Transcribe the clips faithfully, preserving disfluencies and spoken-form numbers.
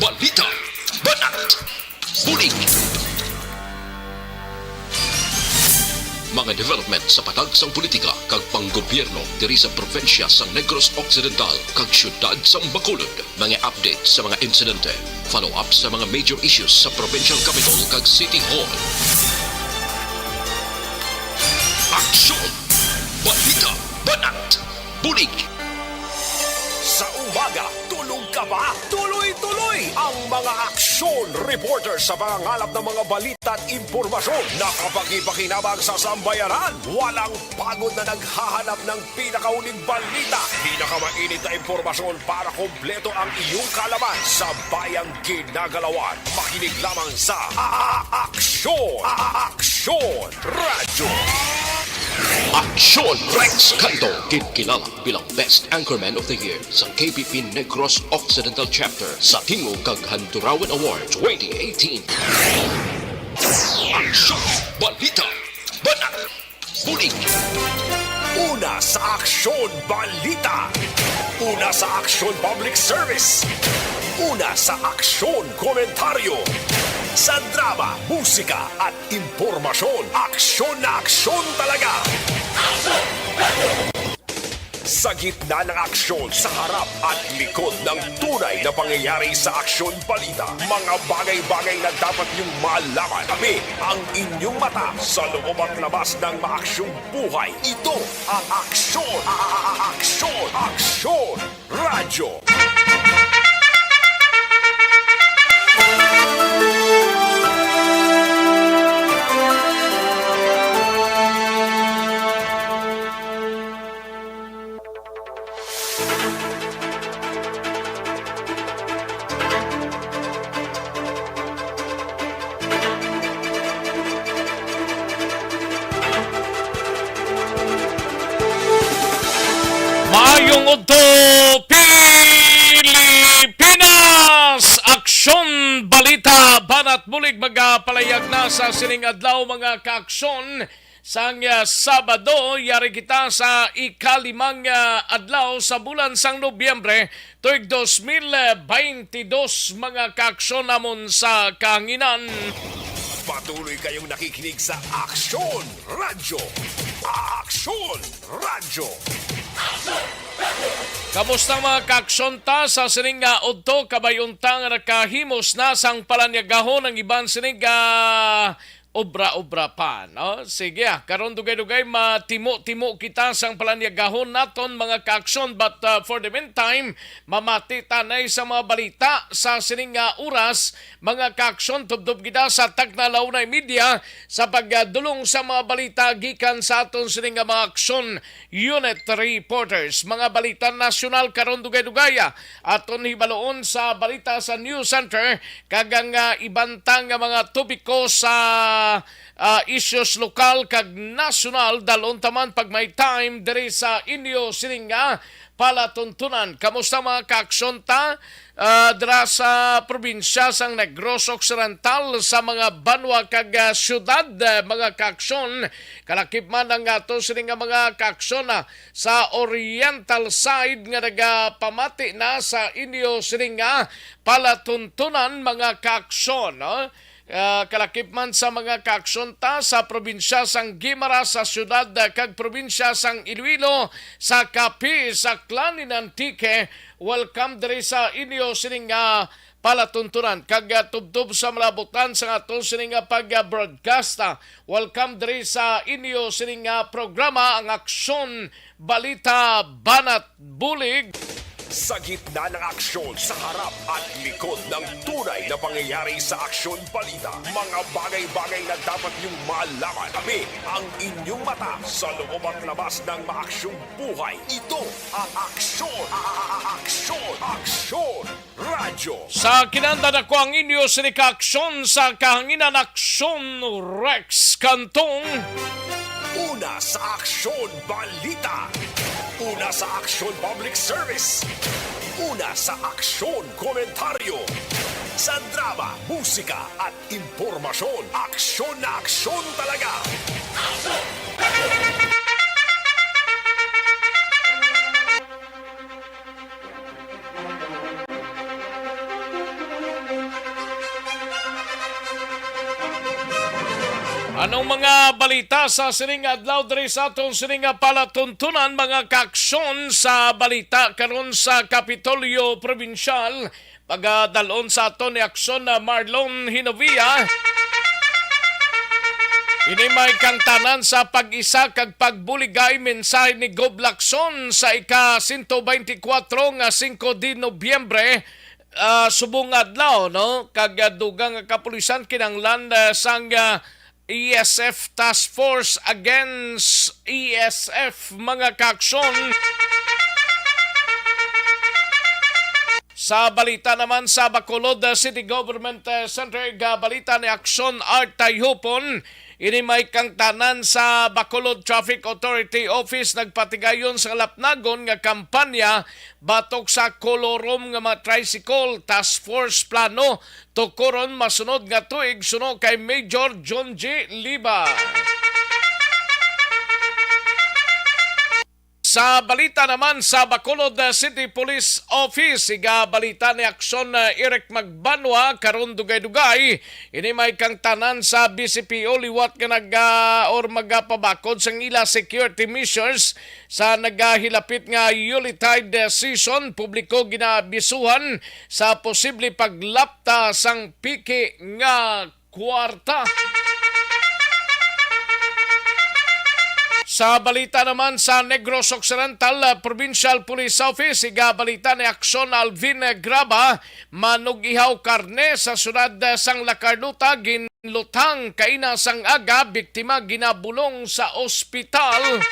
Balita, banat, bulig. Mga development sa patag sang politika kag panggobyerno diri sa probinsya sang Negros Occidental kag siyudad sang Bacolod. Mga update sa mga insidente, follow-up sa mga major issues sa provincial capital kag city hall. Aksyon! Balita, banat, bulig! Sa umaga, tulog ka ba? Tuloy-tuloy ang mga aksyon reporter sa pangangalap ng mga balita at impormasyon na kapakipakinabang sa sambayanan. Walang pagod na naghahanap ng pinakahuling balita, pinakamainit na impormasyon para kompleto ang iyong kaalaman sa bayang ginagalawan. Makinig lamang sa A-, A-, Aksyon! A-, A-, Aksyon! Radyo! Aksyon! Rex Canto, ginkilala bilang Best Anchorman of the Year sa K P P Negros Occidental Chapter sa Tingog kag Handurawan Award twenty eighteen. Aksyon! Balita! Banat! Bulig! Una sa Aksyon Balita. Una sa Aksyon Public Service. Una sa Aksyon Komentaryo. Sa drama, musika at impormasyon, aksyon na aksyon talaga. Sa gitna ng aksyon, sa harap at likod ng tunay na pangyayari sa aksyon balita, mga bagay-bagay na dapat niyong malaman. Kami ang inyong mata sa loob at labas ng maaksyong buhay. Ito ang aksyon, a-, a-, a-, aksyon, aksyon, radyo. Maayong udto, Pilipinas! Aksyon, balita, banat bulig magapalayag na sa sining adlaw, mga kaaksyon. Sang, ah, Sabado, yari kita sa ikalimang, ah, adlaw sa bulan sang Nobyembre, tuig dos mil baynte dos, mga kaaksyon namon sa kahanginan. Patuloy kayong nakikinig sa Aksyon Radyo. Aksyon Radyo. Kamusta, mga kaaksyon, ta sa sining nga udto? Kabay unta nga nakahimos na sang palanyagahon ang iban sining, ah, obra-obra pa, no? Sige, ah, karon dugay-dugay matimo-timo kita sang palanyagahon naton, mga kaaksyon, but, ah, for the meantime, mamati ta anay sa mga balita sa sining nga oras, mga kaaksyon. Tubtob kita sa takna la una y media sa pagdulong sa mga balita gikan sa aton sining nga mga aksyon unit reporters. Mga balita nasyonal karon dugay-dugay, ah, aton hibaluon sa balita sa News Center, kag ang, ah, iban ta nga mga topiko sa, ah, issues lokal kag nasyonal, dalon ta man pag may time diri sa inyo sining nga palatuntunan. Kamusta, mga kaaksyon, ta, ah, dira sa probinsya sang Negros Occidental, sa mga banwa kag, ah, syudad, ah, mga kaaksyon? Kalakip man ang ato sini nga mga kaaksyon, ah, sa oriental side nga nagapamati na sa inyo sini nga palatuntunan, mga kaaksyon, no? Ah, kalakip man sa mga kaaksyon ta sa probinsya sang Guimaras, sa siyudad, ah, kag probinsya sang Iloilo, sa Capiz, Aklan, in Antique, welcome diri sa inyo sining, ah, palatuntunan. Kag, ah, tubtob sa malabutan sa ato sining, ah, pag, ah, broadcast, ah, welcome diri sa inyo sining, ah, programa, ang Aksyon Balita Banat Bulig. Sa gitna ng aksyon, sa harap at likod ng tunay na pangyayari sa aksyon balita, mga bagay-bagay na dapat niyong malaman. Kami ang inyong mata sa loob at labas ng maaksyong buhay. Ito ang aksyon, a-, a-, a-, aksyon, aksyon, radyo. Sa kinahanglan, ako ang inyo sining kaaksyon sa kahanginan, Aksyon Rex Cantong. Una sa aksyon, balita. Una sa aksyon, public service. Una sa aksyon, komentaryo. Sa drama, musika, at impormasyon, aksyon na aksyon talaga. Anong mga balita sa sining adlaw diri sa aton sining nga palatuntunan, mga kaaksyon, sa balita karon sa Kapitolyo Probinsyal? Pagadalon sa aton ni Aksyon na Marlon Hinovia. Ini may kangtanan sa pag-isa kag pagbuligay, mensahe ni Gob Lacson sa ika sento beintikwatro nga singko de Nobyembre, ah, subong adlaw, no? Kag, ah, dugang nga kapulisan kinahanglan, ah, sang, ah, E S F Task Force against E S F, mga kaaksyon. Sa balita naman sa Bacolod, ah, City Government, ah, Center, gabalita ni Aksyon Art Tayhupon. Ini may kangtanan sa Bacolod Traffic Authority Office nagpatigayon sa lapnagon nga kampanya batok sa kolorom nga mga tricycle. Task Force plano tukuron masunod nga tuig, suno kay Major John G. Liba. Sa balita naman sa Bacolod, uh, City Police Office, igabalita ni Aksyon, uh, Eric Magbanwa, karon dugay-dugay, ini may kangtanan sa B C P O liwat nga nag, uh, or magapabakod sang ila security measures sa nagahilapit nga Yuletide, uh, season. Publiko ginaabisuhan sa posible paglapta sang piki nga kwarta. Sa balita naman sa Negros Occidental, uh, Provincial Police Office, igabalita ni Aksyon Alvin Graba, manug-ihaw karne sa siyudad, uh, sang La Carlota, ginluthang kaina sang aga, biktima ginabulong sa ospital.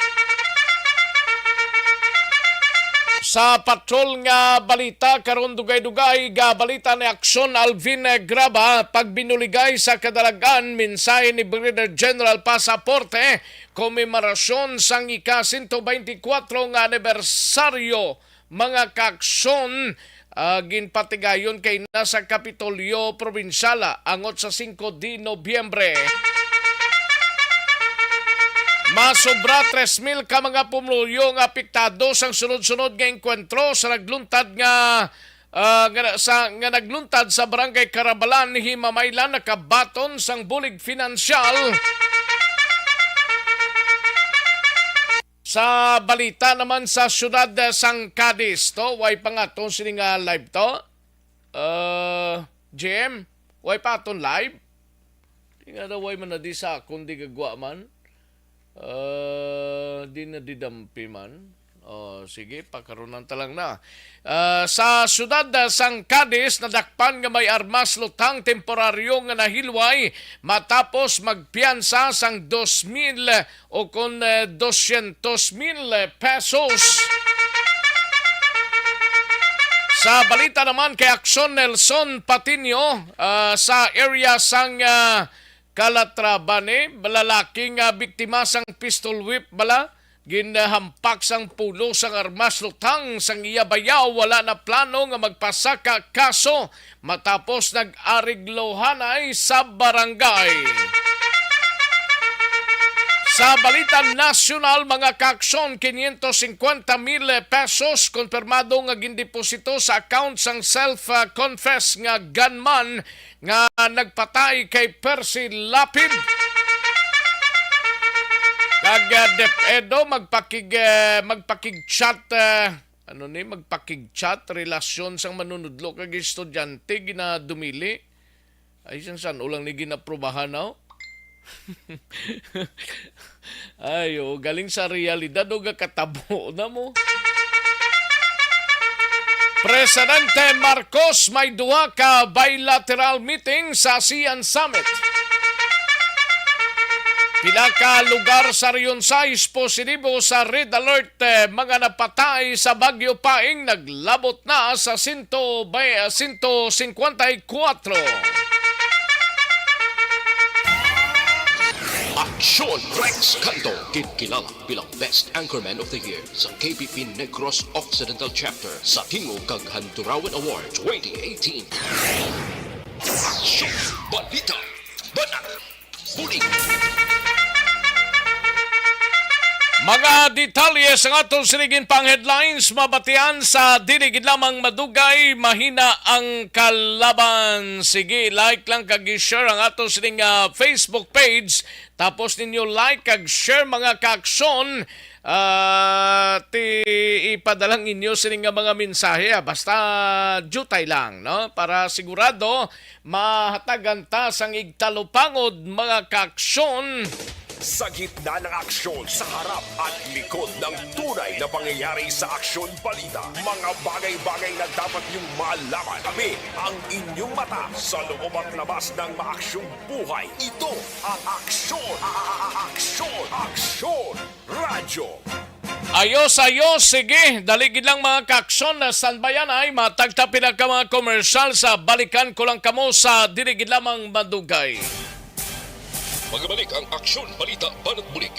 Sa patrol nga balita karon, dugay-dugay, gabalita ni Aksyon Alvin Graba, pagbinuligay sa kadalagan, mensahe ni Brigadier General Pasaporte, komemarasyon sang ika sento beintikwatro nga anibersaryo, mga kaaksyon, ah, ginpatigayon kaina sa Kapitolyo Probinsyal angot sa singko de Nobyembre. Masobra tres mil ka mga pumuluyo nga apektado sang sunod-sunod nga engkwentro sa nagluntad nga, ah, nga, sa, nga nagluntad sa Barangay Carabalan, Himamaylan, nakabaton sang bulig finansyal. Sa balita naman sa siyudad, eh, sang Cadiz, to, way pa nga to sini nga live to. Uh, J M, way pa aton live? Di nga daw, way man na di sa akon, di gagwa man. Uh, di na didampi man. Oh, sige, pakarunan ta lang na. Ah, sa siyudad, ah, sang Cadiz, nadakpan nga may armas luthang temporaryo nga nahilway matapos magpiyansa sang dos mil o kon, eh, dosyentos mil pesos. Sa balita naman kay Aksyon Nelson Patiño, ah, sa area sang, ah, Calatrava ni lalaki nga biktima sang pistol whip bala, ginhampak sang pulo sang armas luthang sang iya bayaw, wala na plano nga magpasaka kaso matapos nag-ariglohanay sa barangay. Sa balita nasyonal, mga kaaksyon, quinientos cincuenta mil pesos konfirmado nga gindeposito sa account sang self-confess nga gunman nga nagpatay kay Percy Lapid. Kag, ah, DepEdo magpakig-, eh, magpakig-chat, eh, ano ni, magpakig-chat, relasyon sang manunudlo kag estudyante ginadumili. Ay, sang san-o lang ni ginaprobahan, no? Ay, oo, galing sa realidad o gakatabo na mo. Presidente Marcos may duha ka bilateral meeting sa ASEAN Summit. Pila ka lugar sa Region sais positibo sa red alert, eh, mga napatay sa Bagyo Paeng naglabot na sa sento, sento singkwenta y kuwatro. Aksyon Rex Canto, ginkilala bilang Best Anchorman of the Year sa K P P Negros Occidental Chapter sa Tingog kag Handurawan Award twenty eighteen. Aksyon! Balita! Banat! Bulig! Mga detalye sa aton sining pang headlines, mabatian sa dili gid lamang madugay, mahina ang kalaban. Sige, like lang kag i-share ang aton sining, ah, Facebook page. Tapos ninyo like kag share, mga kaaksyon. Ah, ti ipadala ninyo sining nga mga mensahe, ah. Basta diutay lang, no? Para sigurado mahatagan ta sang igtalupangod, mga kaaksyon. Sa gitna ng aksyon, sa harap at likod ng tunay na pangyayari sa Aksyon Balita, mga bagay-bagay na dapat niyong malaman. Kami ang inyong mata sa loob at labas ng maaksyong buhay. Ito ang Aksyon, a-, a-, a-, Aksyon, Aksyon Radyo. Ayos, ayos. Sige, dali gid lang, mga kaaksyon, na standbyan ay matagta pila ka mga komersyal sa balikan ko lang kamo sa dili gid lamang madugay. Magabalik ang Aksyon Balita Banat Bulig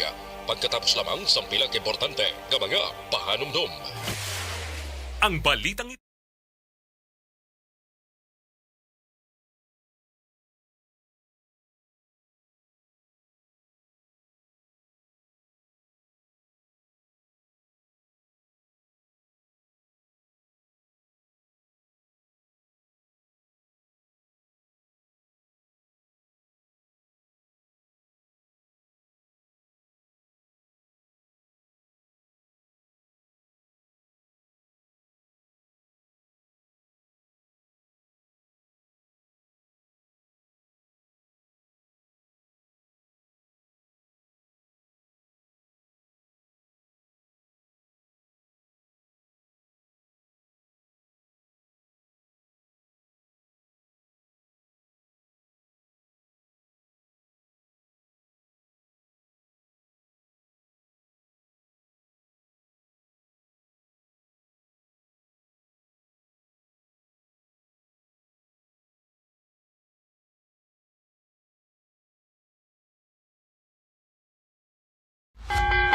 pagkatapos lamang sang pila ka importante nga mga pahanumdom. Ang balitang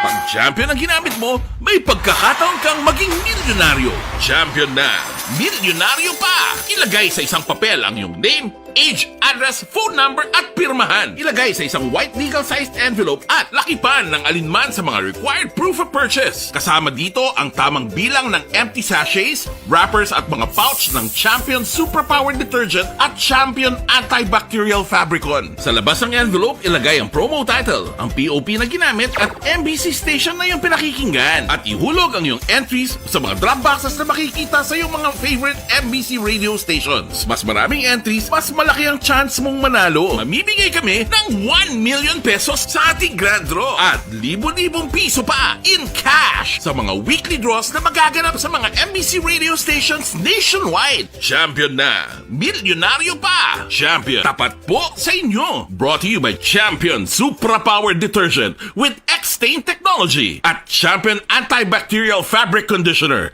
Pag Champion ang ginamit mo, may pagkakataon kang maging milyonaryo. Champion na milyonaryo pa! Ilagay sa isang papel ang iyong name, age, address, phone number, at pirmahan. Ilagay sa isang white legal-sized envelope at lakipan ng alinman sa mga required proof of purchase. Kasama dito ang tamang bilang ng empty sachets, wrappers, at mga pouch ng Champion Superpower Detergent at Champion Antibacterial Fabricon. Sa labas ng envelope, ilagay ang promo title, ang P O P na ginamit, at M B C station na iyong pinakikinggan. At ihulog ang iyong entries sa mga drop boxes na makikita sa iyong mga favorite M B C radio stations. Mas maraming entries, mas malaki ang chance mong manalo. Mamimigay kami ng one million pesos sa ating grand draw at libo-libong piso pa in cash sa mga weekly draws na magaganap sa mga M B C radio stations nationwide. Champion na! Milyonaryo pa! Champion, tapat po sa inyo! Brought to you by Champion Supra Power Detergent with X-Stain Technology at Champion Antibacterial Fabric Conditioner.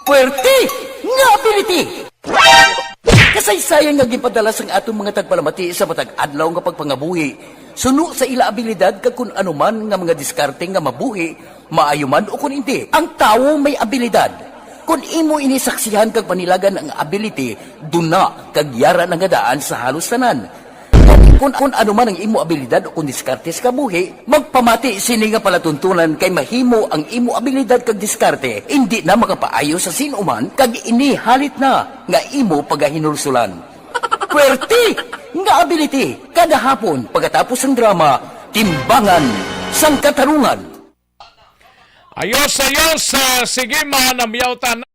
Puwerte nga ability! Kasaysayan nga ginpadala sang aton mga tagpalamati sa matag adlaw nga pagpangabuhi, suno sa ila abilidad kag kun ano man nga mga diskarte nga mabuhi, maayo man o kun indi. Ang tawo may abilidad. Kon imo ini saksihan kag panilagan ang ability, duna kag yara na nga daan sa halos tanan. Kon, kon ano man ang imo abilidad o kon diskarte sa kabuhi, magpamati sini nga palatuntunan kay mahimo ang imo abilidad kag diskarte indi na makapaayo sa sin-o man kag ini halit na nga imo pagahinulsulan. Puwerte nga ability kada hapon pagkatapos sang drama, Timbangan sang Katarungan. Ayos, ayos. Ah, sige, manamyaw ta na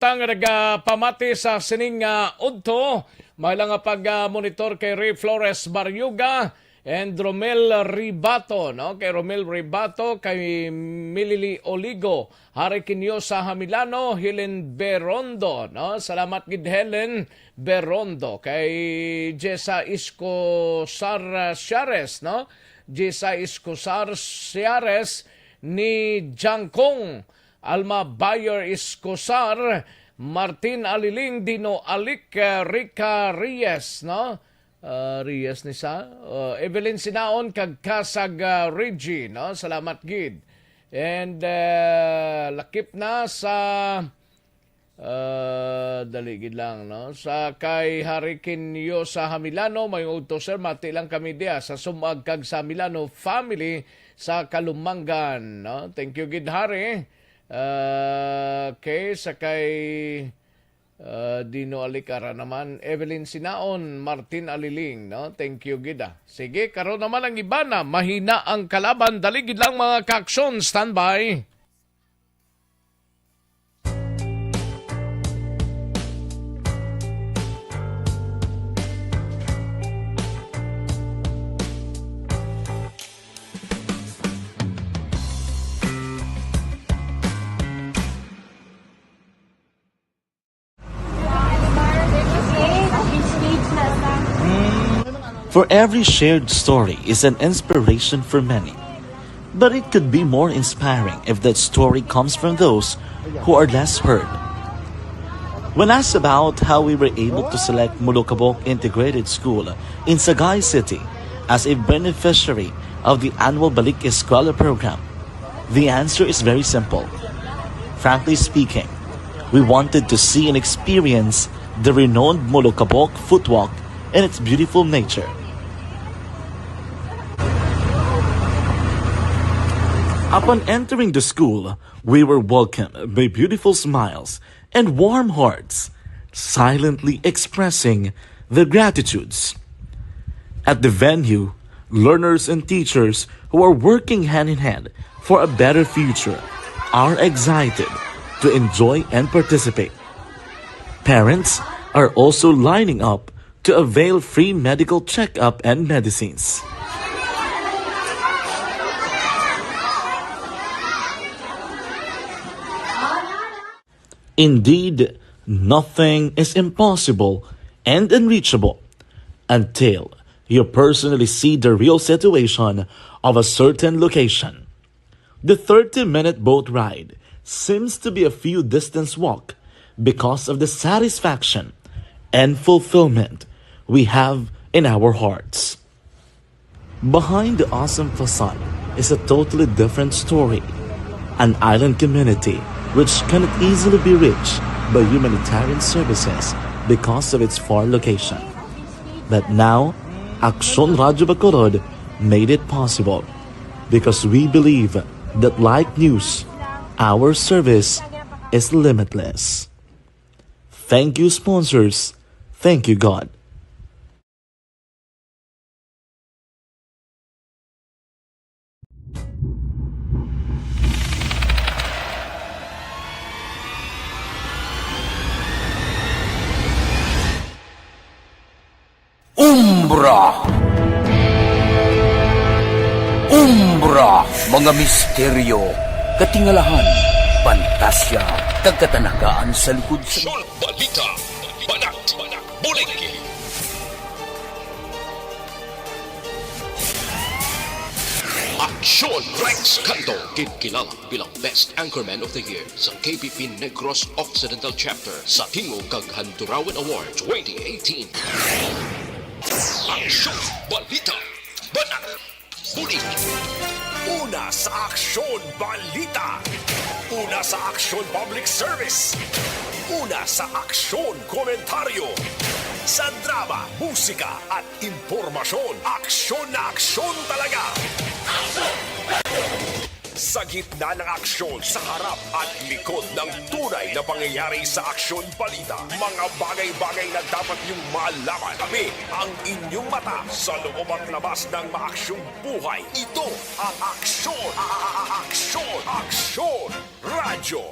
nga nagapamati sa sining, ah, udto. May lang nga pag, ah, monitor kay Ray Flores Barriuga and Romel Ribato, no? Kay Romel Ribato, kay Milili Oligo, Hari Kinyosa Hamilano, Helen Berondo, no? Salamat gid, Helen Berondo. Kay Jessa Iscosar, ah, Siares, no? Jessa Iscosar Siares, ni Jangkong, Alma Bayer Iscosar, Martin Aliling, Dino Alik, eh, Rica Reyes, no? Ah, Reyes ni sa, ah, Evelyn Sinaon, kag Kasag, ah, Reggie, no? Salamat gid. And, eh, lakip na sa Ah, dali gid lang, no? Sa kay Hari Kinyo sa Hamilano, may udto, sir, mati lang kami diya sa Sumag kag sa Hamilano family sa Kalumangan, no? Thank you gid, Hari. Ah, okay, sa kay, ah, Dino Alicara naman, Evelyn Sinaon, Martin Aliling, no? Thank you gid, ah. Sige, karon naman ang iba na, mahina ang kalaban. Dali gid lang, mga kaaksyon, standby. For every shared story is an inspiration for many. But it could be more inspiring if that story comes from those who are less heard. When asked about how we were able to select Molokabok Integrated School in Sagay City as a beneficiary of the annual Balik Eskwela program, the answer is very simple. Frankly speaking, we wanted to see and experience the renowned Molokabok Footwalk and its beautiful nature. Upon entering the school, we were welcomed by beautiful smiles and warm hearts, silently expressing their gratitudes. At the venue, learners and teachers who are working hand in hand for a better future are excited to enjoy and participate. Parents are also lining up to avail free medical checkup and medicines. Indeed, nothing is impossible and unreachable until you personally see the real situation of a certain location. The thirty-minute boat ride seems to be a few distance walk because of the satisfaction and fulfillment we have in our hearts. Behind the awesome facade is a totally different story. An island community which cannot easily be reached by humanitarian services because of its far location. But now, Aksyon Radyo Bacolod made it possible because we believe that, like news, our service is limitless. Thank you, sponsors. Thank you, God. Umbra. Umbra, mga misteryo, katingalahan, pantasya, kag katanagaan sa likod sa Aksyon, balita, banat, bulig. Aksyon, Rex Canto, ginkilala bilang Best Anchorman of the Year sa K P P Negros Occidental Chapter sa Tingog kag Handurawan Award twenty eighteen. Aksyon, balita, banat, bulig. Una sa aksyon, balita. Una sa aksyon, public service. Una sa aksyon, komentaryo. Sa drama, musika, at impormasyon, aksyon na aksyon talaga. Sa gitna ng aksyon, sa harap at likod ng tunay na pangyayari sa aksyon balita, mga bagay-bagay na dapat niyong malaman. Kami ang inyong mata sa loob at labas ng maaksyong buhay. Ito ang aksyon, a-, a-, a-, aksyon, aksyon, radyo.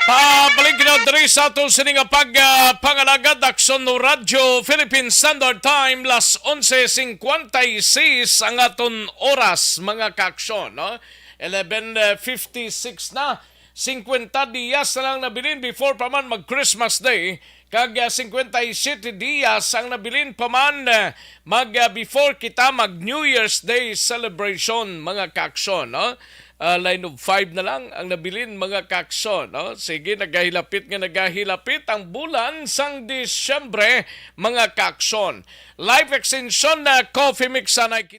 Pabalik na diri sa aton sini nga pag, ah, pangalagad, Aksyon Radyo Philippine Standard Time, las onse cincuenta y seis ang aton oras, mga kaaksyon, no? Eleven fifty-six na, cincuenta dias na lang nabilin before pa man mag Christmas Day, kag, ah, cincuenta y siete dias ang nabilin pa man, ah, mag, ah, before kita mag New Year's Day celebration, mga kaaksyon, no? Ah, line of five na lang ang nabilin, mga kaaksyon, no? Sige, nagahilapit nga nagahilapit ang bulan sang Disyembre, mga kaaksyon. Life extension na coffee mix sa Nike.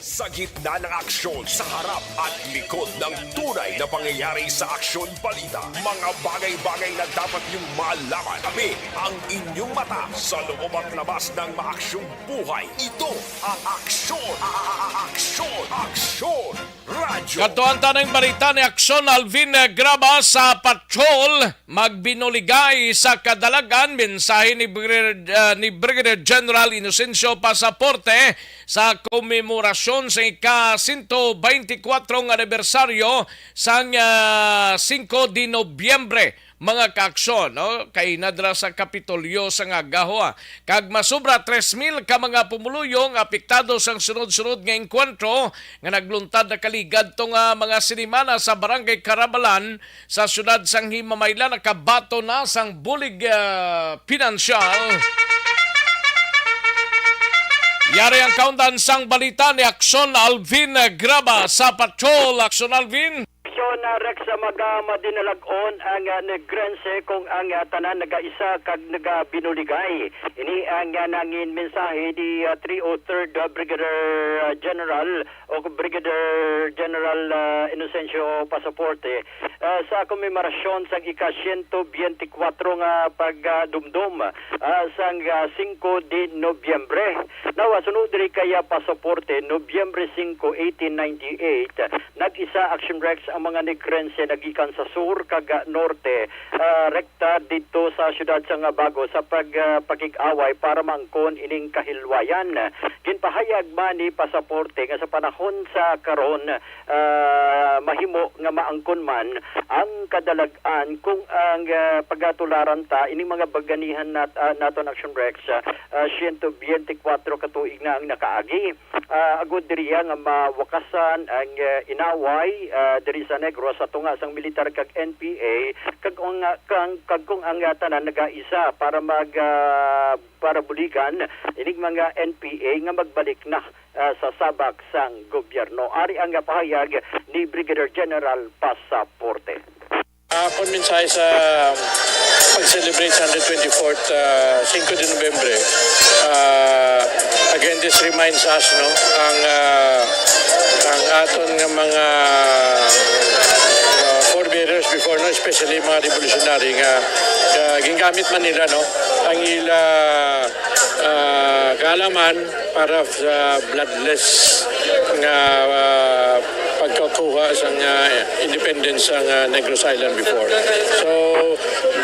Sa gitna ng aksyon, sa harap at likod ng tunay na pangyayari sa Aksyon Balita, mga bagay-bagay na dapat niyong malaman. Kami ang inyong mata sa loob at labas ng maaksyong buhay. Ito ang Aksyon, a- a- a- Aksyon, Aksyon Radyo. Kadtuan ta ning balita ni Aksyon Alvin, eh, Graba sa Patrol. Magbinuligay sa kadalagan, mensahe ni Brigadier, ah, ni Brigadier General Inocencio Pasaporte sa komemorasyon sa ika-sento beintikwatro nga anibersaryo sang, ah, singko de Nobyembre, mga kaaksyon, no? Kay nadra sa Kapitolyo sa nga gahwa. Kag masobra tres mil ka mga pumuluyo ang apektado sang sunod-sunod nga engkwentro nga nagluntad na kaligad to nga mga sinimana sa Barangay Carabalan sa siyudad sang Himamaylan nakabaton na sang bulig, ah, pinansyal. Yari ang kaundan sang balita ni Aksyon Alvin Graba sa Patrol. Aksyon Alvin. Aksyon, ah, Rex, sa mga madinalag-on ang, ah, Negrense kung ang, ah, tanan nagaisa kag nagabinuligay. Ini ang, ah, nangin mensahe ni, ah, three oh third, ah, Brigadier, ah, General o Brigadier General, ah, Inocencio Pasaporte, ah, sa komemorasyon sang ika-siyento biyente kwatro nga pagdumdom, ah, sang, ah, singko de Nobyembre. Now, ah, sunod diri kay, ah, Pasaporte, Nobyembre singko, eighteen ninety-eight, nag-isa, Action Rex, ang mga Negrense nagikan sa sur kag, ah, norte, ah, rekta didto sa siyudad sang Bago sa pag, ah, pakig-away para maangkon ining kahilwayan. Ginpahayag man ni Pasaporte nga sa panahon sa karon, ah, mahimo nga maangkon man ang kadalag-an kung ang, ah, pagatularan ta ining mga baganihan nat-, ah, naton, Action Rex, ah, ah, siyento biyente kwatro ka tuig na ang nakaagi. Ah, agud diriya nga mawakasan ang, ah, inaway, ah, diri sa Negros sa tunga sang militar kag N P A, kag kung, ah, kang, kag kung ang, ah, tanan nagaisa para mag, ah, para buligan ining mga N P A nga magbalik na, ah, sa sabak sang gobyerno. Ari ang, ah, pahayag ni Brigadier General Pasaporte. Ah, akon mensahe sa pag-celebrate sa hundred twenty-fourth, ah, singko de Nobyembre. Ah, again, this reminds us, no, ang, ah, ang aton nga mga, ah, forebearers before, no, especially mga revolutionary nga, ah, gingamit man nila, no, ang ila, ah, kaalaman para sa bloodless nga, ah, pagkakuha sang, ah, independence sang, ah, Negros Island before. So,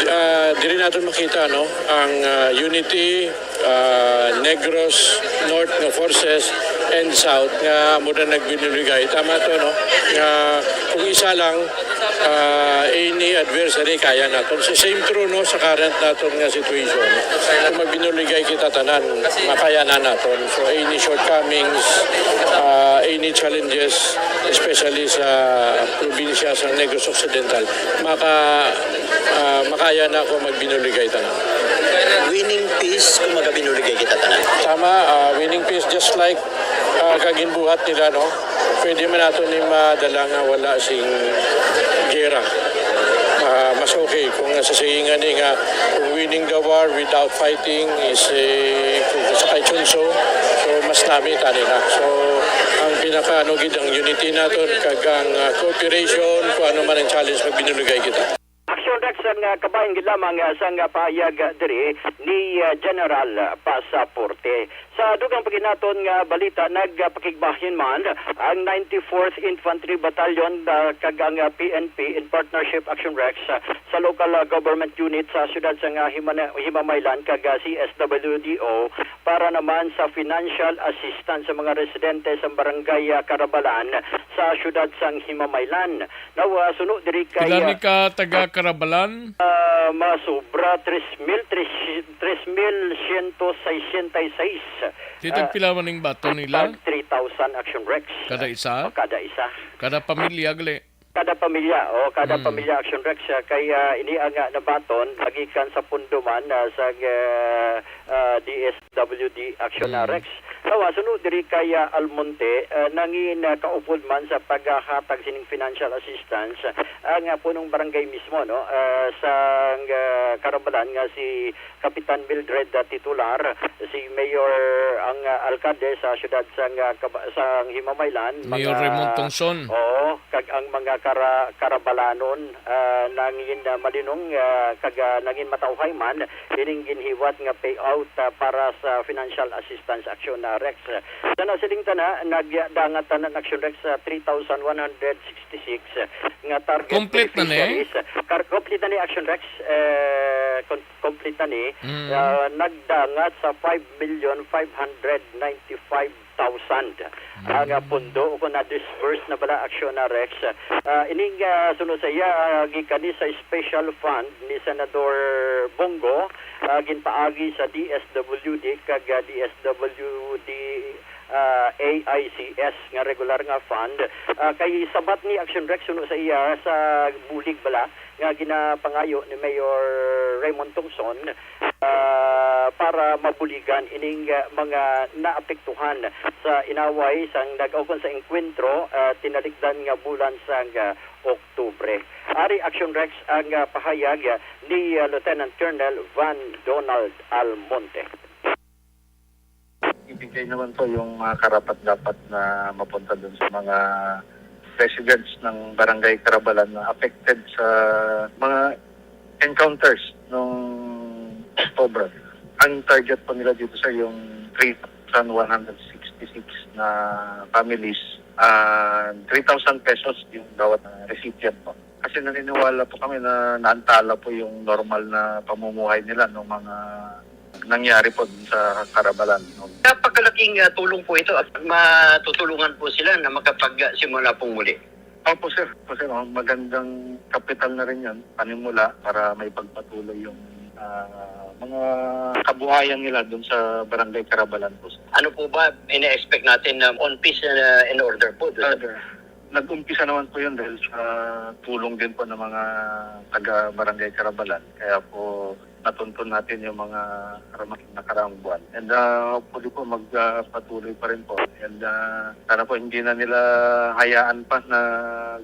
di-, ah, diri naton makita, no, ang, ah, unity, ah, Negros North nga forces and South nga amo na nagbinuligay. Tama to, no? Nga kung isa lang, ah, any adversary, kaya naton. So, same true, no, sa current naton nga situation. Kung magbinuligay kita tanan, makaya na naton. So, any shortcomings, ah, any challenges, especially sa probinsya sa Negros Occidental, maka, ah, makaya na kung magbinuligay tanan. Winning peace kung magabinuligay kita tanan. Tama, ah, winning peace, just like, ah, kag ginbuhat nila, no? Pwede man nato ni madala nga wala sing gera. Ah, mas okay kung sa saying ani nga, "Kung winning the war without fighting is, eh, kung sa kay Chunso," so mas nami tani na. So, ang pinaka, ano gid, ang unity naton kag ang, ah, cooperation, kung ano man ang challenge, magbinuligay kita. Action Rex, ang, ah, kabahin gid lamang, ah, sang, ah, pahayag, ah, diri ni, ah, General, ah, Pasaporte. Sa dugang pa gid naton nga balita, nagpakigbahin man ang ninety-fourth Infantry Battalion, ah, kag ang, ah, P N P in partnership, Action Rex, ah, sa local, ah, government unit sa siyudad sang, ah, Himana-, Himamaylan kag, ah, C S W D O para naman sa financial assistance sa mga residente sa barangay, ah, Carabalan sa siyudad sang Himamaylan. Now, ah, suno diri kay, pila ni ah, ka taga Carabalan? Ah, masobra tres mil, tres, tres mil siyento sesenta y seis. Di, ah, tagpila man ning baton nila? Tag three thousand, Action Rex. Kada isa? O, kada isa. Kada pamilya, gali? Kada pamilya, o, kada, mm, pamilya, Action Rex, ah, kay, ah, ini ang, ah, nabaton, nagikan sa pundo man, ah, sa, ah, ah, D S W D, Action, ah, mm, Rex. Tawa, suno diri kay, ah, Almonte, ah, nangin, ah, kaupod man sa paghatag sining financial assistance, ah, ang, ah, punong barangay mismo, no, ah, sang, ah, Carabalan nga si Kapitan Mildred, ah, Titular, si Mayor, ang, ah, alkalde sa siyudad sang, ah, Kaba-, sang Himamaylan, Mayor mga Raymond Tongson. Oo, kag ang mga kara-, Carabalanon, ah, nangin, ah, malinong, ah, kag, ah, nangin matawhay man ining ginhiwat nga payout, ah, para sa financial assistance Action, ah, Rex. Sa nasiling tana, nagdangat tanan Action Rex sa three thousand one hundred sixty-six nga target Complete na ni? beneficiaries. Kar-, complete na ni Action Rex, eh, con-, complete na ni. Mm. Ah, nagdangat sa five million five hundred ninety-five thousand ang, ah, pundo ko na disbursed na bala Action na Rex. Ah, ining, ah, suno sa iya, ah, gikan ni sa special fund ni Senador Bong Go, ah, ginpaagi sa D S W D kag, ah, D S W D, ah, A I C S nga regular nga fund. Ah, kay sabat ni Action Rex suno sa iya sa bulig bala nga ginapangayo ni Mayor Raymond Tongson, ah, para mabuligan ining, ah, mga naapektuhan sa inaway sang nag-, o kon sa engkwentro, ah, tinalikdan nga bulan sang, ah, Oktubre. Ari Action Rex ang, ah, pahayag, ah, ni, ah, Lieutenant Colonel Van Donald Almonte. Ibigay naman po yung mga karapat-dapat na mapunta dun sa mga residents ng Barangay Carabalan na affected sa mga encounters nung October. Ang target po nila dito, sir, yung three thousand one hundred sixty-six na families, ah, three thousand pesos yung bawat, ah, recipient po. Kasi naniniwala po kami na naantala po yung normal na pamumuhay nila nung mga nangyari po dun sa Carabalan, no? Napakalaking, ah, tulong po ito at matutulungan po sila na makapagsimula pong muli. Opo, sir. Opo, sir. Oh, magandang kapital na rin yan, panimula para may pagpatuloy yung, ah, mga kabuhayan nila dun sa Barangay Carabalan po, sir. Ano po ba ina-expect natin na on peace, ah, and order po dun sa Order. Nag-umpisa naman po yun dahil sa tulong din po ng mga taga Barangay Carabalan. Kaya po natuntun natin yung mga karama-, nakaraang buwan. And, ah, hopefully po mag, ah, patuloy pa rin po. And, ah, sana po hindi na nila hayaan pa na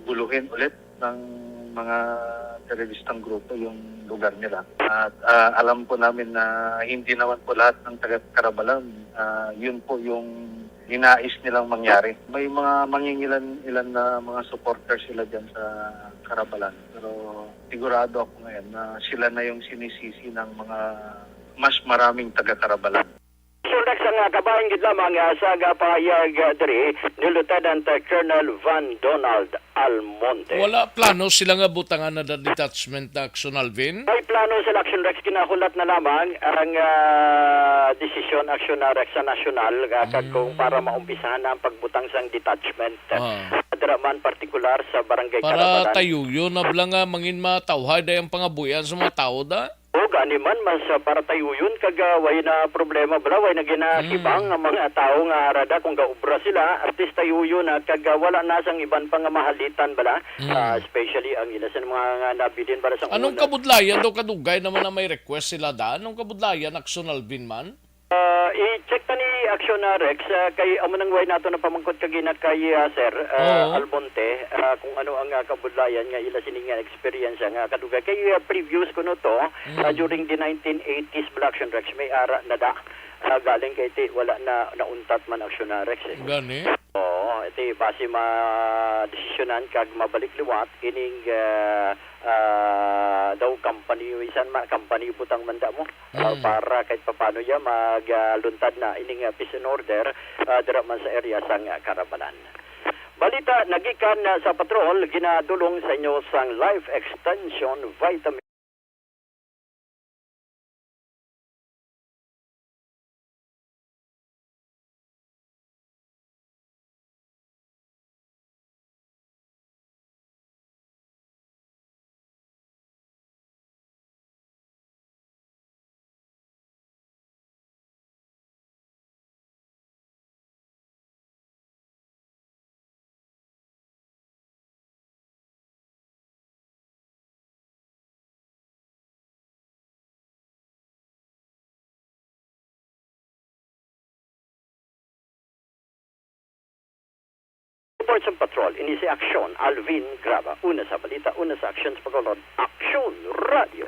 guluhin ulit ng mga teroristang grupo yung lugar nila. At, ah, alam po namin na hindi naman po lahat ng taga Carabalan, ah, yun po yung ninais nilang mangyari. May mga mangingilan-ilan na mga supporters sila dyan sa Carabalan. Pero sigurado ako ngayon na sila na yung sinisisi ng mga mas maraming taga-Carabalan. Sir Rex, ang, ah, kabahin gid lamang, ah, sa, ah, pahayag, ah, diri ni Lieutenant, ah, Colonel Van Donald Almonte. Wala plano sila nga butangan na detachment na Action Alvin? May plano sila, Action Rex, kinahulat na lamang ang, ah, desisyon, Action na Rex, sa nasyonal, ah, kag kung Mm. para maumpisahan na ang pagbutang sang detachment. Ah. Dira man partikular sa Barangay Para Carabalan. Tayuyo na bala nga mangin matawhay day ang pangabuhian sa mga tawo da? O, gani man, mas, ah, para tayuyon kag, ah, way na problema bala, way na ginakibang Mm. ang mga tawo nga ara da kung gaobra sila, at least tayuyon na kag, ah, wala na sang iban pa nga mahalitan bala, Mm. ah, especially ang ila sa mga nga nabilin bala sa Anong una. Kabudlayan daw kadugay naman na may request sila da? Anong kabudlayan, Action Alvin man? Ah, i-check ta ni Action na Rex, ah, kay amo nang way nato napamangkot kagina kay, ah, Sir, ah, Oo. Almonte, ah, kung ano ang, ah, kabudlayan nga ila sini nga experience nga kadugay. Kay, ah, previous kuno to, Mm. ah, during the nineteen eighties bala, Action Rex, may ara na da. Ah, galing kay ti wala na nauntat man, Action na Rex, eh. Gani? Oo, iti base ma-desisyonan kag mabalik liwat ining, ah, ah, daw company, isan ma-, company butang man da mo. Ah, Mm. para kahit papano ya mag, ah, luntad na ining, ah, peace and order, ah, dira man sa area sang, ah, Carabalan. Balita nagikan, ah, sa patrol, ginadulong sa inyo sang Life Extension Vitamin. Sa patrol, ini si Aksyon Alvin Graba. Una sa balita, una sa aksyon sa pagkakataon, Aksyon Radio.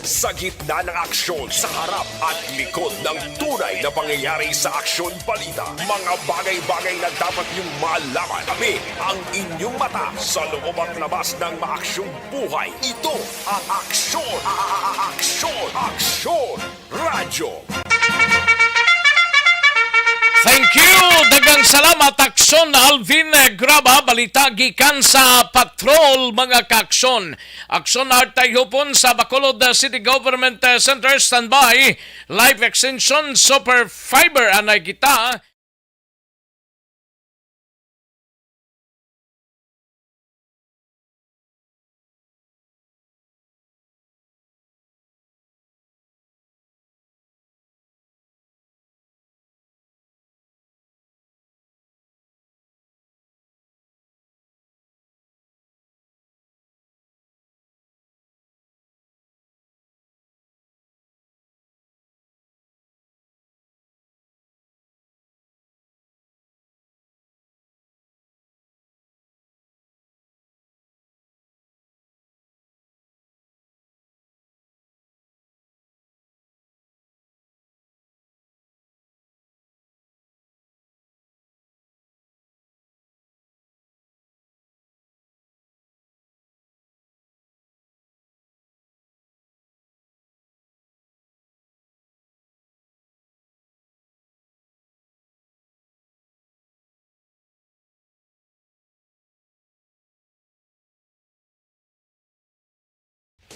Sa gitna ng aksyon, sa harap at likod ng tunay na pangyayari sa Aksyon Balita, mga bagay-bagay na dapat niyong malaman. Kami ang inyong mata sa loob at labas ng maaksyong buhay. Ito ang Aksyon, a-, a-, a-, Aksyon, Aksyon Radyo. Thank you! Daghang salamat, Aksyon Alvin Graba. Balita gikan sa Patrol, mga kaaksyon. Aksyon Art Tayhupon sa Bacolod, uh, City Government, uh, Center, standby. Life Extension Super Fiber, anay kita.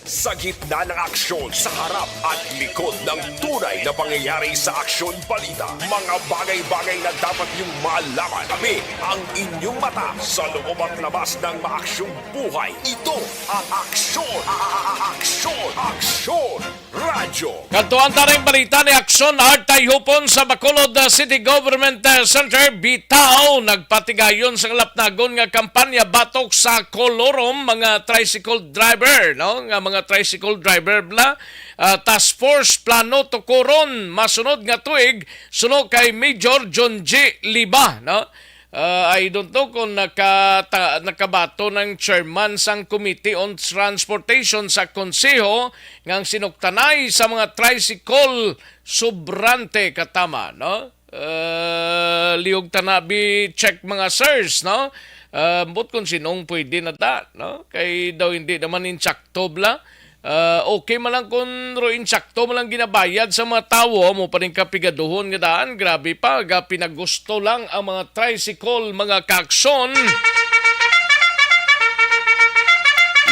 Sa gitna ng aksyon, sa harap at likod ng tunay na pangyayari sa Aksyon Balita, mga bagay-bagay na dapat niyong malaman. Kami ang inyong mata sa loob at labas ng maaksyong buhay. Ito ang Aksyon, a-, a-, a-, Aksyon, Aksyon Radyo. Kadtuan ta ning balita ni Aksyon Art Tayhupon sa Bacolod, uh, City Government, uh, Center. Bitaw, nagpatigayon sa kalapnagon nga kampanya batok sa kolorom, mga tricycle driver, no? Nga mga tricycle driver bla, uh, task force plano tukuron masunod nga tuig, suno kay Major John G. Liba, no? Ah, I don't know kung nakata-, nakabato ng chairman sang Committee on Transportation sa Konseho nga ang sinuktanay sa mga tricycle sobrante katama, no? Ah, lihog ta na bi check, mga sirs, no? Ah, ambot kung sinong pwede na ta, no? Kay daw hindi naman insakto bla. Ah, okay man lang kung ro insakto man lang ginabayad sa mga tawo, amo pa rin kapigaduhon nga daan. Grabe pa, ga pinagusto lang ang mga tricycle, mga kaaksyon.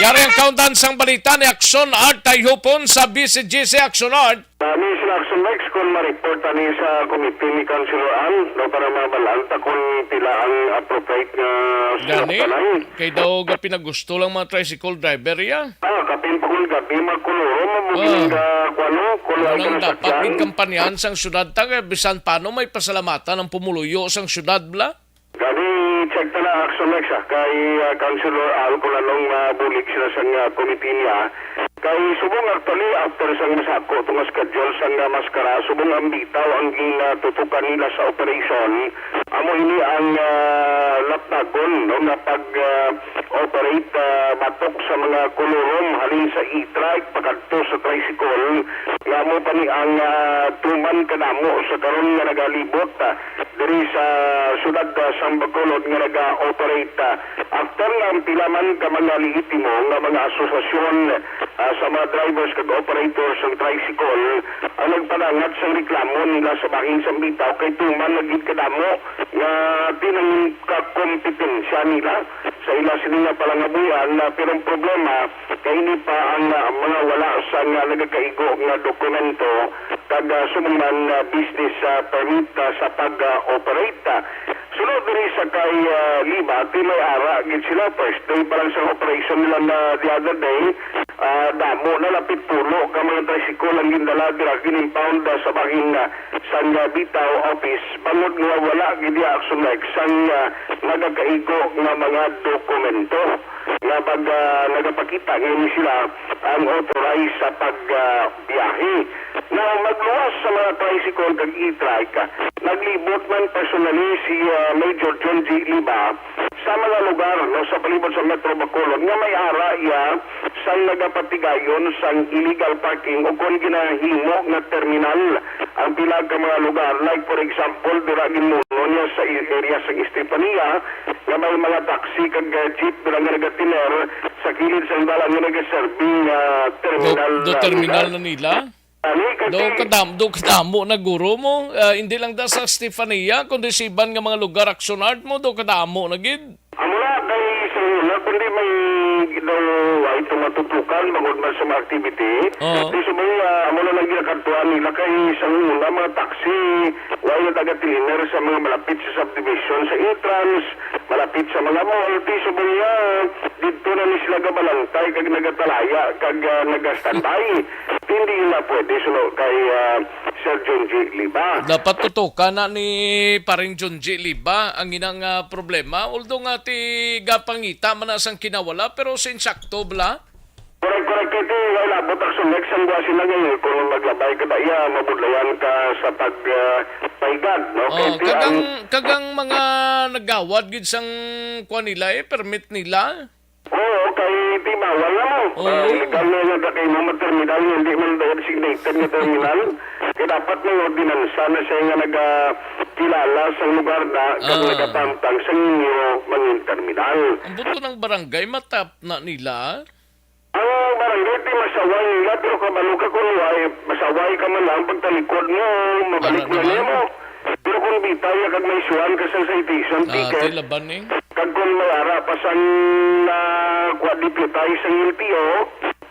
Yari ang kauntan sang balita ni Aksyon Art Tayhupon sa B C G C Aksyon Art. Ani sila Aksyon Rex, kung ma-report ani sa committee ni Councilor Al, no, para mabalaan ta kung pila ang appropriate nga Gani, sinaktanan. Kay daw ga pinagusto lang mga tricycle driver, ya. Ah, kapin pa kung gabi, magkuluro mo, mo Ah. Gining, ah, kuwan, no? Kulo Ano ang nang dapat kinasakyan. Ginkampanyahan sang syudad ta, kay bisan paano may pasalamatan ang pumuluyo sang syudad, bla? Gani, check ta na, Action Rex, ah, kay, ah, Councilor Al, kung anong mabulig sila sang, ah, committee niya. Kay subong actually, after sang masako, itong schedule sang, ah, maskara, subong ang bitaw ang ginatutukan nila sa operation, amo ini ang, ah, lapnagon, no, nga pag, ah, operate, ah, batok sa mga kolorom halin sa e-trike pakadto sa tricycle, nga amo pa ni ang, ah, tuman kadamo sa karon nga nagalibot, ah, diri sa siyudad, ah, sang Bacolod nga naga-operate, ah, after nga ang pila man ka mga lehitimo nga mga asosasyon, ah, sa mga drivers kag operators sang tricycle ang nagpadangat sang reklamo nila sa bahin sang bitaw kay tuman na gid kadamo nga tinang kakompetensya nila sa ila sini nga palangabuhian, ah, pero ang problema kay ini pa ang, ah, mga wala sang, ah, nagakaigo nga dokumento kag, ah, subong man, ah, business, ah, permit, ah, sa pag, ah, operate. Sunod diri sa kay, ah, Liba, kay may ara gid sila, first day pa lang sa operation nila na the other day, Ah, damo na, lapit pulo ka mga tricycle ang gindala dira, gin-impound, ah, sa bahin, ah, sang, ah, Bitaw office, bangod nga wala gid iya, Action Rex, sang, ah, nagakaigo nga mga dokumento nga pag, ah, nagapakita nga ini sila ang authorized sa pag, ah, biyahe. Now, magluwas sa mga tricycle kag e-trike, naglibot man personally si, ah, Major John G. Liba sa mga lugar, no, sa palibot sa Metro Bacolod nga may ara iya sang nagapatigayon sang illegal parking o kon ginahimo nga terminal ang pila ka mga lugar. Like, for example, dira ginmuno niya sa i-, area sang Estefania nga may mga taxi kag, ah, jeep dira nga nagatiner sa kilid sang dalan nga nagaserbi nga terminal. Do, do na terminal nila. Na nila? Ani, kag Do di kadam-, do kadamo na guro mo. Ah, hindi lang da sa Estefania, kundi sa iban nga mga lugar, Action Art mo, do kadamo na gid. Amo na, kay sa una, kundi may daw, ay, tumatutukan, bangod man sa mga activity. Oo. Di subay, ah, amo na lang ginakadtuan nila, kay sa una, mga taxi, wala na taga-cleaner sa mga malapit sa subdivision, sa entrance, malapit sa mga mall, di subay, ah, didto na ni sila gabalantay, kag nagatalaya, kag, ah, naga-standby. Hindi na pwede, suno kay, ah, Sir Junji Liba. Dapat tutukan na ni Paring Junji Liba ang inang, ah, problema. Although nga ti gapangita man na sang kinawala, pero sa insakto bala. Correct, correct. Kay ti, wala labot, Action Rex, ang buwas sila ngayon. Kung maglabay ka ba iya, mabudlayan ka sa pag, ah, paigad, no? Kay Oh, ti, kagang, ang kagang mga nagawad gid sang kuan nila eh, permit nila. Oo, kay di bawal na mo. Oo. Ah, illegal na nga kay mga terminal nga hindi man designated nga terminal. Kay dapat may ordinansa na siya nga nagakilala sa lugar na kag Ah. nagatamtang sa inyo mangin terminal. Ang buto ng barangay, matap na nila. Ang barangay, di masaway nila, pero kabalo ka kung why, masaway ka man lang, pagtalikod mo, mabalik Para mo na naman. nimo. Pero kung bitay ka kag may suwan ka sa citation Ah, ticket, ti laban ni. Kag kung may ara pa sang, ah, kuha, deputize sang L T O,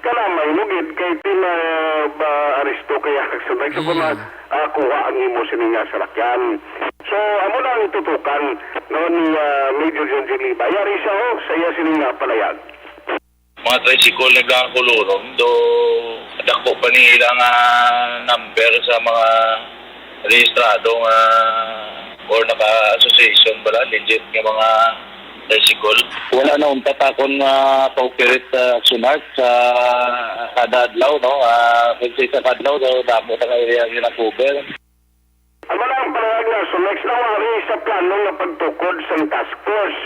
kalamay mo gid kay ti ma-, ba-, aresto kaya sa may sa Mm. kuma-, ah, kuha ang imo sini nga salakyan. So, amo na ang tutukan, no, ni, ah, Major John G. Liba. Yari siya, oh, sa iya sini nga palayag. Mga tricycle ni Blanco Lorom, do dako pa nila nga number sa mga rehistrado nga or naka-association bala, legit nga mga tricycle. Wala na untat akon nga pa-operate sa Action Art sa kada adlaw, no? Ah, kung sa isa ka adlaw, so, damo ta ka area nga na-cover. Ang mga ang panahag nga sunex na wari sa plano nga pagtukod sang task force.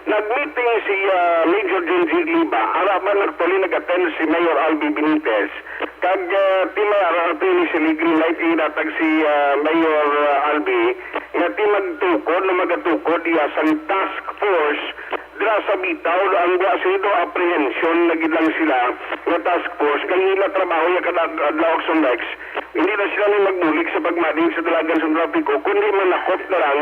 Nag-meeting si, ah, Major Junji Liba. Ara man, actually, nag-attend si Mayor Albi Benitez. Kag, ah, ti may ara, ti ni si green light, inatag si, ah, Mayor, ah, Albi, nga ti magtukod, na magatukod iya sang task force dira sa Bitaw, ang wa sila do apprehension na gid lang sila nga task force, kay ila trabaho ya kada adlaw, Action Rex. Hindi na sila ni magbulig sa pagmaning sa dalagan sa trapiko, kundi manakop na lang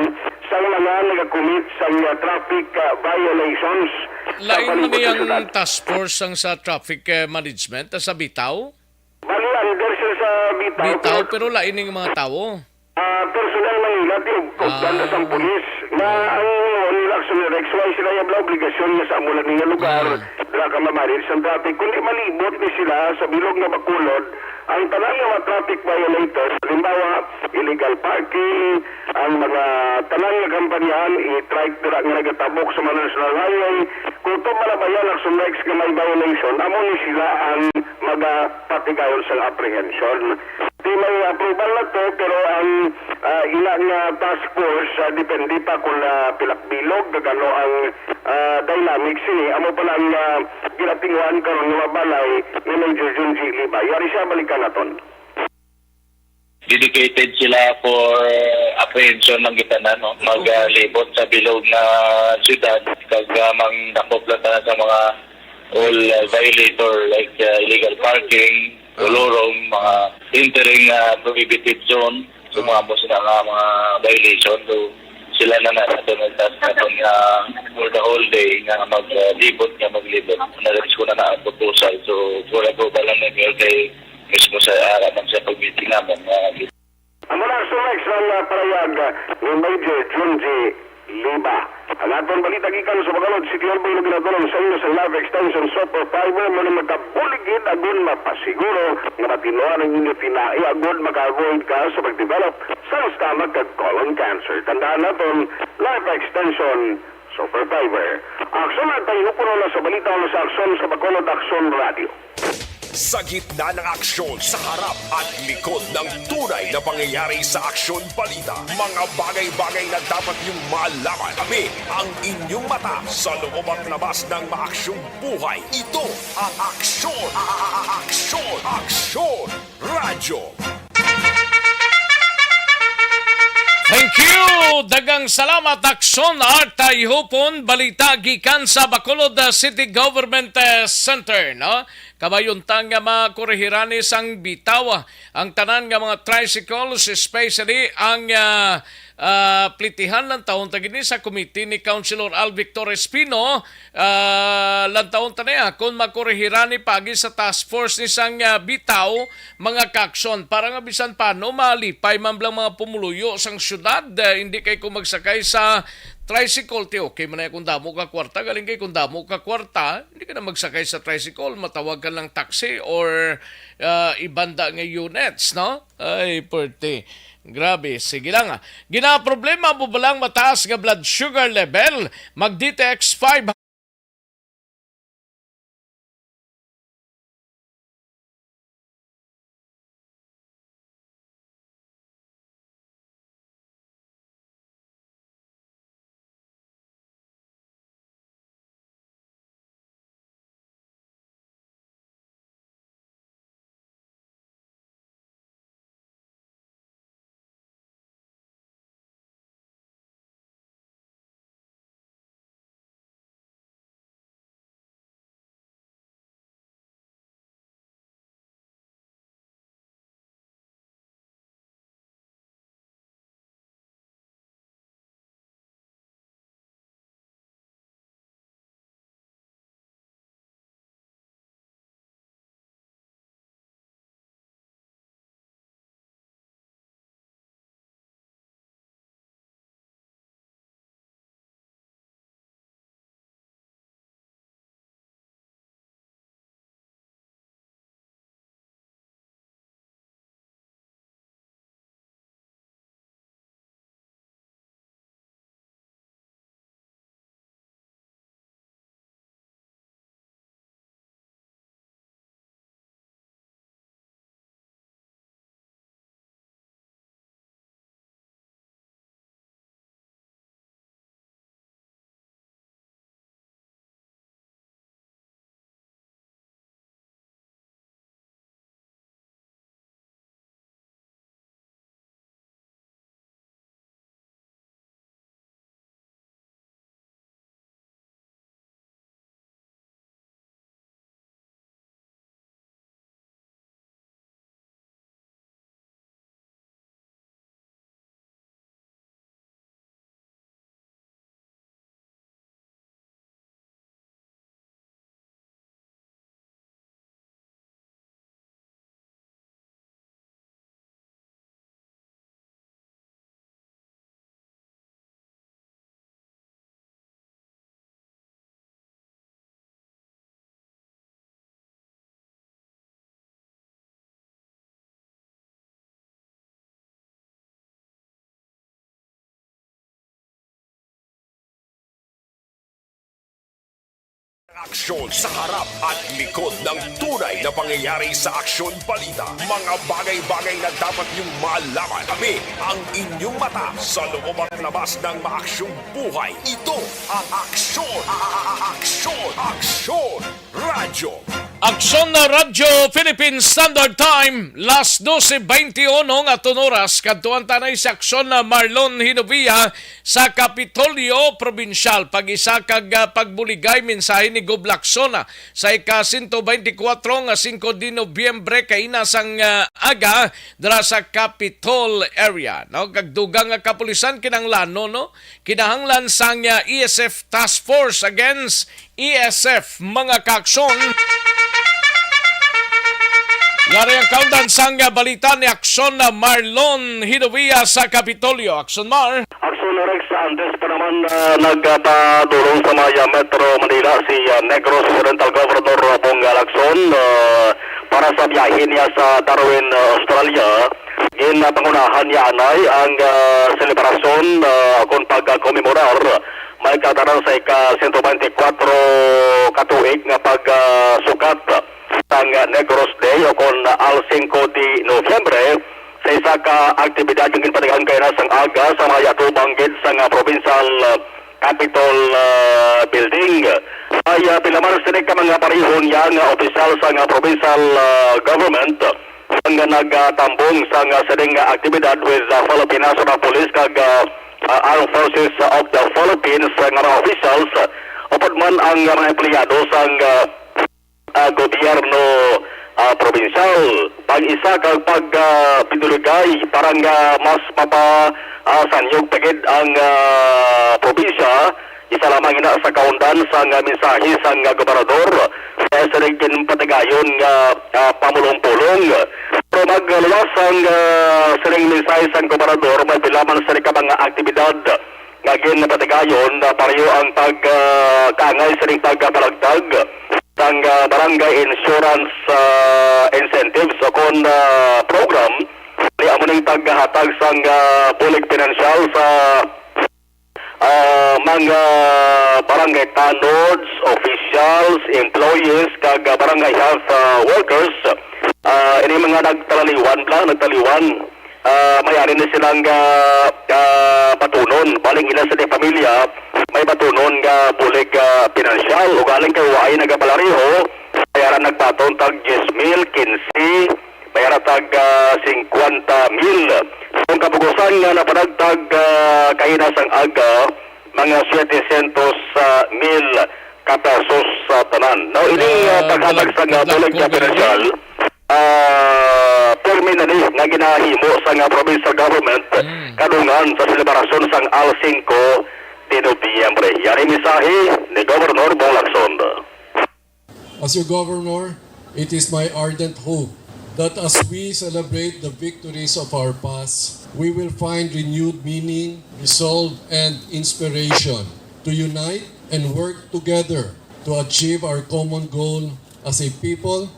sa mga nagakumit sa mga traffic, ah, violations sa Lain man palibot sa niyang syudad. Task force ang sa traffic, eh, management, ah, sa Bitaw? Bali, under sila sa Bitaw, Bitaw, pero pero lain ning mga tawo. Ah, personal man nila, ti, ug Ah. banda sang pulis. Nga ang, ano, nila, Action Rex, wala sila yung obligasyon nga sa amo lang nga lugar, Ah. dira ka mamanage sa traffic. Kundi malibot ni sila sa bilog nga Bacolod, ang tanan nga mga traffic violators, halimbawa, illegal parking, ang mga tanan nga kampanyahan, i-trike dira nga nagatabok sa mga national highway. Kung to malabayan, Action Rex, nga may violation, amo ni sila ang magapatigayon sa apprehension. Di may approval na to, pero ang, ah, ila nga task force, ah, depende pa kung, ah, pilak bilog, kag ano ang, ah, dynamics ini. Amo pa lang, ah, ginatinguhan karon nga mabalay ni Major Junji Liba. Yari siya, balikan naton. Dedicated sila for apprehension ng kita na, no? Mag, ah, libot sa bilog na syudad, kag, ah, mangdakop lang tanan sa mga all, uh, violator like, uh, illegal parking, Ah. kolorum, mga entering, uh, prohibited zone. So, Ah. mga mo sila nga mga violation. So, sila na na nato nagtas naton nga for the whole day nga mag, uh, libot, nga maglibot. Na-reach ko na na ang proposal. So, for approval lang na mayor kay mismo sa ara man sa pag-meeting naman nga Amo na ang sumex ang, ah, parayag, ah, ni Major Junji Liba. Ang aton balita gikan sa Bacolod City Hall, Boylo, ginadulong sa inyo sa Live Extension. Sa Super Fiber mo na makabulig gid agon mapasiguro nga matinuan ang inyo tinai agud maka-avoid ka sa pag-develop sa stomach kag colon cancer. Tandaan naton, life extension, Super Fiber. Aksyon at tayo puno na sa balita na sa Aksyon sa Bacolod, Aksyon Radio. Sa gitna ng aksyon, sa harap at likod ng tunay na pangyayari sa Aksyon Balita, mga bagay-bagay na dapat niyong malaman. Kami ang inyong mata sa loob at labas ng maaksyong buhay. Ito ang Aksyon, a- a- a- Aksyon, Aksyon Radyo. Thank you! Dagang salamat, Aksyon Art Tayhupon. Balita gikan sa Bacolod, uh, City Government, uh, Center, no? Kabay unta nga makorehirani sang bitaw ang tanan nga mga tricycles, especially ang, ah, ah, plitihan. Lantawon ta gid ni sa committee ni Councilor Al Victor Espino, ah, lantawon ta niya kung makorehirani pagi sa task force ni sang, ah, bitaw, mga kaaksyon, para nga bisan paano malipay man lang mga pumuluyo sang syudad, ah, hindi kay kung magsakay sa tricycle, ti, okay man na kung damo ka kwarta, galing kay kung damo ka kwarta, hindi ka na magsakay sa tricycle, matawag ka lang taxi or, ah, ibanda nga units, no? Ay, perte. Grabe. Sige lang, ah. Ginaproblema mo ba lang mataas nga blood sugar level? Mag D T X five. Aksyon sa harap at likod ng tunay na pangyayari sa Aksyon Balita. Mga bagay-bagay na dapat niyong malaman. Kami ang inyong mata sa loob at labas ng maaksyong buhay. Ito ang Aksyon, a- a- a- Aksyon, Aksyon Radyo. Aksyon na Radyo Philippine Standard Time, las dose beintiuno nga aton oras. Kadtuan tanay si Aksyon na Marlon Hinovia sa Kapitolyo Probinsyal. Pag-isa kag, ah, pagbuligay mensahe ni Gob Lacson, ah, sa ika sento beintikwatro nga singko de Nobyembre kaina sang, ah, aga dira sa Capitol area, no? Kag dugang nga kapulisan kinahanglanon, no? Kinahanglan sang, ah, E S F Task Force Against E S F, mga kaaksyon. Yari ang kaundan sang, ah, balita ni Aksyon na Marlon Hinovia sa Kapitolyo. Aksyon, Mar. Aksyon, Rex, antes pa naman, ah, nagpadulong sa may, ah, Metro Manila si, ah, Negros Occidental Governor Bong Lacson, ah, para sa biyahe niya sa Darwin, ah, Australia. Ginpangunahan niya anay ang, ah, selebrasyon, ah, kon pagkomemorar may kataran sa ika-sento bente kwatro ka tuig nga pagsukat sang Negros Day o kon Al Cinco de Noviembre, sa isa ka aktibidad nga ginpatigayon kaina sang aga sa may atubang gid sang, ah, provincial, ah, Capitol, ah, Building. May, ah, pila man sini ka mga pareho niya nga opisyal sang, ah, provincial, ah, government ang nagatambong sang, ah, sining nga aktibidad with, ah, Philippine National Police kag, ah, ah, Armed Forces of the Philippines nga mga officials, upod man ang, ah, mga empleyado sang, ah, ah, gobyerno, ah, probinsyal, pag-isa kag pag, ah, pidulugay para nga mas mapa, ah, sanyog pa gid ang, ah, probinsya. Isa lamang ina sa kaundan sang, ah, mensahe sang, ah, gobernador sa sining ginpatigayon nga, ah, pamulong-pulong. Pero magluwas ang, ah, sining mensahe sang gobernador, may pila man sini ka mga aktibidad nga ginpatigayon, ah, pareho ang pag, ah, kaangay sining pagkabalagtag sang, ah, barangay insurance, ah, incentives o kon, ah, program, ni amo ning paghatag sang, ah, bulig pinansyal sa, ah, mga barangay tanods, officials, employees, kag, ah, barangay health, ah, workers. Ah, ini mga nagtalaliwan bala, nagtaliwan. Ah, may ari ni silang, ah, ah, batunon. Baling ila sa di pamilya, may batunon nga bulig, ah, pinansyal. Ugaling kay waay nagapalareho, may ara nagbaton tag diyes mil, kinse, may ara tag, ah, singkwenta mil. Kung kapugusan nga napanagtag, ah, kahina sang aga, mga setecientos, ah, mil ka pesos sa tanan. Now, ini, ah, Ah, paghatag balag-, sa nga balag bulig ko nga pinansyal, ganyan. Ah, permi na ni nga ginahimo sa nga provincial government Mm. kadungan sa selebrasyon sang Al Cinco de Noviembre. Yari mensahe ni Governor Bong Lacson. As your governor, it is my ardent hope that as we celebrate the victories of our past, we will find renewed meaning, resolve, and inspiration to unite and work together to achieve our common goal as a people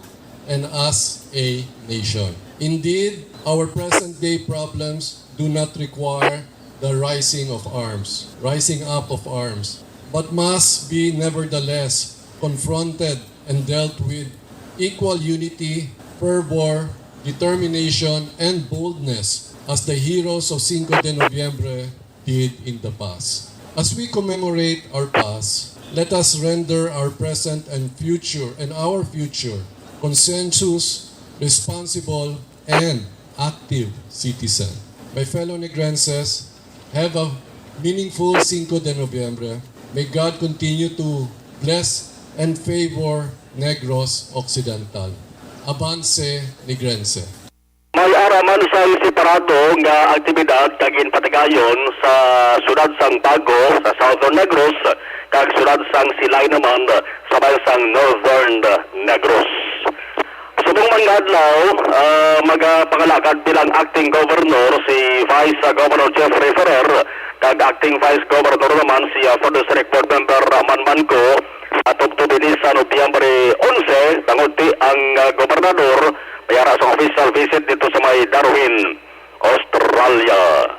and as a nation. Indeed, our present-day problems do not require the rising of arms, rising up of arms, but must be nevertheless confronted and dealt with equal unity, fervor, determination, and boldness as the heroes of Cinco de Noviembre did in the past. As we commemorate our past, let us render our present and future and our future conscientious, responsible, and active citizen. My fellow Negrenses, have a meaningful Cinco de Noviembre. May God continue to bless and favor Negros Occidental. Avance, Negrense! May ara man sang separado nga aktibidad nga ginpatigayon sa siyudad sang Bago sa Southern Negros kag siyudad sang Silay naman sa bayan sang Northern Negros. Subong man nga adlaw, ah, magapangalagad bilang acting governor si Vice, ah, Governor Jeffrey Ferrer kag acting Vice Governor naman si, ah, Fourth District Board Member, ah, Manman Go, ah, tubtob ini sa Nobyembre onse, tungod ti ang, ah, gobernador may ara sa official visit dito sa may Darwin, Australia.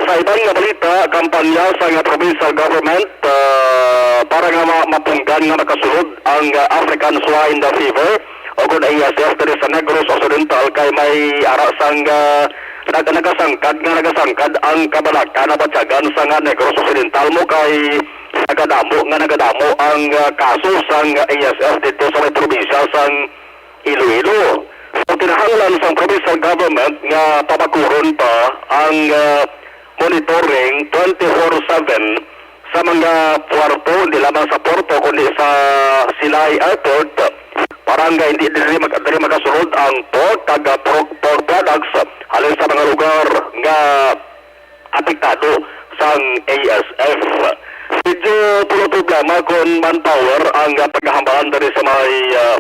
Sa iban nga balita, kampanya sa nga provincial government, ah, para nga ma-, mapunggan nga makasulod ang, ah, African Swine Fever o kon A S F diri sa Negros Occidental kay may ara sang, ah, nag-, nagasangkad nga nagasangkad ang kabalaka nabatyagan sa nga Negros Occidental mo kay nagadamo nga nagadamo ang, ah, kaso sang A S F dito sa may probinsya sang Iloilo. So, kinahanglan sang provincial government nga pabakuron pa ang, ah, monitoring twenty-four seven sa mga puerto, hindi lamang sa puerto, kundi sa Silay Airport, para nga hindi diri mag-, diri makasulod ang pork kag, ah, pork, pork products halin sa mga lugar nga apektado sang A S F. Medyo puno problema kon manpower ang, ah, pagkahambalan diri sa may, ah,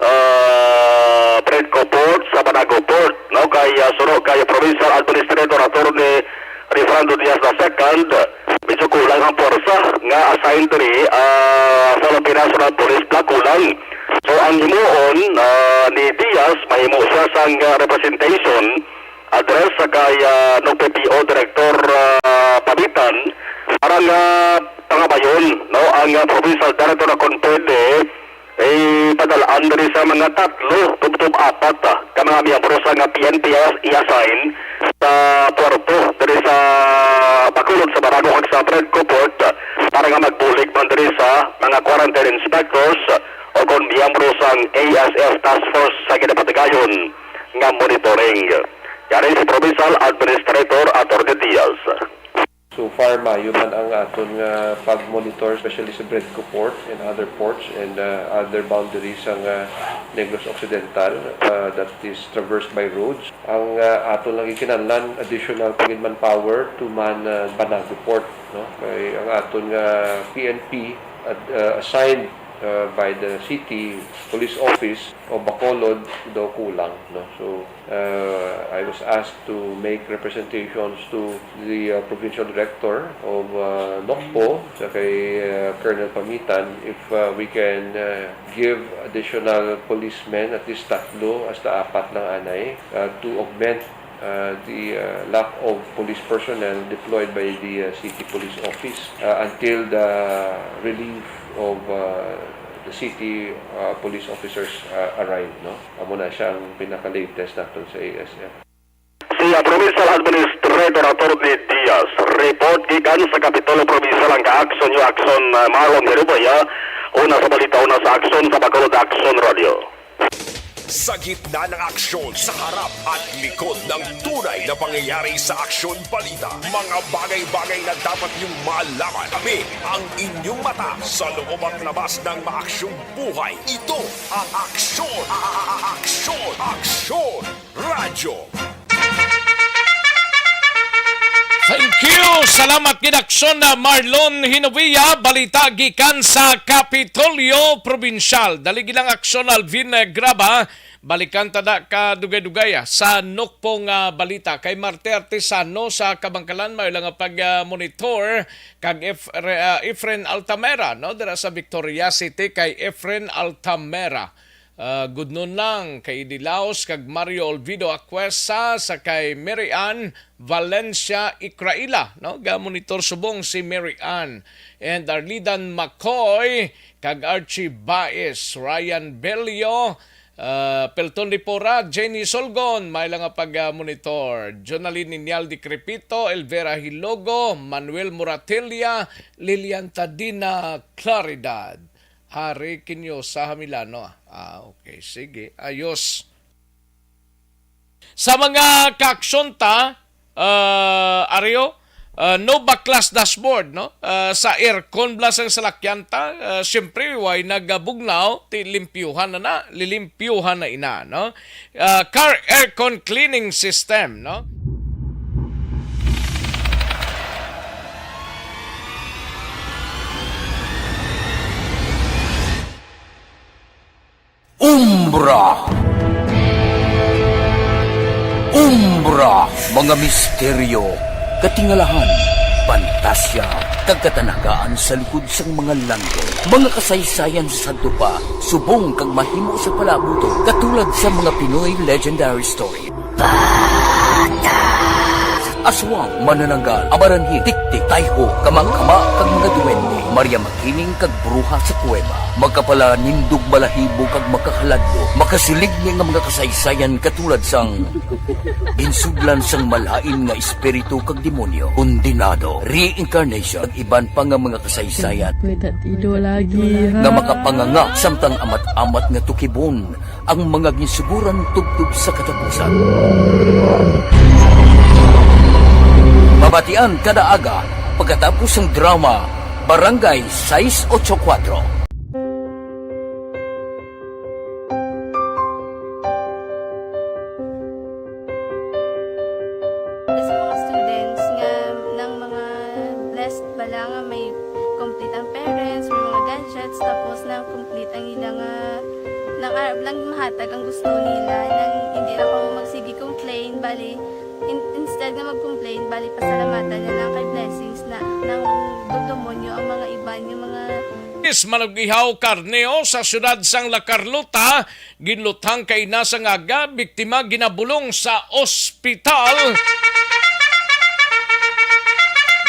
ah, Predco Port sa Banago Port, no? Kay, ah, suno kay Provincial Administrator Attorney Rey Fernando Diaz the second, medyo kulang ang pwersa nga assigned diri, ah, sa Philippine National Police, pila kulang. So, ang himuon, ah, ni Diaz, mahimo siya sang, ah, representation address sa kay, ah, Nocpo P O Director, ah, Pamitan para nga pangabayon, no, ang, ah, provincial director nga kon pwede, eh, padal-an diri sa mga tatlo tubtob apat, ah, ka mga miyembro sa nga P N P i-assign sa puerto diri sa Bacolod, sa Barago kag sa Bredco Port, ah, para nga magbulig man diri sa mga quarantine inspectors, ah, o kon miyembro sang A S F task force sa ginapatigayon nga monitoring. Yari si Provincial Administrator Attorney Diaz. So far, maayo man ang aton nga pag-monitor, especially sa Bredco Port and other ports and, uh, other boundaries sang, uh, Negros Occidental, uh, that is traversed by roads. Ang, uh, aton lang gikinahanglan, additional pa gid manpower to man, uh, Banago Port, no? Kay ang aton nga P N P ad-, uh, assigned, uh, by the city police office o Bacolod daw kulang, no? So, Uh, I was asked to make representations to the, uh, provincial director of, uh, Nocpo, sa kay, uh, Colonel Pamitan, if, uh, we can, uh, give additional policemen, at least tatlo hasta apat lang anay, uh, to augment, uh, the, uh, lack of police personnel deployed by the, uh, city police office, uh, until the relief of, uh, the city, uh, police officers, uh, arrive, no? Amo na siya ang pinaka-latest naton sa A S F. Si, ah, Provincial Administrator Attorney Diaz, report gikan sa Kapitulo Provincial ang ka-action niyo, action, ah, Marlon Herubaya, una sa balita, una sa action sa Bacolod Action Radio. Sa gitna ng aksyon, sa harap at likod ng tunay na pangyayari sa Aksyon Balita, mga bagay-bagay na dapat niyong malaman. Kami ang inyong mata sa loob at labas ng maaksyong buhay. Ito ang Aksyon, a-, a-, a-, Aksyon, Aksyon Radyo. Thank you. Salamat gid, Aksyon na Marlon Hinovia. Balita gikan sa Kapitolyo Probinsyal. Dali gilang, Aksyon Alvin, eh, Graba. Balikan ta na ka dugay-dugay, ah, sa nukpong, ah, balita. Kay Marte Artisano sa Kabangkalan, may lang nga pag, ah, monitor kag Ef-, re-, ah, Efren Altamera, no? Dira sa Victoria City kay Efren Altamera. Ah, gudnon lang kay Eddie Laos kag Mario Olvido Acuesa sa kay Mary Ann Valencia Icraila, no? Ga-monitor subong si Mary Ann and Arlidan Macoy kag Archie Baez, Ryan Bello, ah, Pelton Ripora, Jenny Solgon, may lang nga pag-monitor. Jonalyn Inyal de Crepito, Elvera Hilogo, Manuel Moratilia, Lilian Tadina Claridad. Hari Kinyosa Hamilano, ah. Ah, okay. Sige. Ayos. Sa mga kaaksyon ta, ah, Ario, ah, no baklas dashboard, no? Ah, sa aircon bala sang salakyan ta, ah, siyempre, way nagabugnaw, ti limpyuhan na na, lilimpyuhan na ina, no? Ah, car aircon cleaning system, no? Umbra. Umbra, mga misteryo, katingalahan, pantasya, kag katanagaan sa likod sang mga langgo. Mga kasaysayan sa sadto pa, subong kag mahimo sa palaabuton, katulad sa mga Pinoy legendary story. Aswang, manananggal, amaranhit, tiktik, tayho, kamangkama, kag mga duwende, Maria Makiling, kag bruha sa kuweba. Makapalanindog balahibo kag makahaladlo, makasiligni nga mga kasaysayan katulad sang ginsudlan sang malain nga espiritu kag demonyo, kondenado, reincarnation, kag iban pa nga mga kasaysayan. May tatido lagi, ha? Nga makapanganga samtang amat-amat nga tukibon ang mga ginsuguran tubtob sa katapusan. Mabatian kada aga pagkatapos sang drama Barangay Sais Otso Kuwatro. Sa mga students nga nang mga blessed bala nga may complete ang parents, may mga gadgets, tapos na complete ang ila nga, nang arab lang mahatag ang gusto nila, nang hindi na kamo magsige complain, bali, In- instead nga mag-complain, bali pasalamatan na lang kay blessings na nang dudumonyo ang mga iban nga mga Is manug-ihaw karne, o, sa siyudad sang La Carlota, ginluthang kaina sang aga, biktima ginabulong sa ospital.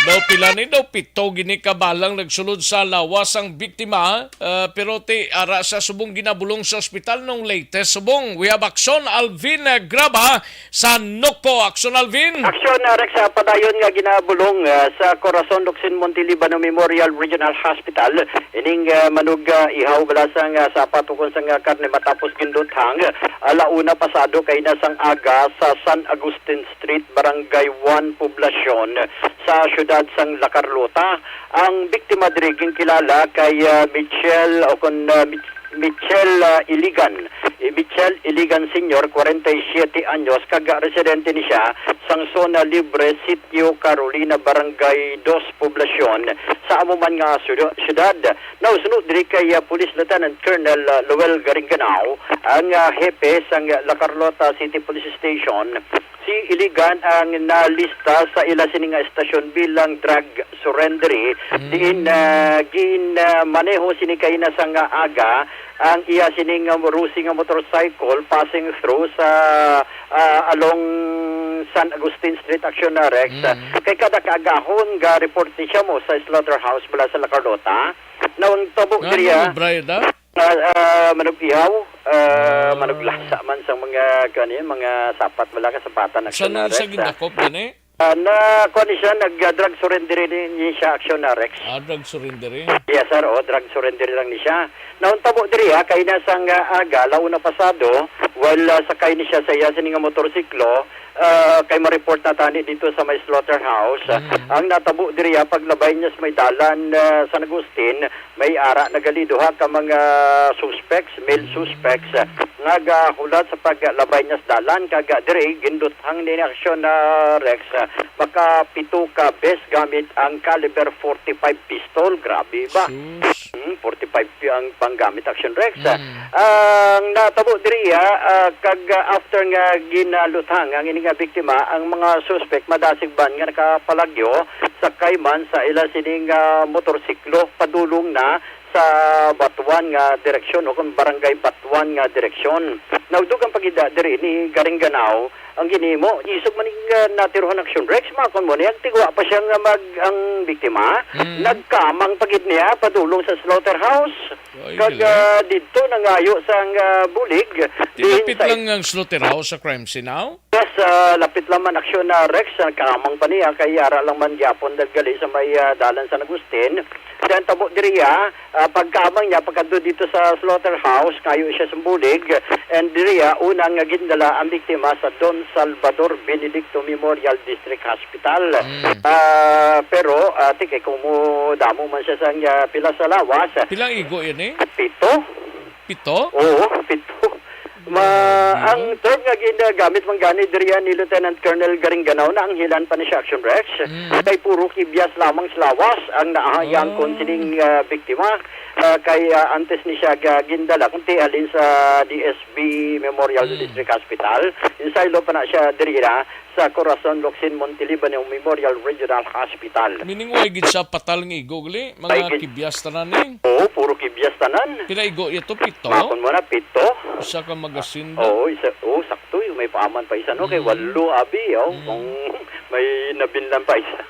Daw pila ni, daw pito gini ka balang nagsulod sa lawas ang biktima, ah, pero ti ara sa subong ginabulong sa ospital nung latest subong. We have Action Alvin, eh, Graba sa Noko. Action Alvin. Action, ah, Rex, sa padayon nga ginabulong, ah, sa Corazon Locsin Monte Libano Memorial Regional Hospital, ining, ah, manug, ah, ihaw bala sang, ah, sapa tukon sang, ah, karne matapos ginluthang, ah, ala una pasado kaina sang aga sa San Agustin Street, Barangay One, Poblacion, sa siyudad sang La Carlota. Ang biktima diri ginkilala kay, ah, Michelle o kon, ah, Mich-, Michelle, ah, Iligan. I Michelle Iligan Senior, kwarenta y siyete anyos, kag residente ni siya sang Zona Libre, Sitio Carolina, Barangay Dos, Poblacion, sa amo man nga syu-, syudad. Nausno diri kay, ah, Police Lieutenant Colonel, ah, Lowell Garinganao, ang, ah, hepe sang La Carlota City Police Station, si Iligan ang nalista sa ila sini nga estasyon bilang drug surrenderee, Mm. diin, ah, gin, ah, maneho sini kaina sang aga ang iya sini nga Rusi nga motorcycle passing through sa, ah, along San Agustin Street, Action Rex. Mm. Kay kada kaagahon ga report ni siya mo sa slaughterhouse bala sa La Carlota. Now, ang tabo Nga diri, ah, mo, Brian, ah? Ah, ah, manug-ihaw, ah, Ah. manuglasa man sa mga, kani, mga sapat, wala ka sapatan, Sa Action nang Rex, isa ah. gindakop gani? Ah, na, kuwan ni siya, nag, ah, drug surrender ni, ni siya, Action Rex. Ah, drug surrender eh. Yes, sir. Oh, drug surrender lang ni siya. Nauntabo diri, ha, kay na sang, ah, aga, launa pasado, while, ah, sakay ni siya sa iya sini nga motorsiklo, ah, kay ma-report na tani dito sa may slaughterhouse. Mm. Ang natabo diri, ha, paglabay niya sa may dalan, ah, San Agustin, may ara na gali duha ka mga suspects, male suspects, ah, nga gahulat sa paglabay niya sa dalan, kag, ah, diri ginduthang ni Action, ah, Rex, ah, makapito ka bes gamit ang caliber forty-five pistol. Grabe ba? Sus. Hmm, forty-five pi-, ang panggamit, Action Rex. Mm. Ang natabo diri, ah, ah, kag, ah, after nga ginaluthang ang ini nga biktima, ang mga suspect madasig ban nga nakapalagyo, sakay man sa ila sining, ah, motorsiklo, padulong na sa Batuan nga direksyon o kung Barangay Batuan nga direksyon. Naudog ang pagida diri ni Garingganao ang ginimo. Isog man ning, ah, natiruhan, Action Rex, makon mo niya, tigwa pa siya nga mag, ang biktima, Mm. nagkamang pagid niya padulong sa slaughterhouse. Ay, Kag, galing. ah, didto nangayo sang, ah, bulig. Di diin lapit sa lang ang slaughterhouse sa crime scene now? Yes, ah, lapit lang man, Action, ah, Rex, ah, kaamang pa niya, kay ara lang man gyapon daggali sa may, ah, dalan San Agustin. Then tabo diri, ah, ah, pagkaamang niya, pagkadto dito sa slaughterhouse, kayo siya sa bulig. And diri, ah, una nga gindala ang biktima sa Don Salvador Benedicto Memorial District Hospital. Mm. Ah, pero, ah, ti kay kung mo damo man siya sa, ah, pila sa lawas. Pilang igo yun eh? Pito. Pito? Oo, pito. Ma-, Oh, ang term nga ginagamit man gani diri ni Lieutenant Colonel Garingganao, naanghilan pa ni siya, Action Rex. Mm. Kay puro kibyas lamang sa lawas ang naahayang Oh. kon sining, ah, biktima. Ah, kay, ah, antes ni siya ga-, gindala, kung ti halin sa D S B Memorial Mm. District Hospital, insaylo pa na siya diri ra sa Corazon Locsin Montelibano Memorial Regional Hospital. Meaning, way gid siya patal nga igo, gali? Mga Ay, gid- kibyas tanan, eh. Oo, puro kibyas tanan. Pila igo ito? Pito? Makon mo na, pito. Isa ka magasin ba? Oo, isa, oo, sakto yun. May paaman pa isa, no? Kay Mm. walo, abi, oh. Mm. Kung may nabinlan pa isa.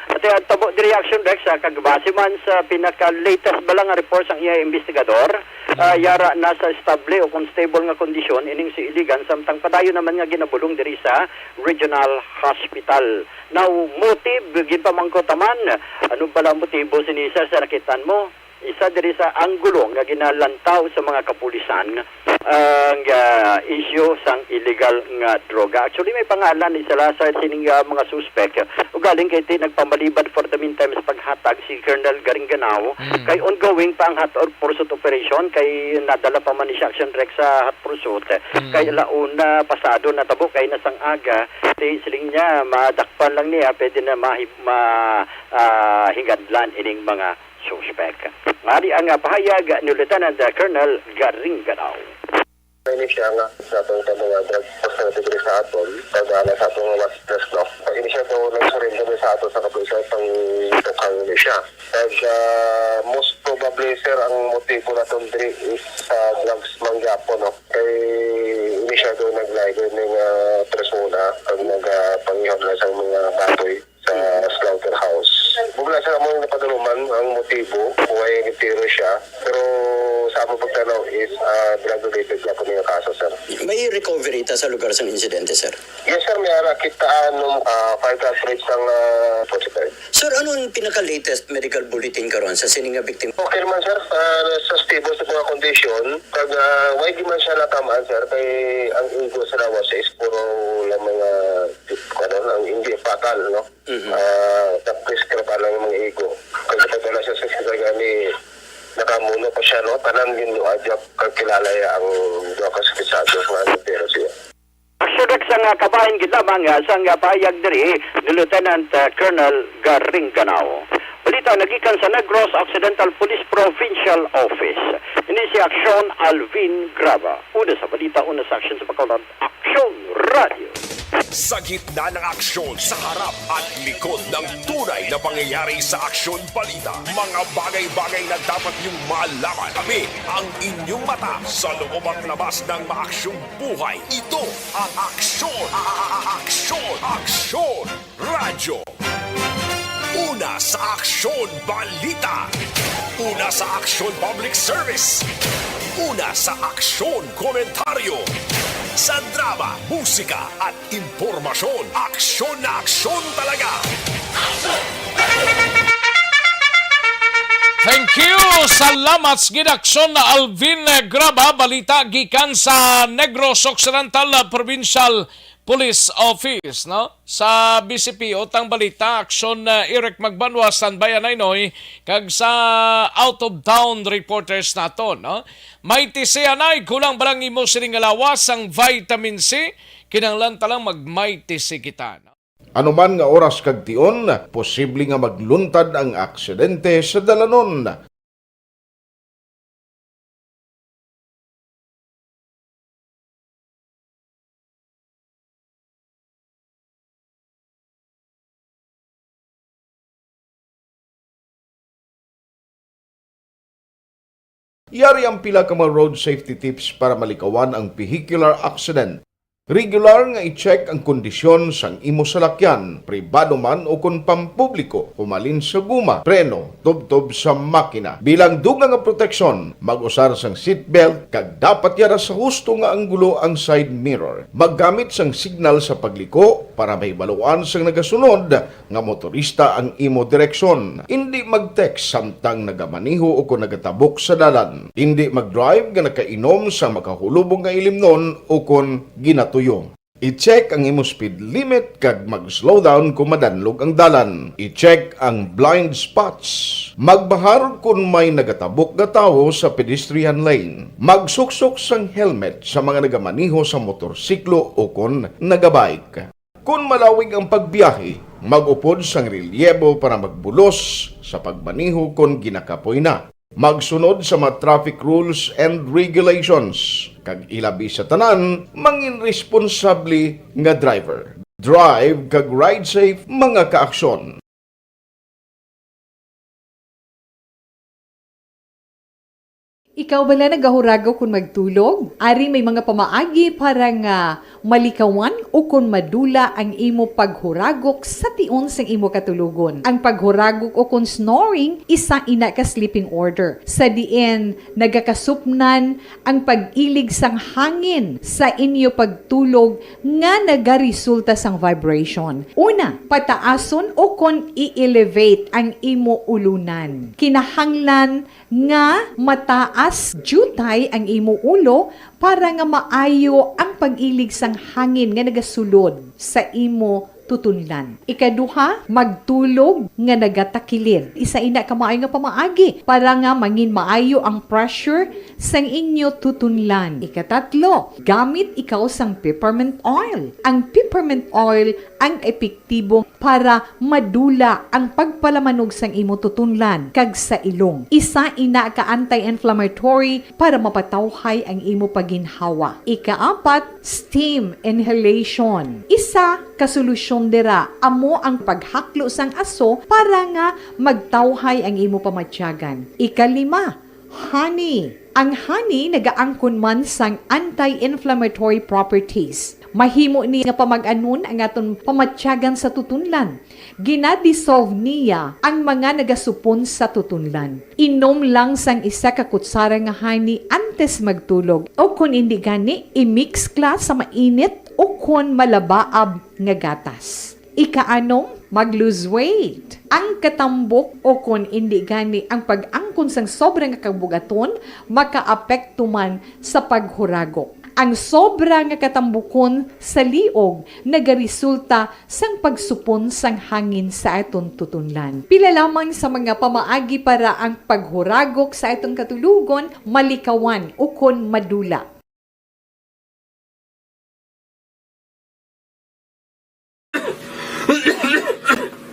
Ate, ang tabo di reaction, Rex, ha? Kag base man sa pinaka-latest ba lang nga report sang iya investigador, ah, Mm. yara na sa estable o kung stable nga kondisyon ining si Iligan, samtang padayon naman nga ginabulong diri sa Regional Hospital. Now, motive, ginpamangkot naman, ano pala ang motibo sini, sir, sa nakitaan mo? Isa diri sa anggulo nga ginalantaw sa mga kapulisan ang, ah, isyu sang illegal nga droga. Actually, may pangalan ni sila sa sining, ah, mga suspek. Ugaling kay ti nagpambalibad for the meantime sa paghatag si Colonel Garingganao. Mm. Kay ongoing pa ang hot or pursuit operation, kay nadala pa man ni siya, Action Rex, sa hot pursuit. Mm. Kay launa pasado natabo kay na sang aga, ti siling niya, madakpan lang niya, pwede na mahi-, ma-, ah, hingadlan ining mga suspek. Mari ang, ah, pahayag ni Lieutenant Colonel Garingganao. Siya nga sa atong mga drug positive sa aton, pagdala sa atong mga stress, no? Pag ini siya daw nagsurrender sa ato sa kapulisan, pang tukang ni siya. Kag, ah, most probably, sir, ang motibo naton diri is sa drugs man gyapon, no? Kay ini siya daw nag-live ning, ah, persona, pag nag, ah, pangihap na sa mga baboy sa slaughterhouse. Wala sa among napaduluman ang motibo, why nagtiro siya. Pero sa among pagtanaw is, ah, drug-related gyapon nga kaso, sir. May recovery ta sa lugar sang insidente, sir? Yes, sir. May ara kita, ano, ah, five cartridge sang, ah, forty-five. Sir, ano ang pinaka-latest medical bulletin karon sa sini nga biktima? Okay naman, sir. Ah, sa stable sa mga kondisyon. Pag, ah, why di man siya natamaan, sir? Kay ang igo sa lawas is puro lang mga, ano, ang hindi fatal, no? Mhm. Ah, tapos kinabalan ng mga igo. Kaya sa pagdala siya sa ospital gani, nakamuno pa siya, no? Tanan yun, no? Adya, kagkilala ya ang duha ka sakit sa ato, nga nagtiro siya. Aksyon sa nga kabahin gid lamang, ah, sa nga pahayag diri ni Lieutenant, ah, Colonel Garing Ganao. Balita nagikan sa Negros Occidental Police Provincial Office. Ini si Aksyon Alvin Graba. Una sa balita, una sa aksyon sa pagkaulat, Aksyon Radio. Sa gitna ng aksyon, sa harap at likod ng tunay na pangyayari sa Aksyon Balita, mga bagay-bagay na dapat niyong malaman. Kami ang inyong mata sa loob at labas ng maaksyong buhay. Ito ang Aksyon, a-, a-, a-, Aksyon, Aksyon Radyo. Una sa Aksyon Balita. Una sa Aksyon Public Service. Una sa Aksyon Komentaryo. Sa drama, musika, at impormasyon, aksyon na aksyon talaga. Thank you. Salamat sa gid, Aksyon na Alvin Graba. Balita gikan sa Negros Occidental, ah, Provincial Police Office, no? Sa B C P, utang balita, Aksyon, ah, Eric Magbanwa, standby, Anay Noy, kag sa out of town reporters nato, no? Mighty C, Anay, kulang ba lang imo sining nga lawas sang vitamin C? Kinahanglan ta lang mag Mighty C kita, no? Ano man nga oras kag tion, posible nga magluntad ang aksidente sa dalanon. Yari ang pila ka mga road safety tips para malikawan ang vehicular accident. Regular nga i-check ang kondisyon sang imo salakyan, pribado man o kon pampubliko, humalin sa guma, preno, tubtob sa makina. Bilang dugang nga proteksyon, mag-usar sang seatbelt kag dapat yara sa husto nga anggulo ang side mirror. Maggamit sang signal sa pagliko para mahibaluan sang nagasunod nga motorista ang imo direksyon. Indi mag-text samtang nagamaneho o kon nagatabok sa dalan. Indi mag-drive nga nakainom sa makahulubong nga ilimnon o kon ginatuyo. I-check ang imo speed limit kag mag-slow down kon madanlog ang dalan. I-check ang blind spots. Magbahar kon may nagatabok nga tawo sa pedestrian lane. Magsuksok sang helmet sa mga nagamaneho sa motorsiklo o kon nagabike. Kon malawig ang pagbiyahe, mag-upod sang relyebo para magbulos sa pagmaneho kon ginakapoy na. Magsunod sa mga traffic rules and regulations, kag ilabi sa tanan, mangin responsable nga driver. Drive kag ride safe, mga kaaksyon. Ikaw bala nagahuragok kon magtulog? Ari may mga pamaagi para nga malikawan o kon madula ang imo paghuragok sa tion sang imo katulogon. Ang paghuragok o kon snoring, isa ina ka sleeping order, sa diin nagakasupnan ang pag-ilig sang hangin sa inyo pagtulog nga nagaresulta sang vibration. Una, pataason o kon i-elevate ang imo ulunan. Kinahanglan nga mataas diutay ang imo ulo para nga maayo ang pag-ilig sang hangin nga nagasulod sa imo tutunlan. Ikaduha, magtulog nga nagatakilid. Isa ina ka maayo nga pamaagi para nga mangin maayo ang pressure sang inyo tutunlan. Ikatatlo, gamit ikaw sang peppermint oil. Ang peppermint oil ang epektibo para madula ang pagpalamanog sang imo tutunlan kag sa ilong. Isa ina ka anti-inflammatory para mapatawhay ang imo paginhawa. Ikaapat, steam inhalation. Isa ka solusyon dira amo ang paghaklo sang aso para nga magtawhay ang imo pamatyagan. Ikalima, honey. Ang honey nagaangkon man sang anti-inflammatory properties. Mahimo ni nga pamag-anon ang aton pamatyagan sa tutunlan. Gina-dissolve niya ang mga nagasupon sa tutunlan. Inom lang sang isa ka kutsara nga honey antes magtulog, o kon indi gani, i-mix kla sa mainit o kon malabaab nga gatas. Ikaanom, mag-lose weight. Ang katambok o kon indi gani ang pag-angkon sang sobra nga kabugaton makaapekto man sa paghuragok. Ang sobra nga katambukon sa liog nagaresulta sang pagsupon sang hangin sa aton tutunlan. Pila lamang sa mga pamaagi para ang paghuragok sa aton katulogon malikawan ukon madula.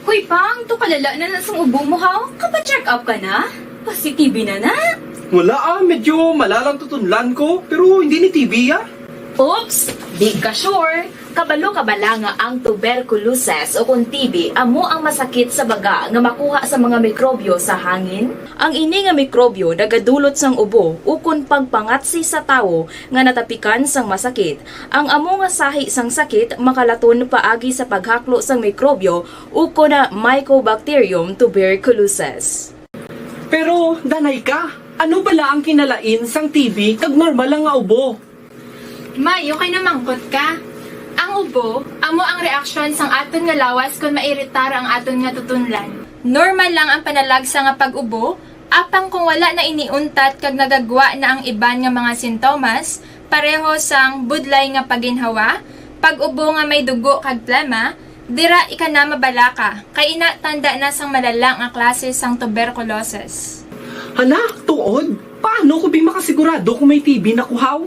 Hoy, Pang, to kalala na na sang ubo mo, ha? Kapa-check up ka na? Positive na na. Wala ah, medyo malalang tutunlan ko, pero hindi ni T B ah. Oops! Di ka sure? Kabalo ka bala nga ang tuberculosis o kon T B amo ang masakit sa baga nga makuha sa mga mikrobyo sa hangin? Ang ini nga mikrobyo nagadulot sang ubo ukon pagpangatsi sa tawo nga natapikan sang masakit. Ang amo nga sahi sang sakit makalaton paagi sa paghaklo sang mikrobyo ukon na Mycobacterium tuberculosis. Pero, danay ka, ano bala ang kinalain sang T B kag normal lang nga ubo? May, okay na mangkot ka. Ang ubo, amo ang reaksyon sang aton nga lawas kon mairitar ang aton nga tutunlan. Normal lang ang panalagsa nga pag-ubo, apang kung wala na ini untat kag nagagwa na ang iban nga mga sintomas, pareho sang budlay nga paginhawa, pag-ubo nga may dugo kag plema, dira ika na mabalaka, kay ina tanda na sang malala nga klase sang tuberculosis. Hala, tuod? Paano ko bi makasigurado kung may T B na ko haw?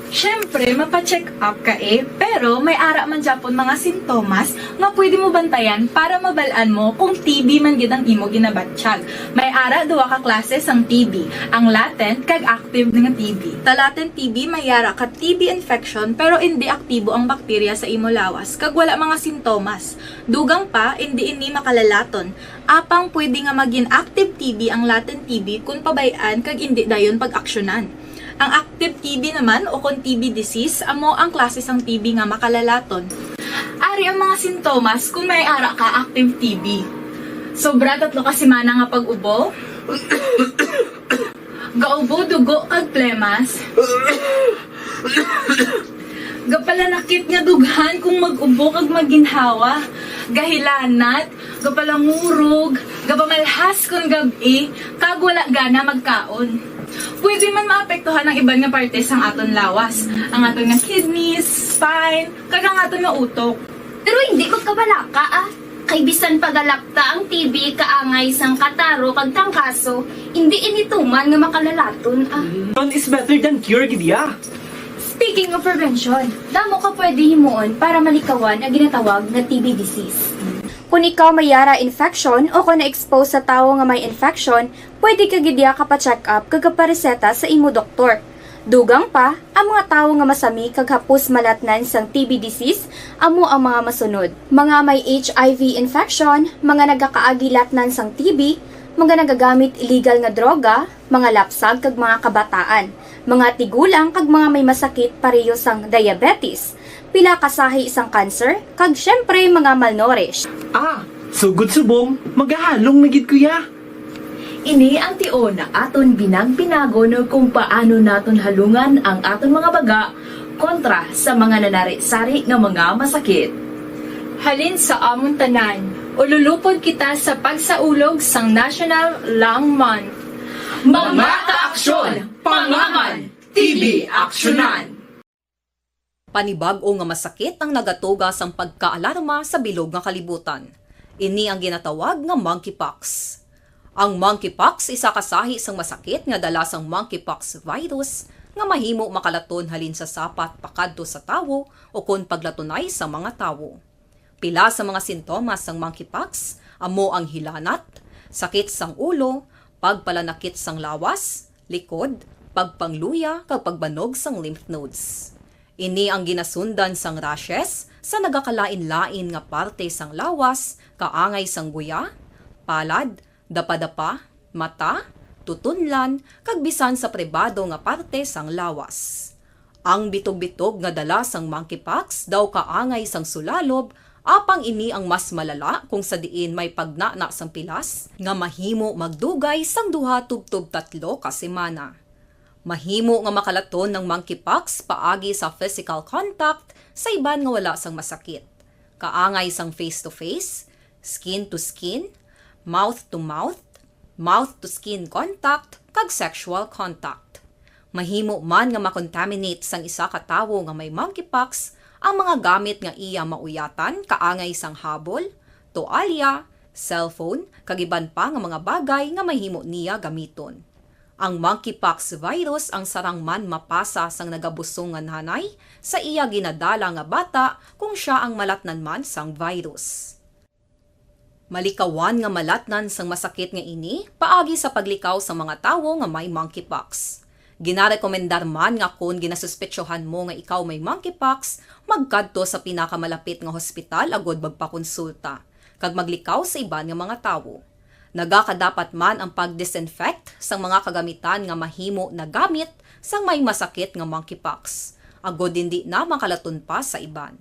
Siyempre, mapa-check up ka eh, pero may ara man gyapon mga sintomas nga pwede mo bantayan para mabal-an mo kung T B man gid ang imo ginabatyag. May ara duha ka klase sang T B, ang latent kag active nga T B. Sa latent T B may ara ka T B infection pero indi aktibo ang bakterya sa imo lawas kag wala mga sintomas. Dugang pa, indi ini makalalaton. Apang pwede nga magin active T B ang latent T B kon pabay-an kag indi dayon pag-aksyonan. Ang active T B naman o kon T B disease amo ang klase sang T B nga makalalaton. Ari ang mga sintomas kon may ara ka active T B. Sobra tatlo ka semana nga pag-ubo. Gaubo dugo kag plemas. Gapalanakit nga dughan kung mag-ubo kag maginhawa. Gahilanat, gapalangurog, gapamalhas kon gab-i, kag wala gana magkaon. Pwede man maapektuhan ang iban nga parte sang aton lawas, ang aton nga kidneys, spine, kag ang aton nga utok. Pero hindi magkabalaka, ah. Kay bisan pagalapta ang T B kaangay sang kataro kag trangkaso, hindi ini tuman nga makalalaton, ah. Prevention is better than cure, gid ya. Speaking of prevention, damo ka pwede himuon para malikawan ang ginatawag nga T B disease. Kung ikaw may yara infection o kung na-expose sa tawo nga may infection, pwede ka gid ya kapa-check up kag kapareseta sa imo doktor. Dugang pa, ang mga tawo nga masami kag hapos malatnan sang T B disease amo ang mga masunod: mga may H I V infection, mga nagakaagi latnan sang T B, mga nagagamit illegal nga droga, mga lapsag kag mga kabataan, mga tigulang kag mga may masakit pareho sang diabetes, pila ka sahi sang cancer, kag syempre mga malnourished. Ah, sugod subong, magahalong na gid ko ya. Ini ang tion nga aton binag-binagon kung paano naton halungan ang aton mga baga kontra sa mga nanari-sari nga mga masakit. Halin sa amon tanan, ululupod kita sa pagsaulog sang National Lung Month. Mga kaaksyon, pangaman, T B aksyonan! Panibag-o nga masakit ang nagatuga sang pagkaalarma sa bilog nga kalibutan. Ini ang ginatawag nga monkeypox. Ang monkeypox isa ka sahi sang masakit nga dala sang monkeypox virus nga mahimo makalaton halin sa sapat pakadto sa tawo ukon paglatunay sa mga tawo. Pila sa mga sintomas sang monkeypox amo ang hilanat, sakit sang ulo, pagpalanakit sang lawas, likod, pagpangluya, kag pagbanog sang lymph nodes. Ini ang ginasundan sang rashes sa nagakalain-lain nga parte sang lawas, kaangay sang guya, palad, dapadapa, mata, tutunlan, kag bisan sa pribado nga parte sang lawas. Ang bitog-bitog nga dala sang monkeypox daw kaangay sang sulalob, apang ini ang mas malala kung sa diin may pagnana sang pilas nga mahimo magdugay sang duha tubtob tatlo ka semana. Mahimo nga makalaton ang monkeypox paagi sa physical contact sa iban nga wala sang masakit, kaangay sang face-to-face, skin-to-skin, mouth-to-mouth, mouth-to-skin contact, kag sexual contact. Mahimo man nga makontaminate sang isa ka tawo nga may monkeypox ang mga gamit nga iya mauyatan, kaangay sang habol, toalya, cellphone, kag iban pa nga mga bagay nga mahimo niya gamiton. Ang monkeypox virus ang sarang man mapasa sang nagabusong nga nanay sa iya ginadala nga bata kung sia ang malatnan man sang virus. Malikawan nga malatnan sang masakit nga ini paagi sa paglikaw sa mga tawo nga may monkeypox. Ginarekomendar man nga kon ginasuspetsohan mo nga ikaw may monkeypox, magkadto sa pinakamalapit nga hospital agud magpakonsulta kag maglikaw sa iban nga mga tawo. Nagakadapat man ang pag-disinfect sang mga kagamitan nga mahimo nagamit sang may masakit nga monkeypox, agud indi na makalaton pa sa iban.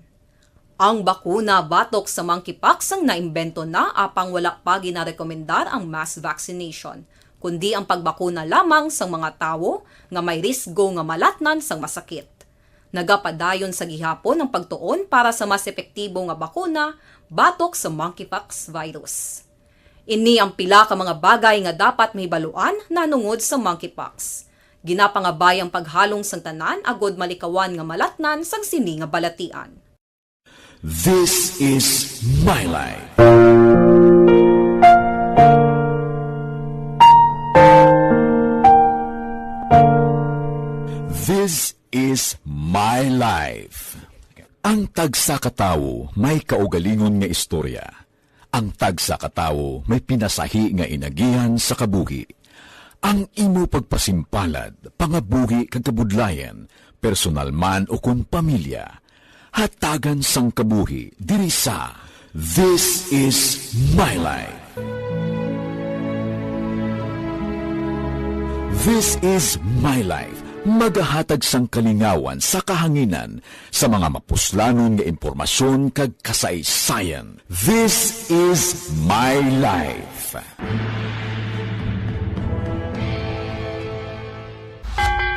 Ang bakuna batok sa monkeypox ang naimbento na, apang wala pa ginarekomendar ang mass vaccination, kundi ang pagbakuna lamang sang mga tawo nga may risgo nga malatnan sang masakit. Nagapadayon sa gihapon ang pagtuon para sa mas epektibo nga bakuna batok sa monkeypox virus. Ini ang pila ka mga bagay nga dapat mahibaluan nanungod sa monkeypox. Ginapangabay ang paghalong sang tanan agud malikawan nga malatnan sang sini nga balatian. This is my life. This is my life. Ang tagsa ka tawo may kaugalingon nga istorya. Ang tagsa ka tawo may pinasahi nga inagihan sa kabuhi. Ang imo pagpasimpalad, pangabuhi kag kabudlayan, personal man ukon pamilya, hatagan sang kabuhi diri sa This Is My Life. This Is My Life, magahatag sang kalingawan sa kahanginan sa mga mapuslanon nga impormasyon kag kasaysayan. This is my life.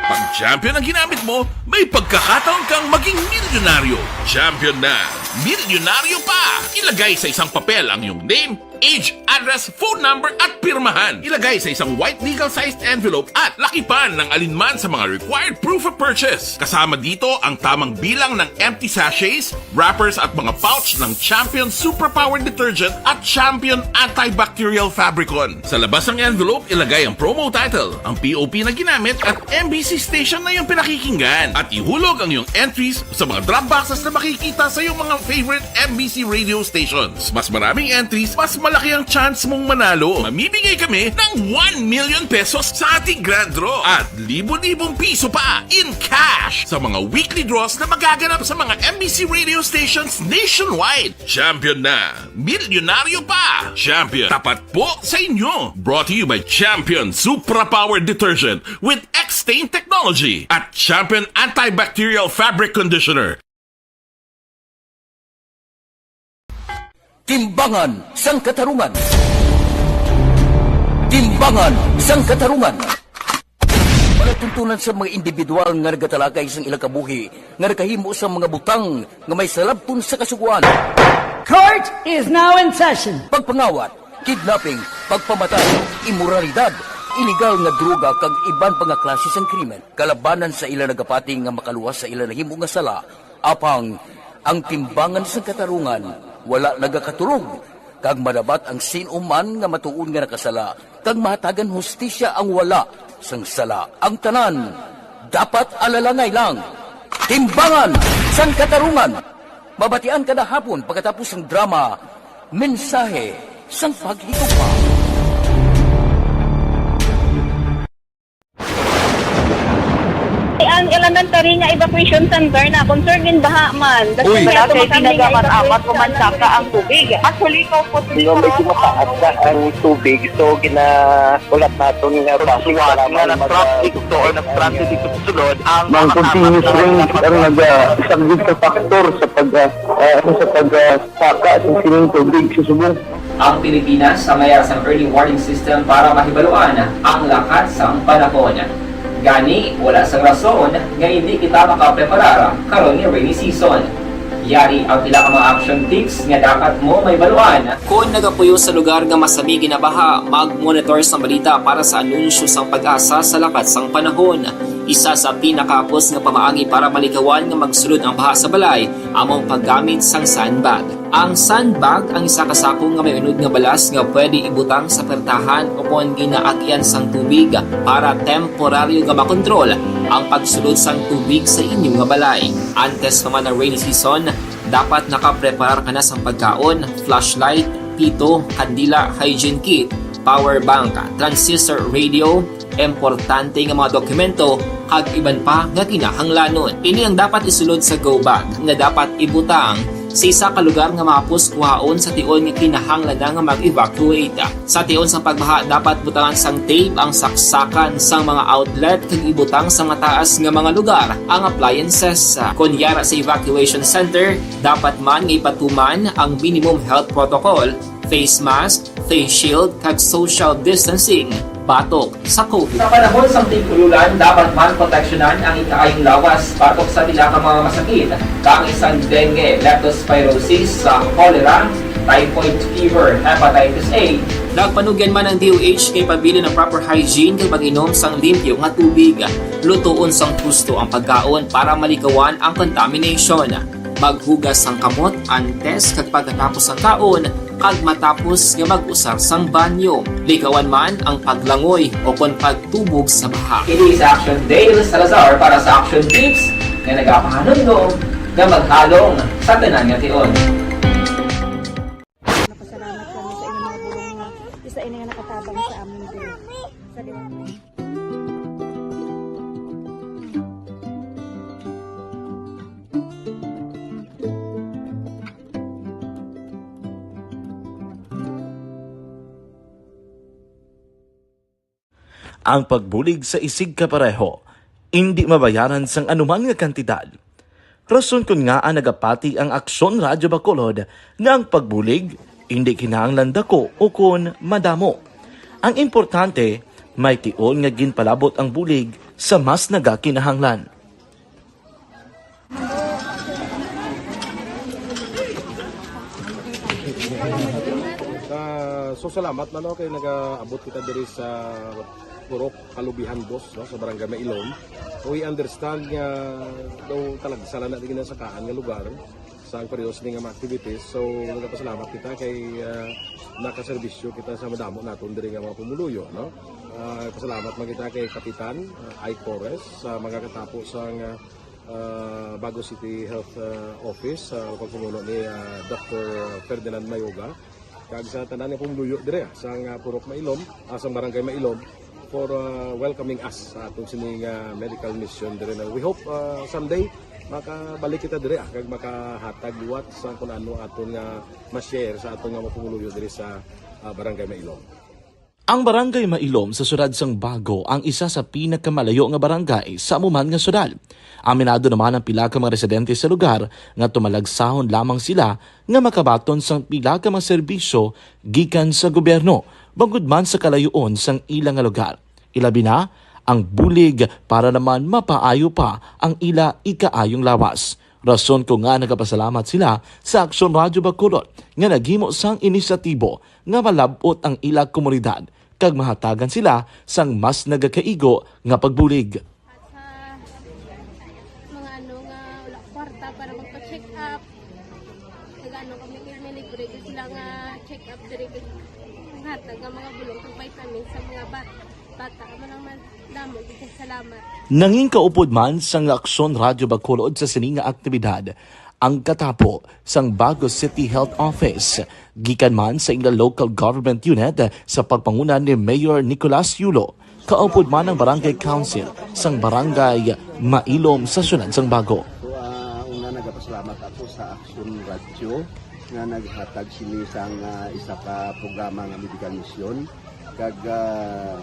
Pag champion ang ginamit mo, may pagkakataon kang maging milyonaryo. Champion na, milyonaryo pa! Ilagay sa isang papel ang iyong name, age, address, phone number, at pirmahan. Ilagay sa isang white legal-sized envelope at lakipan ng alinman sa mga required proof of purchase. Kasama dito ang tamang bilang ng empty sachets, wrappers at mga pouch ng Champion Superpower Detergent at Champion Antibacterial Fabricon. Sa labas ng envelope, ilagay ang promo title, ang P O P na ginamit at M B C station na iyong pinakikinggan. At ihulog ang iyong entries sa mga drop boxes na makikita sa iyong mga favorite M B C radio stations. Mas maraming entries, mas malaki ang chance mong manalo. Mamimigay kami ng one million pesos sa ating grand draw at libo-libong piso pa in cash sa mga weekly draws na magaganap sa mga M B C radio stations nationwide. Champion na! Milyonaryo pa! Champion, tapat po sa inyo! Brought to you by Champion Supra Power Detergent with X-Stain Technology at Champion Antibacterial Fabric Conditioner. Timbangan sang Katarungan. Timbangan sang Katarungan. Palatuntunan sa mga individual nga nagatalakay sang ilang kabuhi nga nakahimo sang mga butang nga may salabton sa kasugoan. Court is now in session. Pagpangawat, kidnapping, pagpamatay, imoralidad, iligal nga droga kag iban pa nga klase sang krimen. Kalabanan sa ila nagapati nga makaluwas sa ila nahimo nga sala, Apang ang timbangan sang katarungan wala nagakaturog, kag madapat ang sin-o man nga matuod nga nakasala, kag mahatagan hustisya ang wala sang sala. Ang tanan dapat alalangay lang. Timbangan sang Katarungan. Mabatian kada hapon pagkatapos sang drama, Mensahe sang Paghigugma. Ang elementary nga evacuation center na concern gin baha man. Uy. Wala kay ginagamit-amat o mansaka ang tubig. Actually, ikaw po. Medyo mataas na ang tubig, so gina-, ulat naton nga basig suwat nga na-trap dito or na-stranded dito sa sulod ang mga kasama. Continuous rain ang nag-, ah, isang big factor sa pag, ah, ah, sa pag, ah, saka sa sining tubig sa subong. Ang Pilipinas sa mayara sang early warning system para mahibaluan ang lakat sang panahon. Gani, wala sang rason nga indi kita makapreparar karon nga rainy season. Yari ang pila ka mga action tips nga dapat mo mahibaluan. Kon nagapuyo sa lugar nga masami ginabaha, mag-monitor sang balita para sa anunsyo sang PAGASA sa lakat sang panahon. Isa sa pinakahapos nga pamaagi para malikawan nga magsulod ang baha sa balay amo ang paggamit sang sandbag. Ang sandbag ang isa ka sako nga may unod nga balas nga pwede ibutang sa pertahan o kon ginaagyan sang tubig para temporaryo nga makontrol ang pagsulod sang tubig sa inyo nga balay. Antes pa man ang rainy season, dapat nakapreparar ka na sang pagkaon, flashlight, pito, kandila, hygiene kit, power bank, transistor radio, importante nga mga dokumento, kag iban pa nga kinahanglanon. Ini ang dapat isulod sa go bag nga dapat ibutang sa isa ka lugar nga mahapos kuhaon sa tion nga kinahanglan na nga mag-evacuate. Sa tion sang pagbaha, dapat butangan sang tape ang saksakan sang mga outlet kag ibutang sa mataas nga mga lugar ang appliances. Kon yara sa evacuation center, dapat man nga ipatuman ang minimum health protocol, face mask, face shield, kag social distancing batok sa COVID. Sa panahon sang tig-ululan, dapat man proteksyonan ang ikaayong lawas batok sa pila ka mga masakit, kaangay sang dengue, leptospirosis, sa cholera, typhoid fever, hepatitis A. Nagpanugyan man ang D O H nga ipabilin ang proper hygiene kag pag-inom sang limpyo nga tubig. Lutoon sang husto ang pagkaon para malikawan ang contamination. Maghugas sang kamot antes kag pagkatapos sang kaon kag matapos nga mag-usar sang banyo. Likawan man ang paglangoy o kon pagtubog sa baha. Kini si Action Dale Salazar para sa Action Tips nga nagapahanumdom nga maghalong sa tanan nga tion. Napasalamat kami sa inyong mga pulong nga isa ini nga nakatabang sa amin din. Sa liwanag. Ang pagbulig sa isigkapareho indi mabayaran sang anuman nga kantidad. Rason kon ngaa nagapati ang Aksyon Radyo Bacolod nga ang pagbulig indi kinahanglan dako ukon madamo. Ang importante, may tion nga ginpalabot ang bulig sa mas nagakinahanglan. Ah, so salamat man, no, kay nagaabot kita diri sa Purok Kalubihan Dos, no, sa Barangay Mailom. We understand nga daw talagsa lang na di ginasakaan nga lugar sa ang periods ni nga mga activities. So, nagapasalamat kita kay, ah, nakaserbisyo kita sa madamo naton diri nga mga pumuluyo, no? Ah, pasalamat man kita kay Kapitan, ah, Ike Torres sa mga katapo sa nga, ah, Bago City Health, ah, Office, sa pagpamuno ni, ah, Doctor Ferdinand Mayoga. Kag sa tanan nga pumuluyo dire, ah, sang, ah, Purok Mailom, ah, sang Barangay Mailom, for, ah, welcoming us sa aton sini nga medical mission dire na. We hope, ah, someday makabalik kita dire, ah, kag makahatag liwat sa kun ano aton nga ma-share sa aton nga mga pumuluyo dire sa, ah, Barangay Mailom. Ang Barangay Mailom sa siyudad sang Bago ang isa sa pinakamalayo nga barangay sa amo man nga siyudad. Aminado naman ang pila ka mga residente sa lugar nga tumalagsahon lamang sila nga makabaton sang pila ka mga serbisyo gikan sa gobyerno, bangod man sa kalayoon sang ila nga lugar. Ilabi na, ang bulig para naman mapaayo pa ang ila ikaayong lawas. Rason ko nga nagapasalamat sila sa Aksyon Radyo Bacolod nga naghimo sang inisyatibo nga malab-ot ang ila komunidad kag mahatagan sila sang mas nagakaigo nga pagbulig. At sa mga ano, Ano nga wala kwarta para magpa-check up. Nagano kami, may libre gyud sila nga check up diri, kag hatag nga mga bulong kag vitamins sa mga bat-, bata. Amo lang man, damo gyud kay salamat. Nangin kaupod man sang Aksyon Radyo Bacolod sa sini nga aktibidad ang katapo sang Bago City Health Office, gikan man sa ila local government unit sa pagpanguna ni Mayor Nicolas Yulo, kaupod man ang Barangay Council sang Barangay Mailom sa siyudad sang Bago. So, ah, una, nagapasalamat ako sa Aksyon Radyo nga naghatag sini sang, ah, isa ka programa nga medical mission. Kag, ah,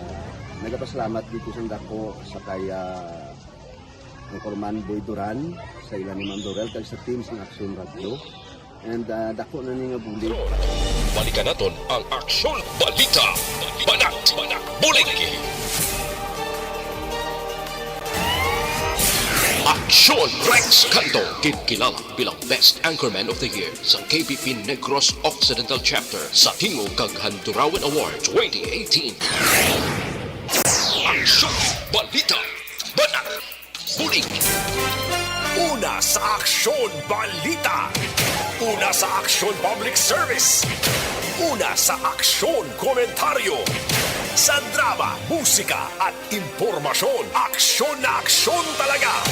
nagapasalamat dito sa dako sa kay, ah, Anchorman Boy Duran, sa ila ni Ma'am Dorel, kag sa team sang Aksyon Radyo. And, ah, dako na ni nga bulig. Balikan naton ang Aksyon Balita. Banat, Bulig. Aksyon Rex Canto, ginkilala bilang Best Anchorman of the Year sa K B P Negros Occidental Chapter sa Tingog kag Handurawan Award twenty eighteen. Aksyon Balita. Banat. Bulig. Una sa Aksyon Balita. Una sa Aksyon Public Service. Una sa Aksyon Komentaryo. Sa drama, musika, at impormasyon, aksyon na aksyon talaga.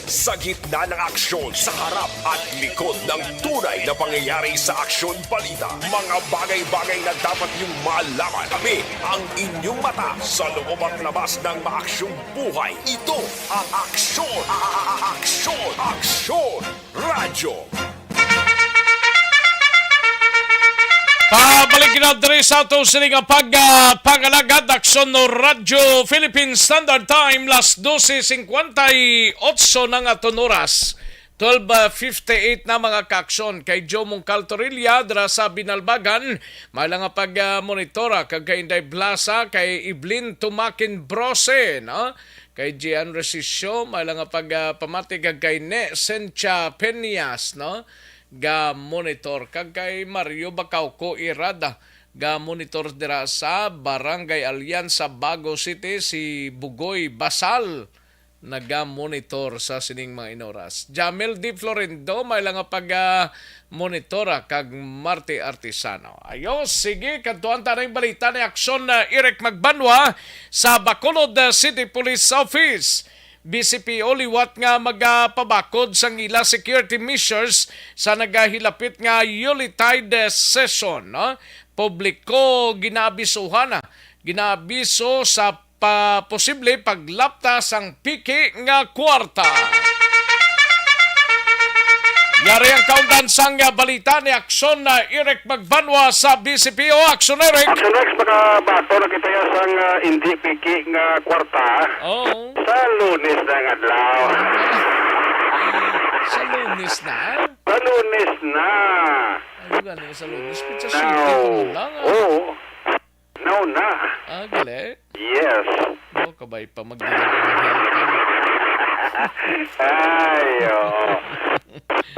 Sa gitna ng aksyon, sa harap at likod ng tunay na pangyayari sa Aksyon Balita, mga bagay-bagay na dapat niyong malaman. Kami ang inyong mata sa loob at labas ng maaksyong buhay. Ito ang Aksyon, a-, a-, a-, Aksyon, Aksyon Radyo. Pabalik na diri sa ato sini nga pag, ah, pag-alagad, Aksyon Radyo Philippine Standard Time, las dose cincuenta y ocho na nga aton oras. Twelve fifty-eight na, mga kaaksyon. Kay Joe Mungkal Torilla dira sa Binalbagan, may lang nga pag, ah, monitora, kag kay Inday Blasa, kay Evelyn Tumakin Brose, no? Kay Gian Resisio, may lang nga pag, ah, pamati, kag kay Ne Sencha Peñas, no? Ga monitor, kag kay Mario Bacauco Irada, ga monitor dira sa Barangay Alianza, Bago City, si Bugoy Basal, naga-monitor sa sining mga inoras. Jamel D. Florendo, may lang nga pag, ah, monitora, kag Marte Artisano. Ayos, sige, kadtuan ta na ang balita ni Aksyon na Eric Magbanwa sa Bacolod, ah, City Police Office. B C P O liwat nga magapabakod sang ila security measures sa nagahilapit nga Yuletide season, no? Publiko ginaabisuhan na, ginaabiso sa pa posible paglapta sang piki nga kwarta. Yari ang kaundan sang balita ni Aksyon na Eric Magbanwa sa B C P O. Aksyon, Eric. Aksyon, Rex, makabato na kita ya sang, ah, hindi piki nga kwarta. Oo. Sa Lunes na nga adlaw. Sa Lunes na? Sa Lunes na. Ano gani sa Lunes? Pizza Now, City ko lang, ah. Oo. Now na. Ah, gali? Yes. Oh, kabay pa magdilag ang health, ah. Ay, oo.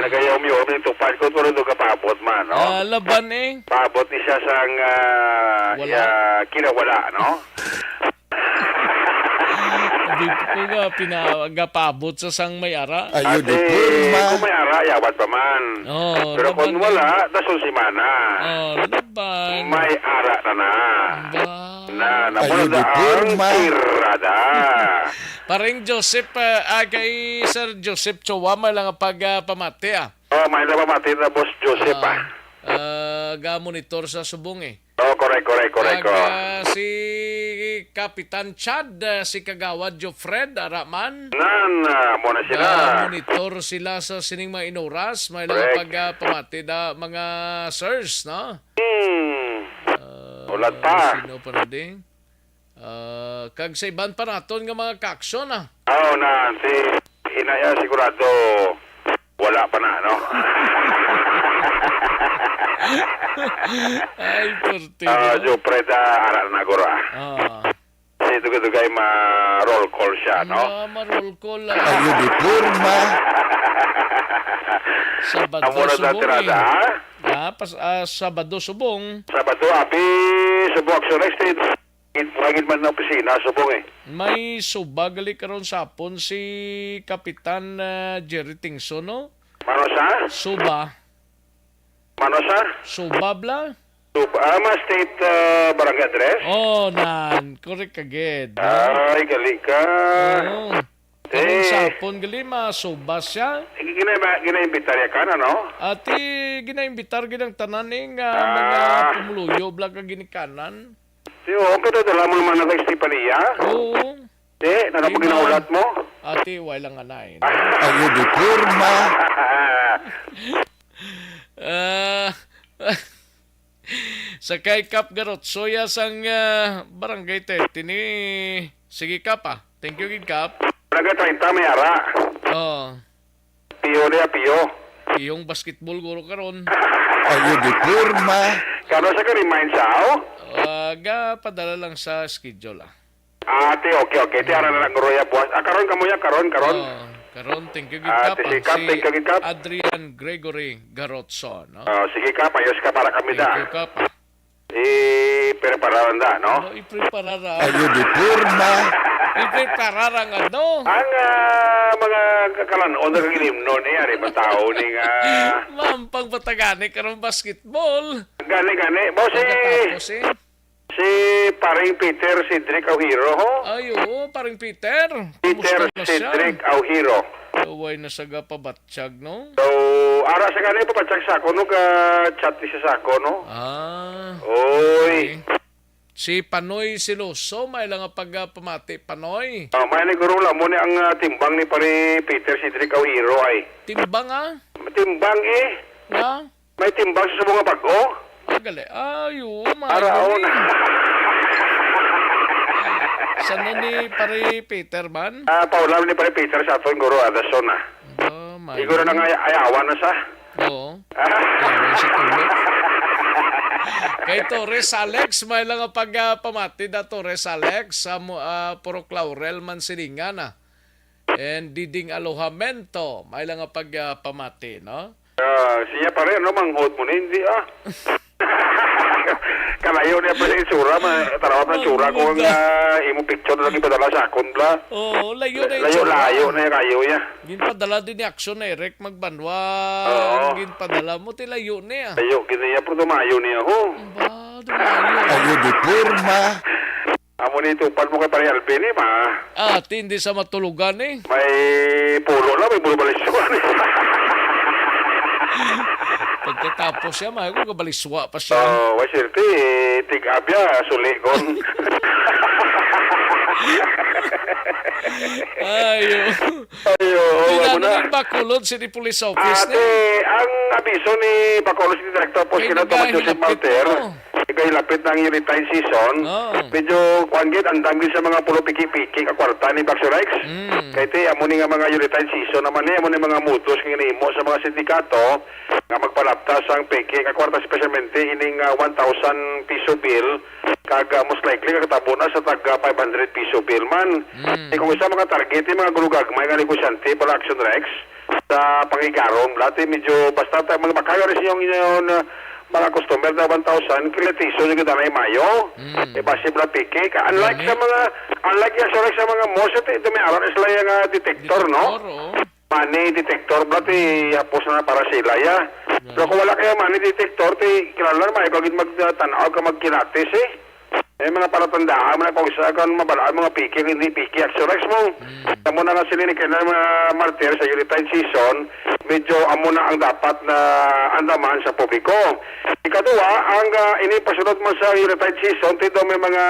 Nagayom-yom yung tupad ko, pero doon kapabot man, no? Ah, laban eh. Paabot ni siya sang, ah, Wala. Ya, kinawala, no? Di ko nga pina-, gapabot sa sang may ara. Ayo, di Ate, porma. Kung may ara, yawan pa man. Oh, Pero kung laban wala, eh. Dason si mana. Oh, laban. May ara na na. Ba? Na, Ayo, di napulada ang porma. Tirada. Paring Joseph, ah, ah, kay Sir Joseph Chua, may lang pag, ah, pamati, ah. Oh, may lang pamati na, Boss Joseph, ah. Ah, ah, ga-monitor sa subong, eh. Oh, correct, correct, correct, Kag, oh. Ah, si Kapitan Chad, ah, si Kagawad Jofred, ara man. Nan, ah, mo na sila. Ah, monitor sila sa sining mga inoras. May lang Correct. Pag, ah, pamati da, mga sirs, no? Hmm. Ah, Ulat pa. Sino pa na ding? Ah, kag sa iban pa naton nga mga kaaksyon, ah. Oo, na, si Inaya sigurado wala pa na, no? Ay, perti, Ah, no? Jupre, ta, ara na gura. Ah. Si Dugay-Dugay ma-roll call siya, no? Ah, ma-roll call, ah. Ayo, di porma. Sabado Amo na subong, tirada, eh. Ha? Ah, pas-, ah, Sabado subong. Sabado, abi, subong Action Extends. It-, may gid man na opisina, subong eh. May suba gali karon sa hapon si Kapitan, ah, Jerry Tingson, no? Mano sa? Suba. Mano sa? Suba bla? Suba, ah, ma state, ah, barangay address? Oh, nan. Correct ka gid, no? Ay, gali ka. Oo. Karon Eh. sa hapon gali, masuba siya. Gina-, ginaimbitar ya ka na, no? Ati, ginaimbitar gid ang tanan ning, ah, mga Ah. pumuluyo, bla ka ginikanan. Di, oh, ang kadadala mo naman na kay Estefania? Oo. Di, ano Di po ginaulat man. mo? Ati, way lang anay, no? Ayo di porma. Ah, sa kay Kap Garotsoya sang, ah, Barangay thirty ni, sige, Kap, ah. Thank you gid, Kap. Barangay treinta, may ara. Oh. Piyo niya, piyo. Iyong basketball guro karon. Ayo di porma. Kano sa ka-remind sa, oh? Ah, ga padala lang sa schedule, ah. Ah, ti, okay, okay. Ti, ara na lang, guro, ya, buwas. Ah, karon, kamo ya, karon, karon. Oh, karon, thank you gid, Ah, Kap, ti, si ang Kap, si thank you gid, Kap. Adrian Gregory Garotso, no? Ah, sige, Kap, ayos ka para kami Thank da. you, Kap, ah. Eh, prepararan da, no? Ano, ipreparara? Ayo di porma. Ipreparara nga, no? Ang, ah, mga kakalan-on na kag inimnon, eh, ari ba tao ni nga Mampang batagani karong basketball. Gani, gani. Baw si Pagkatapos, eh. Si paring Peter Cedric Aujiro, ho? Ay, oo, paring Peter. Peter Kumusta na siya? Cedric Aujiro. Way na sa gapabatyag, no? So, ara sa gani, pabatyag sa ako, no? Ka-chat ni siya sa ako, no? Ah, Oy. okay. Si Panoy Siloso, may lang nga pagpamati, Panoy. Ah, may ni guro, amo ni ang, ah, timbang ni pare Peter Cedric Aujiro ay. Timbang, ah? Timbang, eh. Nga? May timbang sa subong nga bag-o? Ah, gali. Ay, oo, maayo Araon. ni. Sano ni Pare Peter man? Ah, paulam ni Pare Peter sa aton, guro, adason na. Ba, maayo. Siguro na nga ay-, ayawan na sa. Oo. Ayawan sa tulo. Kay Torres Alex, may lang nga pag, ah, pamati da Torres Alex, sa mo, ah, Purok Laurel man silingan, ah. And Diding Alojamento, may lang nga pag, ah, pamati, no? Ah, siya pa rin, no? Manghod mo na, hindi, ah. Kalayo niya pa sa itsura, ma-, tarawa pa itsura Manghod ko ang, na. ah, imo picture na lang ipadala sa akon, bla. Oo, layo na Layo, itsura. layo na yung kayo, ya. Ginpadala din ni Action Eric Magbanwa. Oo. Ginpadala mo, ti layo niya. Layo, gini niya, pero dumayo niya, ho. Ba, dumayo. Ayo di porma. Amo ni tupad mo kay Pare Alvin, eh, ma. Ah, tindi sa matulugan, eh. May pulo na, may pulo baliswa, eh. Pagkatapos siya, may ko kabaliswa pa siya. Oh, may swerte, eh, tig-ab ya, suli kon. Ayo. Ayo, Pila amo na na. Ning Bacolod City Police Office Ate, ni? Ang abiso ni Bacolod City Director po, Kay Sino Thomas Joseph nagahilapit Martir. na. Kay lapit na ang Yuletide season. Oh. Medyo, kuwan gid, andam gid sa mga pulo piki-piki ka kwarta ni Baxo Rex. Mm. Kay ti, amo ni nga mga Yuletide season naman ni, amo ni mga modus nga ginahimo sa mga sindikato nga magpalapta sang peke nga kwarta, especialmente ining, ah, one thousand piso bill, kag, ah, most likely, kakatabo na sa tag, ah, five hundred piso bill man. Mm. Eh, kung isa mga target, yung mga gulugagmay nga negosyante, pala Action Rex, sa pangigaron, dati medyo basta ta-, mga makaya rin sa inyong, inyong, uh, mga customer na one thousand, kilatiso yung ganda na mayo. Mm. E basi bla piki. Ka-, unlike Gani? sa mga, unlike yan sa, sa mga malls, ito, ito may aral sila yung, uh, detector, no? Detector, oh. Money detector, bla, ti, hapos na para sila, ya. Gani? Pero kung wala kayo money detector, ti, kilala na, may kagid mag-, uh, tanaw ka magkilatis, eh. May mga palatandaan mo na kung sa kan mabalaan mga piki, hindi piki, Action Rex mo. Mm. Amo na nga sila ni kailan mga martir sa Yuletide season, medyo amo na ang dapat na andaman sa publiko. Ikaduha, ang, ah, ini pasunod man sa Yuletide season, ti daw may mga,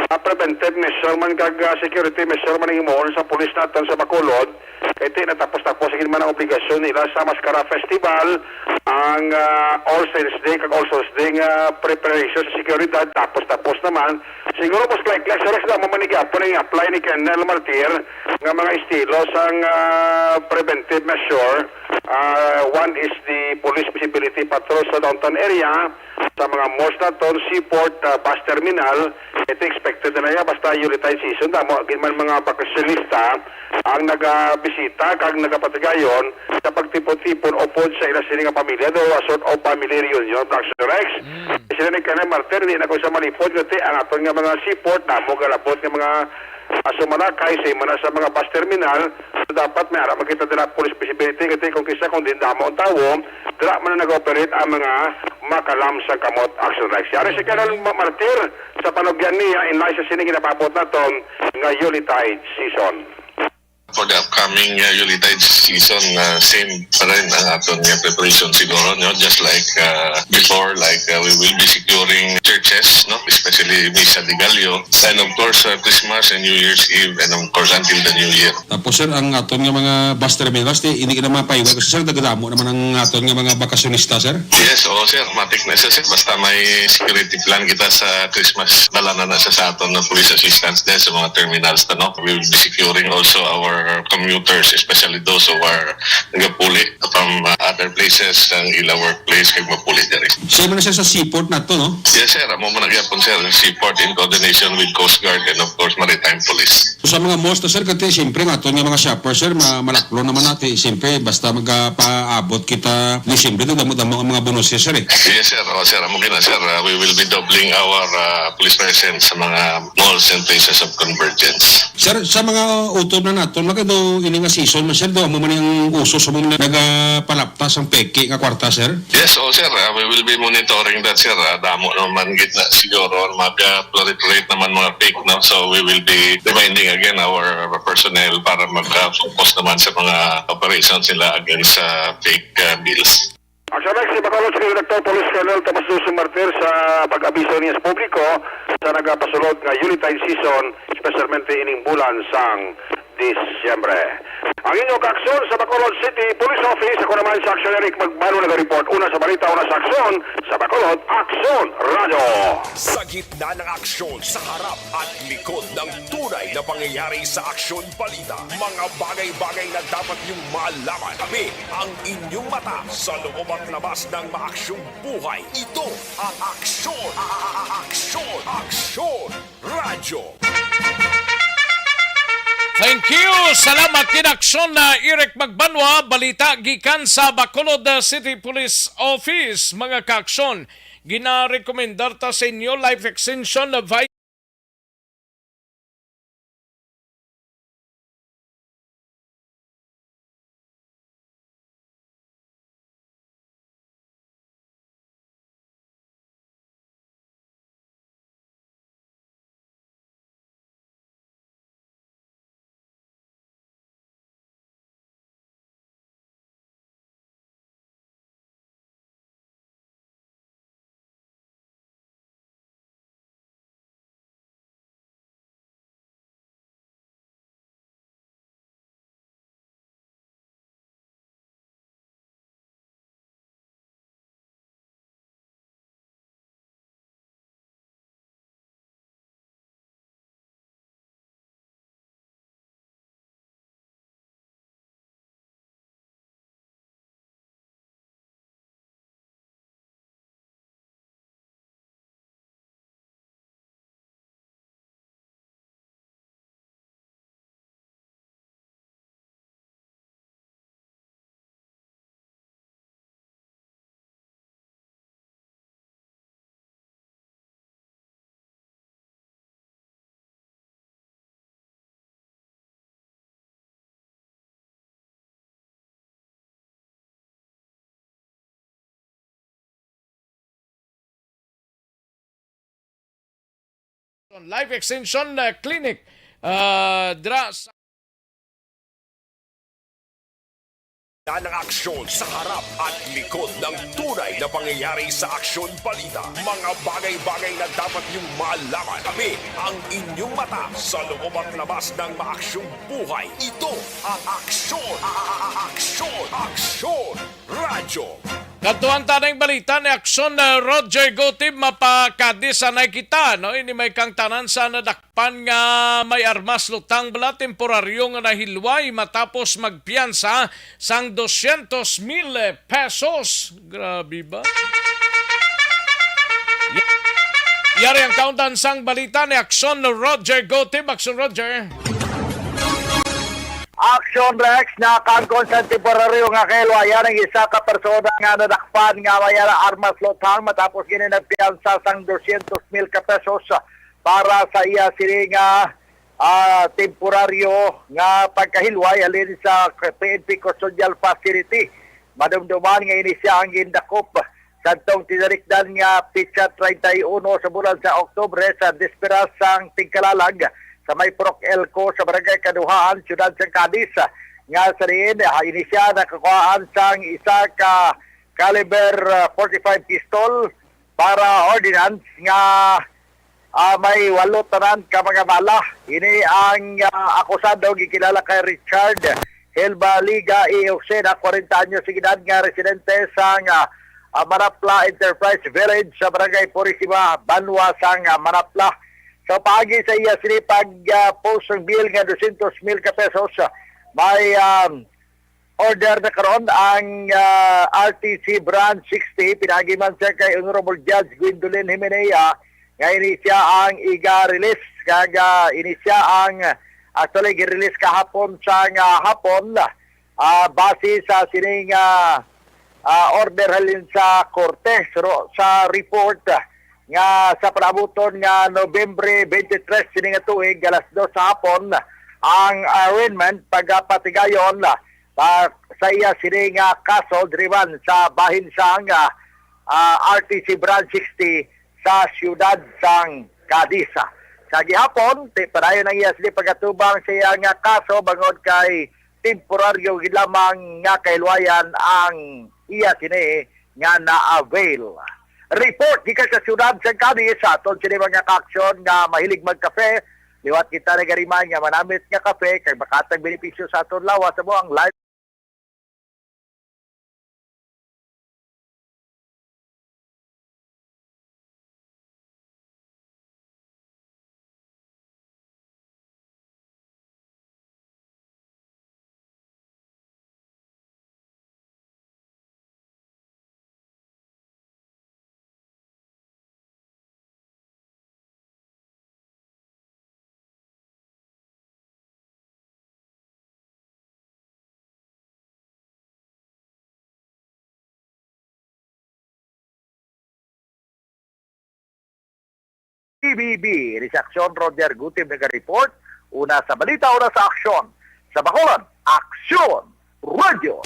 ah, preventive measure man kag, ah, security measure man ang himuon sa pulis naton sa Bacolod. Kay ti natapos-tapos gid man ang obligasyon nila sa Mascara Festival, ang, ah, All Saints Day kag All Souls Day nga preparation sa seguridad tapos-tapos naman. Siguro mas likely sa rest naman man gihapon ang i-apply ni Colonel Martir nga mga estilo sang, ah, preventive measure Ah, one is the police visibility patrol sa downtown area, sa mga malls naton, seaport, ah, bus terminal. Ito expected na niya, basta Yuletide season, damo gid man mga bakasyonista ang nagabisita kag nagapatigayon sa pagtipon-tipon upod sa ila sini nga pamilya, do a sort of family reunion, Action Rex. Mm. Sila ni Colonel Martir, di na ko sa malipod, kasi ang aton nga mga seaport, damo galabot nga mga, ah, sumalakay sa imo na sa mga bus terminal. So, dapat may ara man kita dala police visibility, kasi kung kisa kung din damo ang tawo, dala man na nag-operate ang mga makalam sa kamot, Action Rex. Yari si Colonel Ma-, Martir sa panugyan niya, in line sa sini ginapabot naton nga Yuletide season. For the upcoming, uh, Yuletide season, uh, same pa rin ang aton nga preparation siguro, no? Just like, uh, before, like, uh, we will be securing churches, no? Especially Misa de Gallo. And of course, uh, Christmas and New Year's Eve, and of course, until the New Year. Tapos, sir, ang aton nga mga bus terminals, di, hindi ka na mapahiwa. Kasi, sir, nagdamo naman ang aton nga mga bakasyonista, sir. Yes, oo, sir. Matik na siya, sir. Basta may security plan kita sa Christmas, dala na na siya sa aton na police assistance din sa mga terminals na, no? We will be securing also our commuters, especially those who are nagapuli from, uh, other places, ang ila workplace, kag mapuli diri. Same na siya sa seaport nato, no? Yes, sir. Amo man na gyapon, sir. Seaport in coordination with Coast Guard and, of course, Maritime Police. So, sa mga malls na, sir, kasi siyempre nga aton nga mga shoppers, sir, ma-, malaklo naman natin. Siyempre, basta magpaabot kita Disyembre, damo-damo ang mga bonus, sir, eh. Yes, sir. Oh, sir, amo gina, sir. Uh, we will be doubling our, uh, police presence sa mga malls and places of convergence. Sir, sa mga utod na naton, magado ini nga season man, sir, do, amo man ang uso sa mga nagapalaptas ang peke nga kwarta, sir? Yes, oh, sir. Uh, we will be monitoring that, sir. Uh, damo naman gid na siguro mag-proliferate naman mga fake, no? So we will be reminding again our personnel para mag-focus naman sa mga operations nila against sa fake, uh, bills. Action Rex, si Bacolod City Director Police Colonel Tomas Dulce Martir sa pag-abiso niya sa publiko sa nagapasulod nga Yuletide season, espesyalmente ining bulan sang Disyembre. Ang inyo kaaksyon sa Bacolod City Police Office, ako naman sa Action Eric Magbalo naga-report. Una sa balita, una sa aksyon, sa Bacolod, Aksyon Radyo. Sa gitna ng aksyon, sa harap at likod ng tunay na pangyayari sa aksyon balita, mga bagay-bagay na dapat niyong malaman. Kami ang inyong mata sa loob at labas ng maaksyong buhay. Ito ang Aksyon, a-, a-, a-, Aksyon, Aksyon Radyo. Thank you. Salamat kay Aksyon na Eric Magbanwa. Balita gikan sa Bacolod City Police Office. Mga kaaksyon, ginarekomendar ta sa inyo life extension na vi- Life Extension, uh, Clinic, uh, dra sa ng aksyon sa harap at likod ng tunay na pangyayari sa aksyon balita. Mga bagay-bagay na dapat niyong malaman. Kami ang inyong mata sa loob at labas ng maaksyong buhay. Ito ang Aksyon, a-, a-, a-, Aksyon, Aksyon Radyo. Kadtuan ta ning balita ni Aksyon, uh, Roger Gutib, mapakadisanay kita, no? Ini may kang tanan sa nadakpan nga may armas lutang bala temporaryo nga nahilway matapos magpiyansa sang dosyentos mil pesos. Grabe ba? Ya-, yari ang kaundan sang balita ni Aksyon Roger Gotib. Aksyon Roger. Action Rex, nakangkon sa temporaryo nga kailwayan ang isa ka persona nga nadakpan nga may armas lutang matapos gini nagpiyansa sang dosyentos mil ka pesos para sa iya sini nga ah, temporaryo nga pagkahilway halin sa P N P Custodial Facility. Madumduman nga ini sia ang gindakop sadtong tinarikdan nga petsa treinta y uno sa bulan sa Oktubre sa Desperas sang Tingkalalag sa may Purok Elco sa Barangay Kaduhaan, Siyudad sang Cadiz, nga sa diin, ah, ini sia nakakuhaan sang isa ka caliber, ah, forty-five pistol para ordinance nga ah, may walo tanan ka mga bala. Ini ang, ah, akusado gikilala kay Richard Helbaliga Iuxena, kwarenta anyos sa edad, nga residente sang, ah, ah, Manapla Enterprise Village sa Barangay Purisima, Banwa sang, ah, Manapla. So, paagi sa iya sini pag, ah, post sang bail nga dosyentos mil ka pesos, ah, may, ah, order na karon ang, ah, R T C Branch sixty, pinaagi man siya kay Honorable Judge Gwendolyn Himenea, nga ini siya ang iga-release, kag, ah, ini siya ang, actually, gi-release kahapon sa nga hapon, ah, base sa sining, ah, ah, order halin sa korte. Pero sa report, ah, nga sa panabuton nga Nobyembre twenty-three sini nga tuig, alas dos sa hapon, ang arraignment pagapatigayon, ah, pa, sa iya sini nga kaso diri man sa bahin sang, ah, ah, R T C Branch sixty sa siyudad sang Cadiz. Sa gihapon, ti-, padayon ang iya sini pagatubang sa iya nga kaso bangod kay temporaryo gid lamang nga kahilwayan ang iya sini nga na-avail. Report gikan sa siyudad sang Cadiz, sa aton sini mga kaaksyon nga mahilig magkape, liwat kita nagariman nga manamit nga kape kag makatag benepisyo sa aton lawas sa buang life. P B B, ini si Aksyon Roger Gutib naga-report. Una sa balita, una sa aksyon. Sa Bacolod, Aksyon Radio.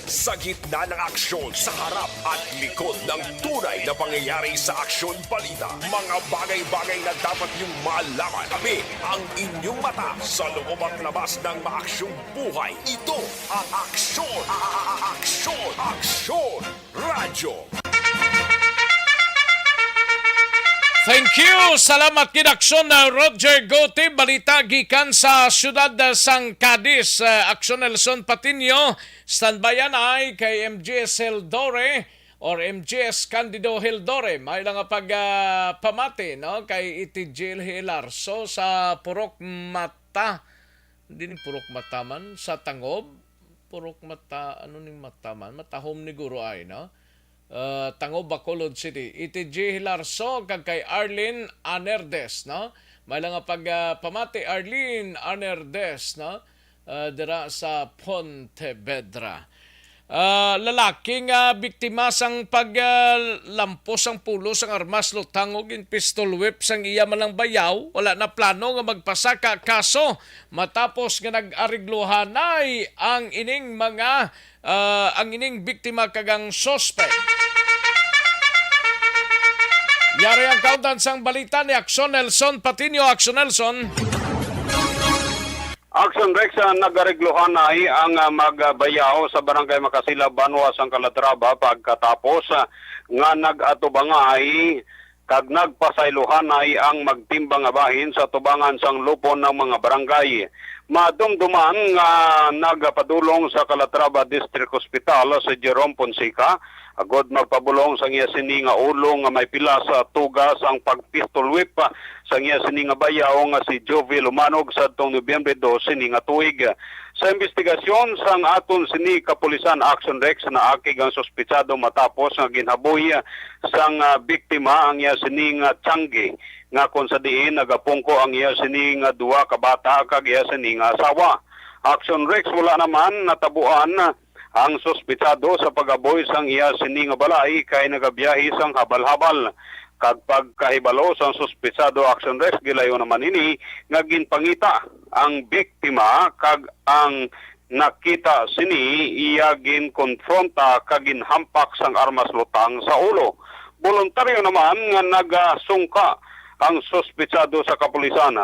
Sa gitna ng aksyon, sa harap at likod ng tunay na pangyayari sa Aksyon Balita, mga bagay-bagay na dapat niyong malaman. Kami ang inyong mata sa loob at labas ng maaksyong buhay. Ito ang Aksyon, a-, a-, a-, Aksyon, Aksyon Radyo. Thank you. Salamat gid, Aksyon, uh, Roger Gote. Balita gikan sa siyudad, uh, sang Cadiz. Uh, Aksyon Nelson Patiño, standby anay kay M G S Hildore or M G S Candido Hildore. May lang nga pag, uh, pamati, no, kay Itijil Hilarso sa Purok Mata. Hindi ni Purok Mata man, sa Tangob. Purok Mata, ano ning Mata man? Matahom ni Guro ay, no? Ah, Tango, Bacolod City. Itijil Hilarso kag kay Arlene Anerdes, no? May lang nga pag, ah, pamati, Arlene Anerdes, no? Ah, dira sa Pontevedra. Ah, lalaki nga biktima sang pag, ah, lampos sang pulo sang armas lutang ug in pistol whip sang iya man lang bayaw, wala na plano nga magpasaka kaso matapos nga nag-arigluhanay ang ining mga, ah, ang ining biktima kag ang suspect. Yari ang kauntan sang balita ni Aksyon Nelson Patiño. Aksyon Nelson. Aksyon Rex, ah, nag-arigluhanay ang, ah, magbayaw sa Barangay Makasila, Banwa sang Calatrava pagkatapos, ah, nga nag-atubangay kag nagpasaylohanay ang magtimbang nga bahin sa tubangan sang lupon ng mga barangay. Madumduman nga nagapadulong sa Calatrava District Hospital si Jerome Fonseca Agod magpabulong sang iya sini nga ulo nga may pila sa tuga sang pag-pistol whip sang iya sini nga bayaw nga si Jovie Lumanog sadtong Nobyembre dos sini nga tuig. Sa imbestigasyon sang aton sini kapulisan Action Rex, naakig ang suspitsado matapos nga ginhaboy sang, ah, biktima ang iya sini nga tiyangge nga kon sa diin nagapungko ang iya sini nga duha ka bata kag iya sini nga asawa. Action Rex, wala naman natabuan ang suspitsado sa pag-aboy sang iya sini nga balay kay nagabiyahe sang habal-habal. Kag pagkahibalo sang suspitsado, Action Rex, gilayon naman ini nga ginpangita ang biktima kag ang nakita sini iya ginkonfronta kag ginhampak sang armas lutang sa ulo. Boluntaryo naman nga nagasungka ang suspitsado sa kapulisan,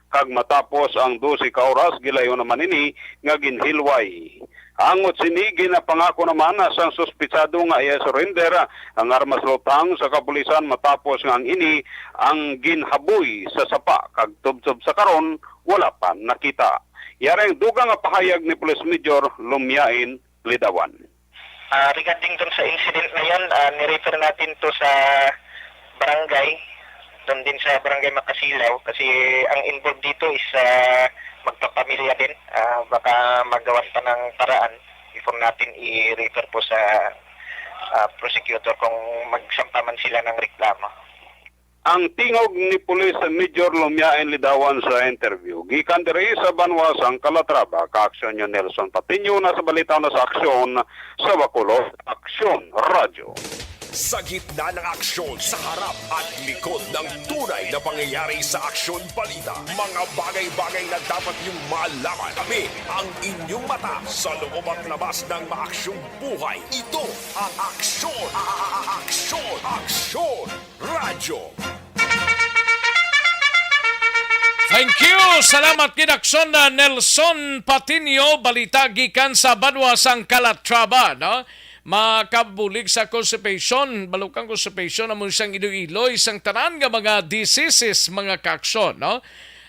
kag matapos ang dose ka oras, gilayon naman ini nga ginhilway. Angot sini, ginapangako naman sang suspitsado nga iya surrender ang armas lutang sa kapulisan matapos nga ang ini ang ginhaboy sa sapa, kag tubtob sa karon wala pa nakita. Yari ang dugang nga pahayag ni Police Major Lumiain Lidawan. Ah, regarding dun sa incident na yan, ah, nirefer natin to sa barangay, dun din sa barangay Makasilaw, kasi ang involved dito is, ah, magpapamilya din. Ah, baka magawan pa ng paraan before natin i-refer po sa, ah, prosecutor kung magsampa man sila ng reklamo. Ang tingog ni Police Major Lumiain Lidawan sa interview gikan diri sa banwa sang Calatrava, ka-aksyon niyo Nelson Patiño, na sa balita na sa aksyon sa Bacolod, Aksyon Radyo. Sa gitna ng aksyon, sa harap at likod ng tunay na pangyayari sa Aksyon Balita, mga bagay-bagay na dapat niyong malaman. Tabi ang inyong mata sa loob at labas ng maaksyong buhay. Ito ang Aksyon, a-, a-, a-, Aksyon, Aksyon Radyo. Thank you. Salamat gid, Aksyon na Nelson Patiño, balita gikan sa banwa sang Calatrava, no? Makabulig sa constipation, balukang constipation, amo sang iloy-iloy sang tanan nga mga diseases, mga ka-aksyon, no?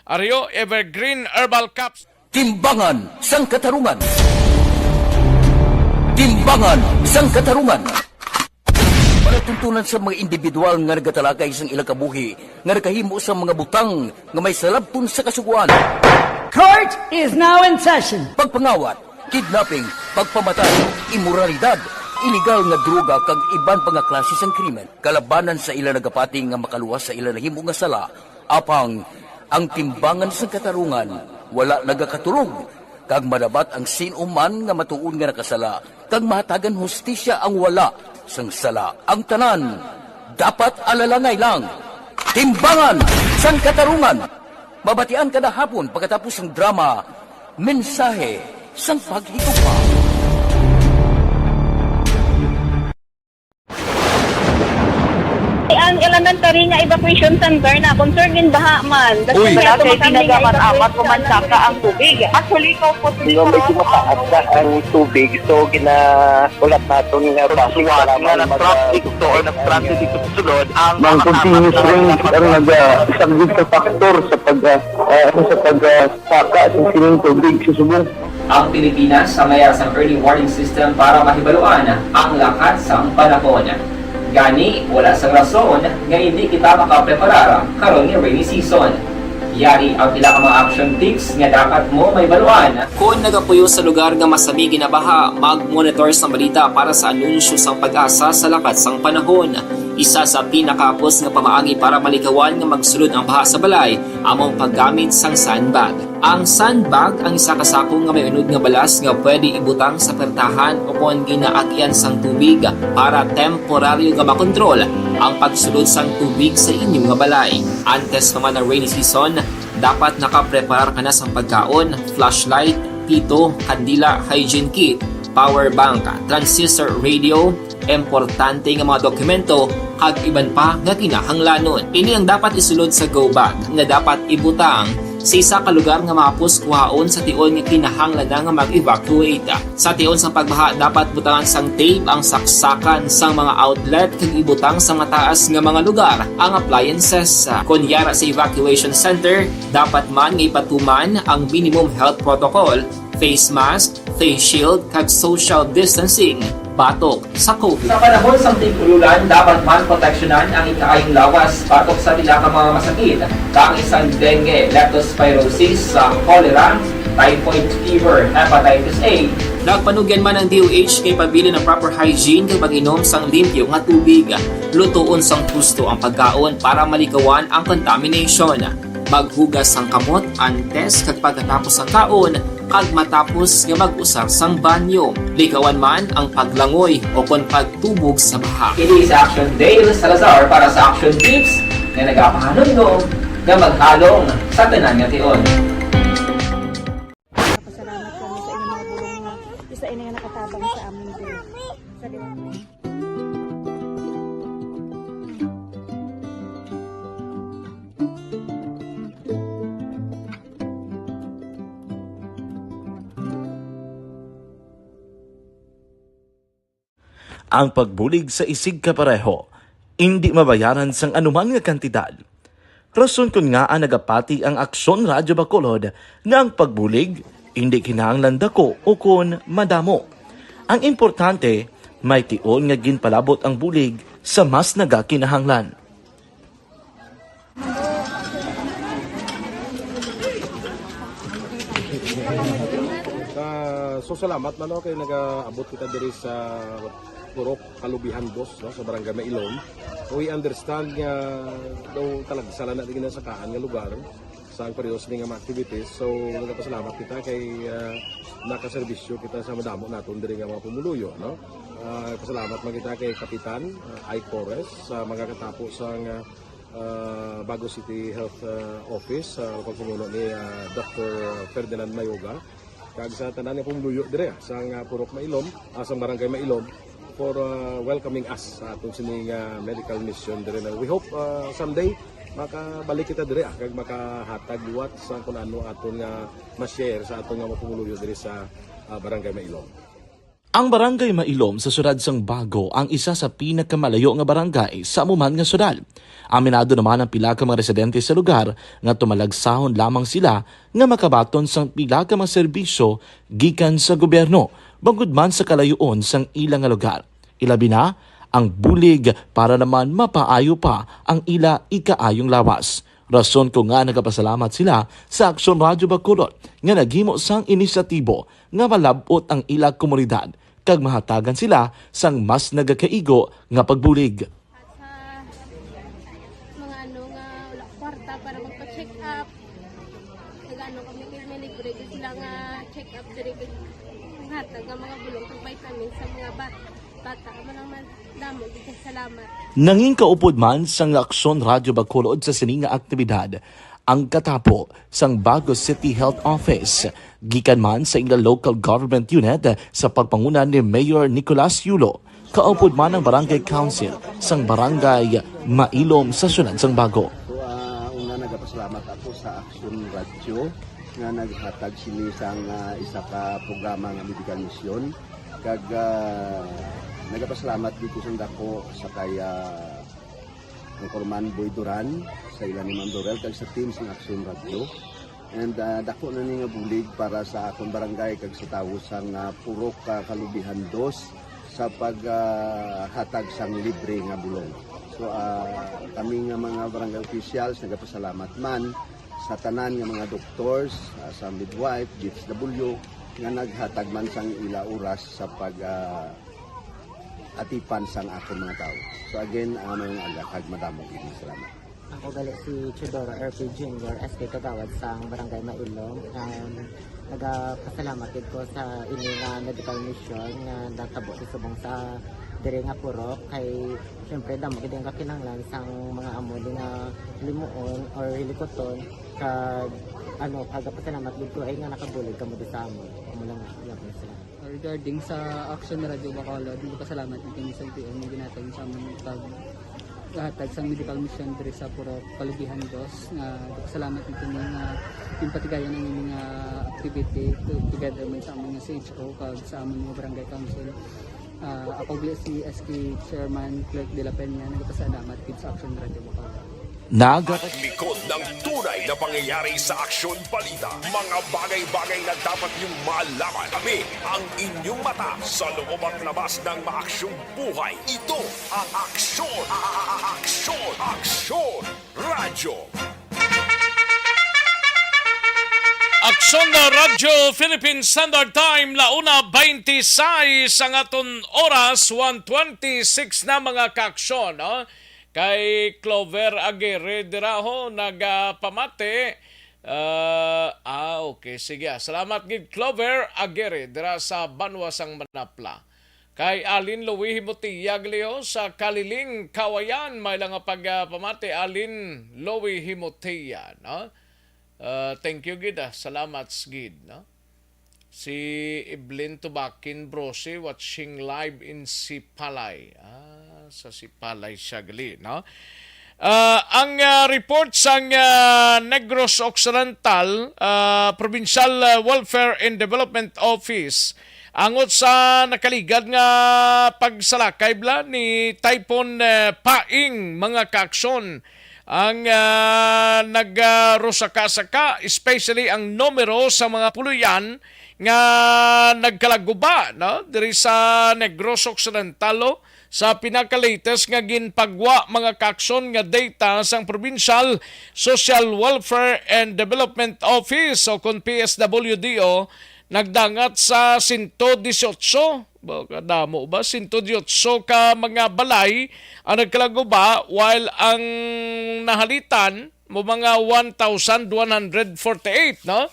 Ario Evergreen Herbal Caps. Timbangan sang Katarungan. Timbangan sang Katarungan. Palatuntunan sa mga individual nga nagatalakay sang ilang kabuhi nga nakahimo sang mga butang nga may salabton sa Kasugoan. Court is now in session. Pagpangawat, kidnapping, pagpamatay, imoralidad, iligal nga droga kag iban pa nga klase sang krimen. Kalabanan sa ila nagapati nga makaluwas sa ila nahimo nga sala, apang ang Timbangan sang Katarungan wala nagakatulog, kag madabat ang sin-o man nga matuod nga nakasala, kag mahatagan hustisya ang wala sang sala. Ang tanan dapat alalangay lang. Timbangan sang Katarungan. Mabatian kada hapon pagkatapos sang drama, Mensahe sang Paghigugma. Ang elementary nga evacuation center na, kung sir, ginbaha man. Uy. Wala kay tinaga man amat ko man saka ang tubig. Actually, ko po, medyo mataas na ang tubig. So, gina-, ulat naton nga basi suwat nga nag-transit to or nag-transit dito sa sulod ang mga continuous rains ang nag-, ah, isang big factor sa pag, ah, ah, sa pag, ah, saka sa sining tubig sa subong. Ang Pilipinas ang may sang early warning system para mahibaluan ang lakat sang panahon. Gani, wala sang rason nga hindi kita makapreparar karon nga rainy season. Yari ang pila ka mga action tips nga dapat mo mahibaluan. Kon nagapuyo sa lugar nga masami ginabaha, mag-monitor sang balita para sa anunsyo sang PAGASA sa lakat sang panahon. Isa sa pinakahapos nga pamaagi para malikawan nga magsulod ang baha sa balay amo ang paggamit sang sandbag. Ang sandbag ang isa ka sako nga may unod nga balas nga pwede ibutang sa pertahan ukon ginaagian sang tubig para temporaryo nga makontrol ang pagsulod sang tubig sa inyo nga balay. Antes pa man ang rainy season, dapat nakapreparar ka na sang pagkaon, flashlight, pito, kandila, hygiene kit, power bank, transistor radio, importante nga mga dokumento, kag iban pa nga kinahanglanon. Ini ang dapat isulod sa go bag nga dapat ibutang sa isa ka lugar nga mahapos kuhaon sa tion nga kinahanglan na nga mag-evacuate. Sa tion sang pagbaha, dapat butangan sang tape ang saksakan sang mga outlet kag ibutang sa mataas nga mga lugar ang appliances. Kon yara sa evacuation center, dapat man nga ipatuman ang minimum health protocol, face mask, face shield, kag social distancing batok sa COVID. Sa panahon sang tig-ululan, dapat man proteksyonan ang ikaayong lawas batok sa pila ka mga masakit, kaangay sang dengue, leptospirosis, sa cholera, typhoid fever, hepatitis A. Nagpanugyan man ang D O H kay pabilin ang proper hygiene kag pag-inom sang limpyo nga tubig. Lutoon sang husto ang pagkaon para malikawan ang contamination. Maghugas sang kamot antes kag pagkatapos sang kaon, kag matapos nga mag-usar sang banyo. Likawan man ang paglangoy o kon pagtubog sa baha. Ini si Action Dale Salazar para sa Action Tips nga nagapahanumdom nga maghalong sa tanan nga tion. Pasalamat kami sa inyong mga bulong nga isa ini nga nakatabang sa amin din. Sa Ang pagbulig sa isigkapareho indi mabayaran sang anuman nga kantidad. Rason kon ngaa nagapati ang Aksyon Radyo Bacolod nga ang pagbulig indi kinahanglan daku ukon madamo. Ang importante, may tion nga ginpalabot ang bulig sa mas nagakinahanglan. Ah, so salamat man, no, kay nagaabot kita diri sa Purok Kalubihan Dos, no, sa Barangay Mailom. We understand nga daw talagsa lang na di ginasakaan nga lugar sa ang pareho sini nga mga activities. So nagapasalamat kita kay ah, nakaserbisyo kita sa madamo naton diri nga mga pumuluyo, no. Ah, pasalamat man kita kay Kapitan ah, Ike Torres sa mga katapo sa nga ah, Bago City Health ah, Office sa pagpamuno ni ah, Doctor Ferdinand Mayoga, kag sa tanan nga pumuluyo diri ah, sa nga Purok Mailom, ah, sa Barangay Mailom, for ah, welcoming us sa aton sini nga medical mission diri na. We hope ah, someday makabalik kita diri ah, kag makahatag liwat sa kung ano aton nga ma-share sa aton nga mga pumuluyo diri sa ah, Barangay Mailom. Ang Barangay Mailom sa siyudad sang Bago ang isa sa pinakamalayo nga barangay sa amo man nga siyudad. Aminado naman ang pila ka mga residente sa lugar nga tumalagsahon lamang sila nga makabaton sang pila ka mga serbisyo gikan sa gobyerno, bangod man sa kalayoon sang ila nga lugar. Ilabi na ang bulig para naman mapaayo pa ang ila ikaayong lawas. Rason kon ngaa nagapasalamat sila sa Aksyon Radyo Bacolod nga naghimo sang inisyatibo nga malab-ot ang ila komunidad kag mahatagan sila sang mas nagakaigo nga pagbulig. At sa mga ano nga wala kwarta para magpa-check up, nag-ano kami kay may libre gyud sila nga check up diri kay hatag nga mga bulong kag vitamin sa mga bat bata. Amo lang man damo gyud kay salamat. Nangin kaupod man sang Aksyon Radyo Bacolod sa sini nga aktibidad ang katapo sang Bago City Health Office, gikan man sa ila local government unit sa pagpanguna ni Mayor Nicolas Yulo, kaupod man ang Barangay Council sang Barangay Mailom sa siyudad sang Bago. So, ah, una, nagapasalamat ako sa Action Radio nga naghatag sini sang, ah, isa ka programa nga medical mission. Kag, ah, nagapasalamat gid ko sang dako sa kay, ah, Anchorman Boy Duran, sa ila ni Ma'am Dorel, kag sa team sang Action Radio. And, ah, dako na ni nga bulig para sa akon barangay kag sa tawo sang, ah, Purok, ah, Kalubihan Dos sa pag, ah, hatag sang libre nga bulong. So, ah, kami nga mga barangay officials nagapasalamat man sa tanan nga mga doctors, ah, sa midwife, D S W, nga naghatag man sang ila oras sa pag, ah, atipan sang akon mga tawo. So again, ah, maayong aga kag madamo gid nga salamat. Ako gali si Teodoro R P Junior, S K Kagawad sang Barangay Mailom. Um, nagapasalamat gid ko sa ini nga medical mission nga natabo sa subong sa diri nga purok. Kay siyempre damo gid ang kakinahanglan sang mga amo ni nga limuon or hilikuton. Kag ano, nagapasalamat gid ko ay nga nakabulig kamo sa amon. Amo lang, yapon sila. Regarding sa Action Radio Bacolod, nagpasalamat mi kini sa L T O nga ginhatag sa amon pag hatag sang medical mission diri sa Purok Kalubihan Dos. Nga nagpasalamat mi kini nga ginpatigayon ang ini nga activity to- together man sa amon nga C H O kag sa amon nga barangay council. Ah, ako gali si S K Chairman Clerk de la Peña, nagpasalamat gid sa Action Radio Bacolod. Naga- Likod ng tunay na pangyayari sa Aksyon Balita. Mga bagay-bagay na dapat niyong malaman. Kami ang inyong mata sa loob at labas ng maaksyong buhay. Ito ang Aksyon, a- a- a- Aksyon, Aksyon Radyo. Aksyon na Radyo Philippine Standard Time, la una twenty-six ang aton oras, one twenty-six na, mga kaaksyon, no? Kay Clover Aguirre dira ho nagapamati. Ah, ah, okay, sige. Ah. Salamat gid, Clover Aguirre, dira sa Banwa sang Manapla. Kay Alin Louie Himotia gali ho sa Kaliling, Kawayan, may lang nga pagpamati, Alin Louie Himotia, no? Ah, thank you gid, ah. Salamat gid, no? Si Evelyn Tubakin Brose, watching live in Sipalay. Ah, sa Sipalay siya gali, no? Ah, ang, ah, report sang, ah, Negros Occidental, ah, Provincial, ah, Welfare and Development Office angot sa nakaligad nga pagsalakay bala ni Typhoon, ah, Paing, mga kaaksyon, ang, ah, nagrusaka-saka, especially ang numero sa mga puloy-an nga nagkalaguba, no, diri sa Negros Occidental, oh, sa pinaka-latest nga ginpagwa, mga kaaksyon, nga data sang Provincial Social Welfare and Development Office, o kon P S W D O, nagdangat sa sento dieciocho. Ba, kadamo ba? Sento dieciocho ka mga balay ang nagkalaguba, while ang nahalitan mo mga one thousand one hundred forty-eight, no?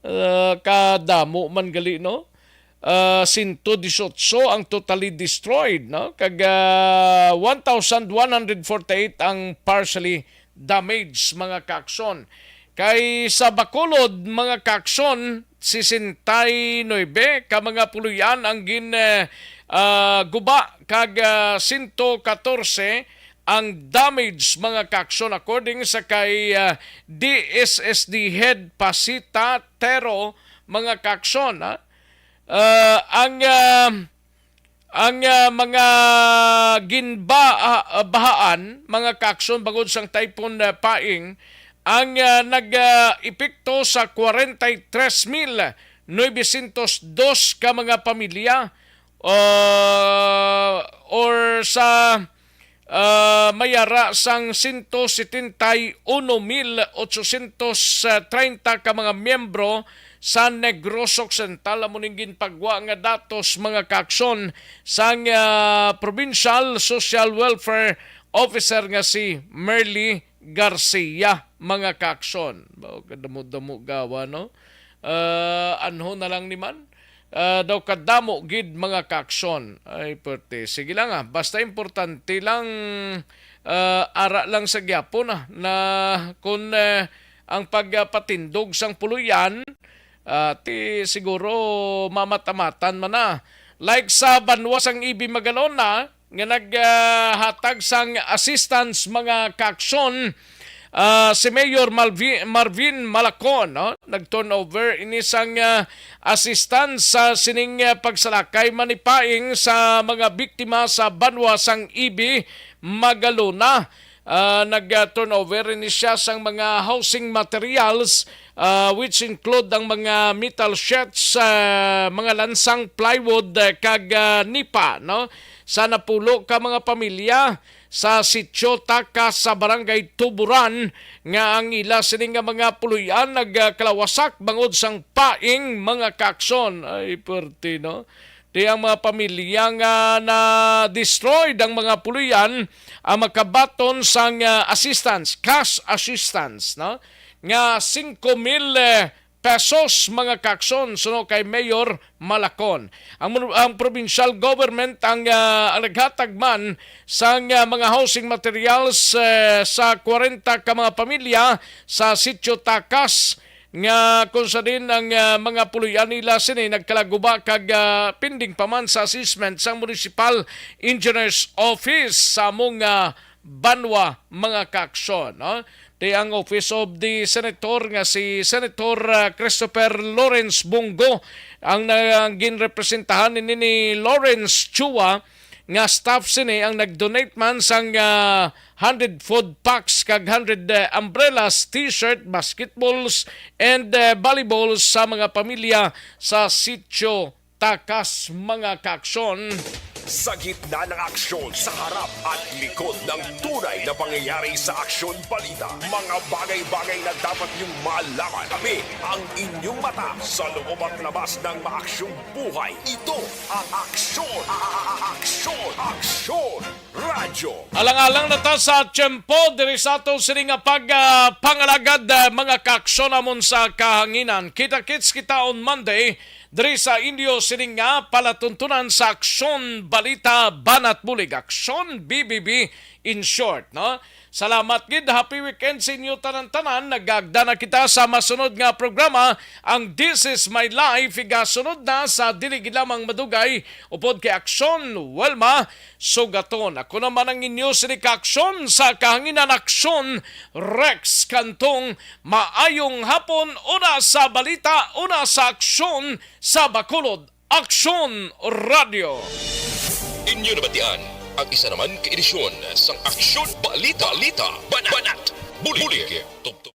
Ah, kadamo man gali, no? Ah, sento dieciocho ang totally destroyed, no? Kag, ah, one thousand one hundred forty-eight ang partially damaged, mga kaaksyon. Kay sa Bacolod, mga kaaksyon, sesenta y nuebe ka mga puloy-an ang gin, eh, ah, guba, kag, ah, sento katorse ang damage, mga kaaksyon, according sa kay, ah, D S S D head Pasita Tero, mga kaaksyon, ha? Ah, ang, ah, ang, ah, mga ginba-, ah, bahaan, mga kaaksyon, bangod sang Typhoon, ah, Paing, ang, ah, nag, ah, epekto sa kwarenta y tres mil novecientos dos ka mga pamilya, ah, or sa, ah, may ara sang sento setenta y uno mil ochocientos treinta ka mga miyembro sa Negros Occidental. Amo ning ginpagwa nga datos, mga kaaksyon, sang, ah, Provincial Social Welfare Officer nga si Merly Garcia, mga kaaksyon. Ba, kadamo-damo gawa, no? Ah, anho na lang ni man? Ah, daw kadamo gid, mga kaaksyon. Ay, perte. Sige lang, ah. Basta importante lang, ah, ara lang sa gyapon, ah, na kung, eh, ang pagpatindog sang puloy-an, ah, ti siguro mamatamatan man na. Like sa banwa sang Ibi Magalona, nga naghatag sang assistance, mga kaaksyon, ah, si Mayor Malvi-, Marvin Malacon, no? Nag-turnover ini sang, ah, assistance sa sining, ah, pagsalakay manipaing sa mga biktima sa banwa sang Ibi, Magalona. Ah, nag-turnover ini siya sang mga housing materials, ah, which include ang mga metal sheds, ah, mga lansang plywood, ah, kag, ah, nipa, no? Sa napulo ka mga pamilya sa Sitio Takas sa Barangay Tuburan nga ang ila sini nga mga puloy-an nagkalawasak bangod sang paing, mga kaaksyon. Ay, perte, no? Di ang mga pamilya nga na-destroyed ang mga puloy-an ang makabaton sang, ah, assistance, cash assistance, no? Nga singko mil, eh, pesos, mga kaaksyon, suno kay Mayor Malacon. Ang mun-, ang provincial government ang, ah, ang naghatag man sang, ah, mga housing materials, eh, sa kwarenta ka mga pamilya sa Sitio Takas, nga kung sa din ang, ah, mga puloy-an nila sini nagkalaguba kag, ah, pending pa man sa assessment sang Municipal Engineers Office sa among, ah, banwa, mga kaaksyon, no? Ti ang Office of the Senator nga si Senator, ah, Christopher Lawrence Bong Go ang na-, ang ginrepresentahan ni, ni Lawrence Chua nga staff sini ang nag-donate man sang, ah, hundred food packs kag hundred, eh, umbrellas, t-shirt, basketballs, and, eh, volleyballs sa mga pamilya sa Sitio Takas, mga kaaksyon. Sa gitna ng aksyon, sa harap at likod ng tunay na pangyayari sa Aksyon Balita, mga bagay-bagay na dapat niyong malaman. Kami ang inyong mata sa loob at labas ng maaksyong buhay. Ito ang Aksyon, a- a- a- Aksyon, Aksyon Radyo. Alang-alang na ta sa tiyempo diri sa ato sini nga pag, ah, pangalagad, ah, mga kaaksyon namon sa kahanginan. Kita-kits kita on Monday diri sa inyo sini nga palatuntunan sa Aksyon Balita Banat Bulig, Aksyon B B B in short, no? Salamat gid, happy weekend sa inyo tanan-tanan. Nagagda na kita sa masunod nga programa, ang This Is My Life. Igasunod na sa dili gid lamang madugay upod kay Aksyon Wilma Sugaton. Ako naman ang inyo sini ka Aksyon sa kahanginan, Aksyon Rex Cantong. Maayong hapon, una sa balita, una sa aksyon sa Bacolod. Aksyon Radio. Inyo nabatian ang isa naman ka edisyon sang Aksyon Balita, Balita, Banat, Banat Bulig. Bulig. Tubtob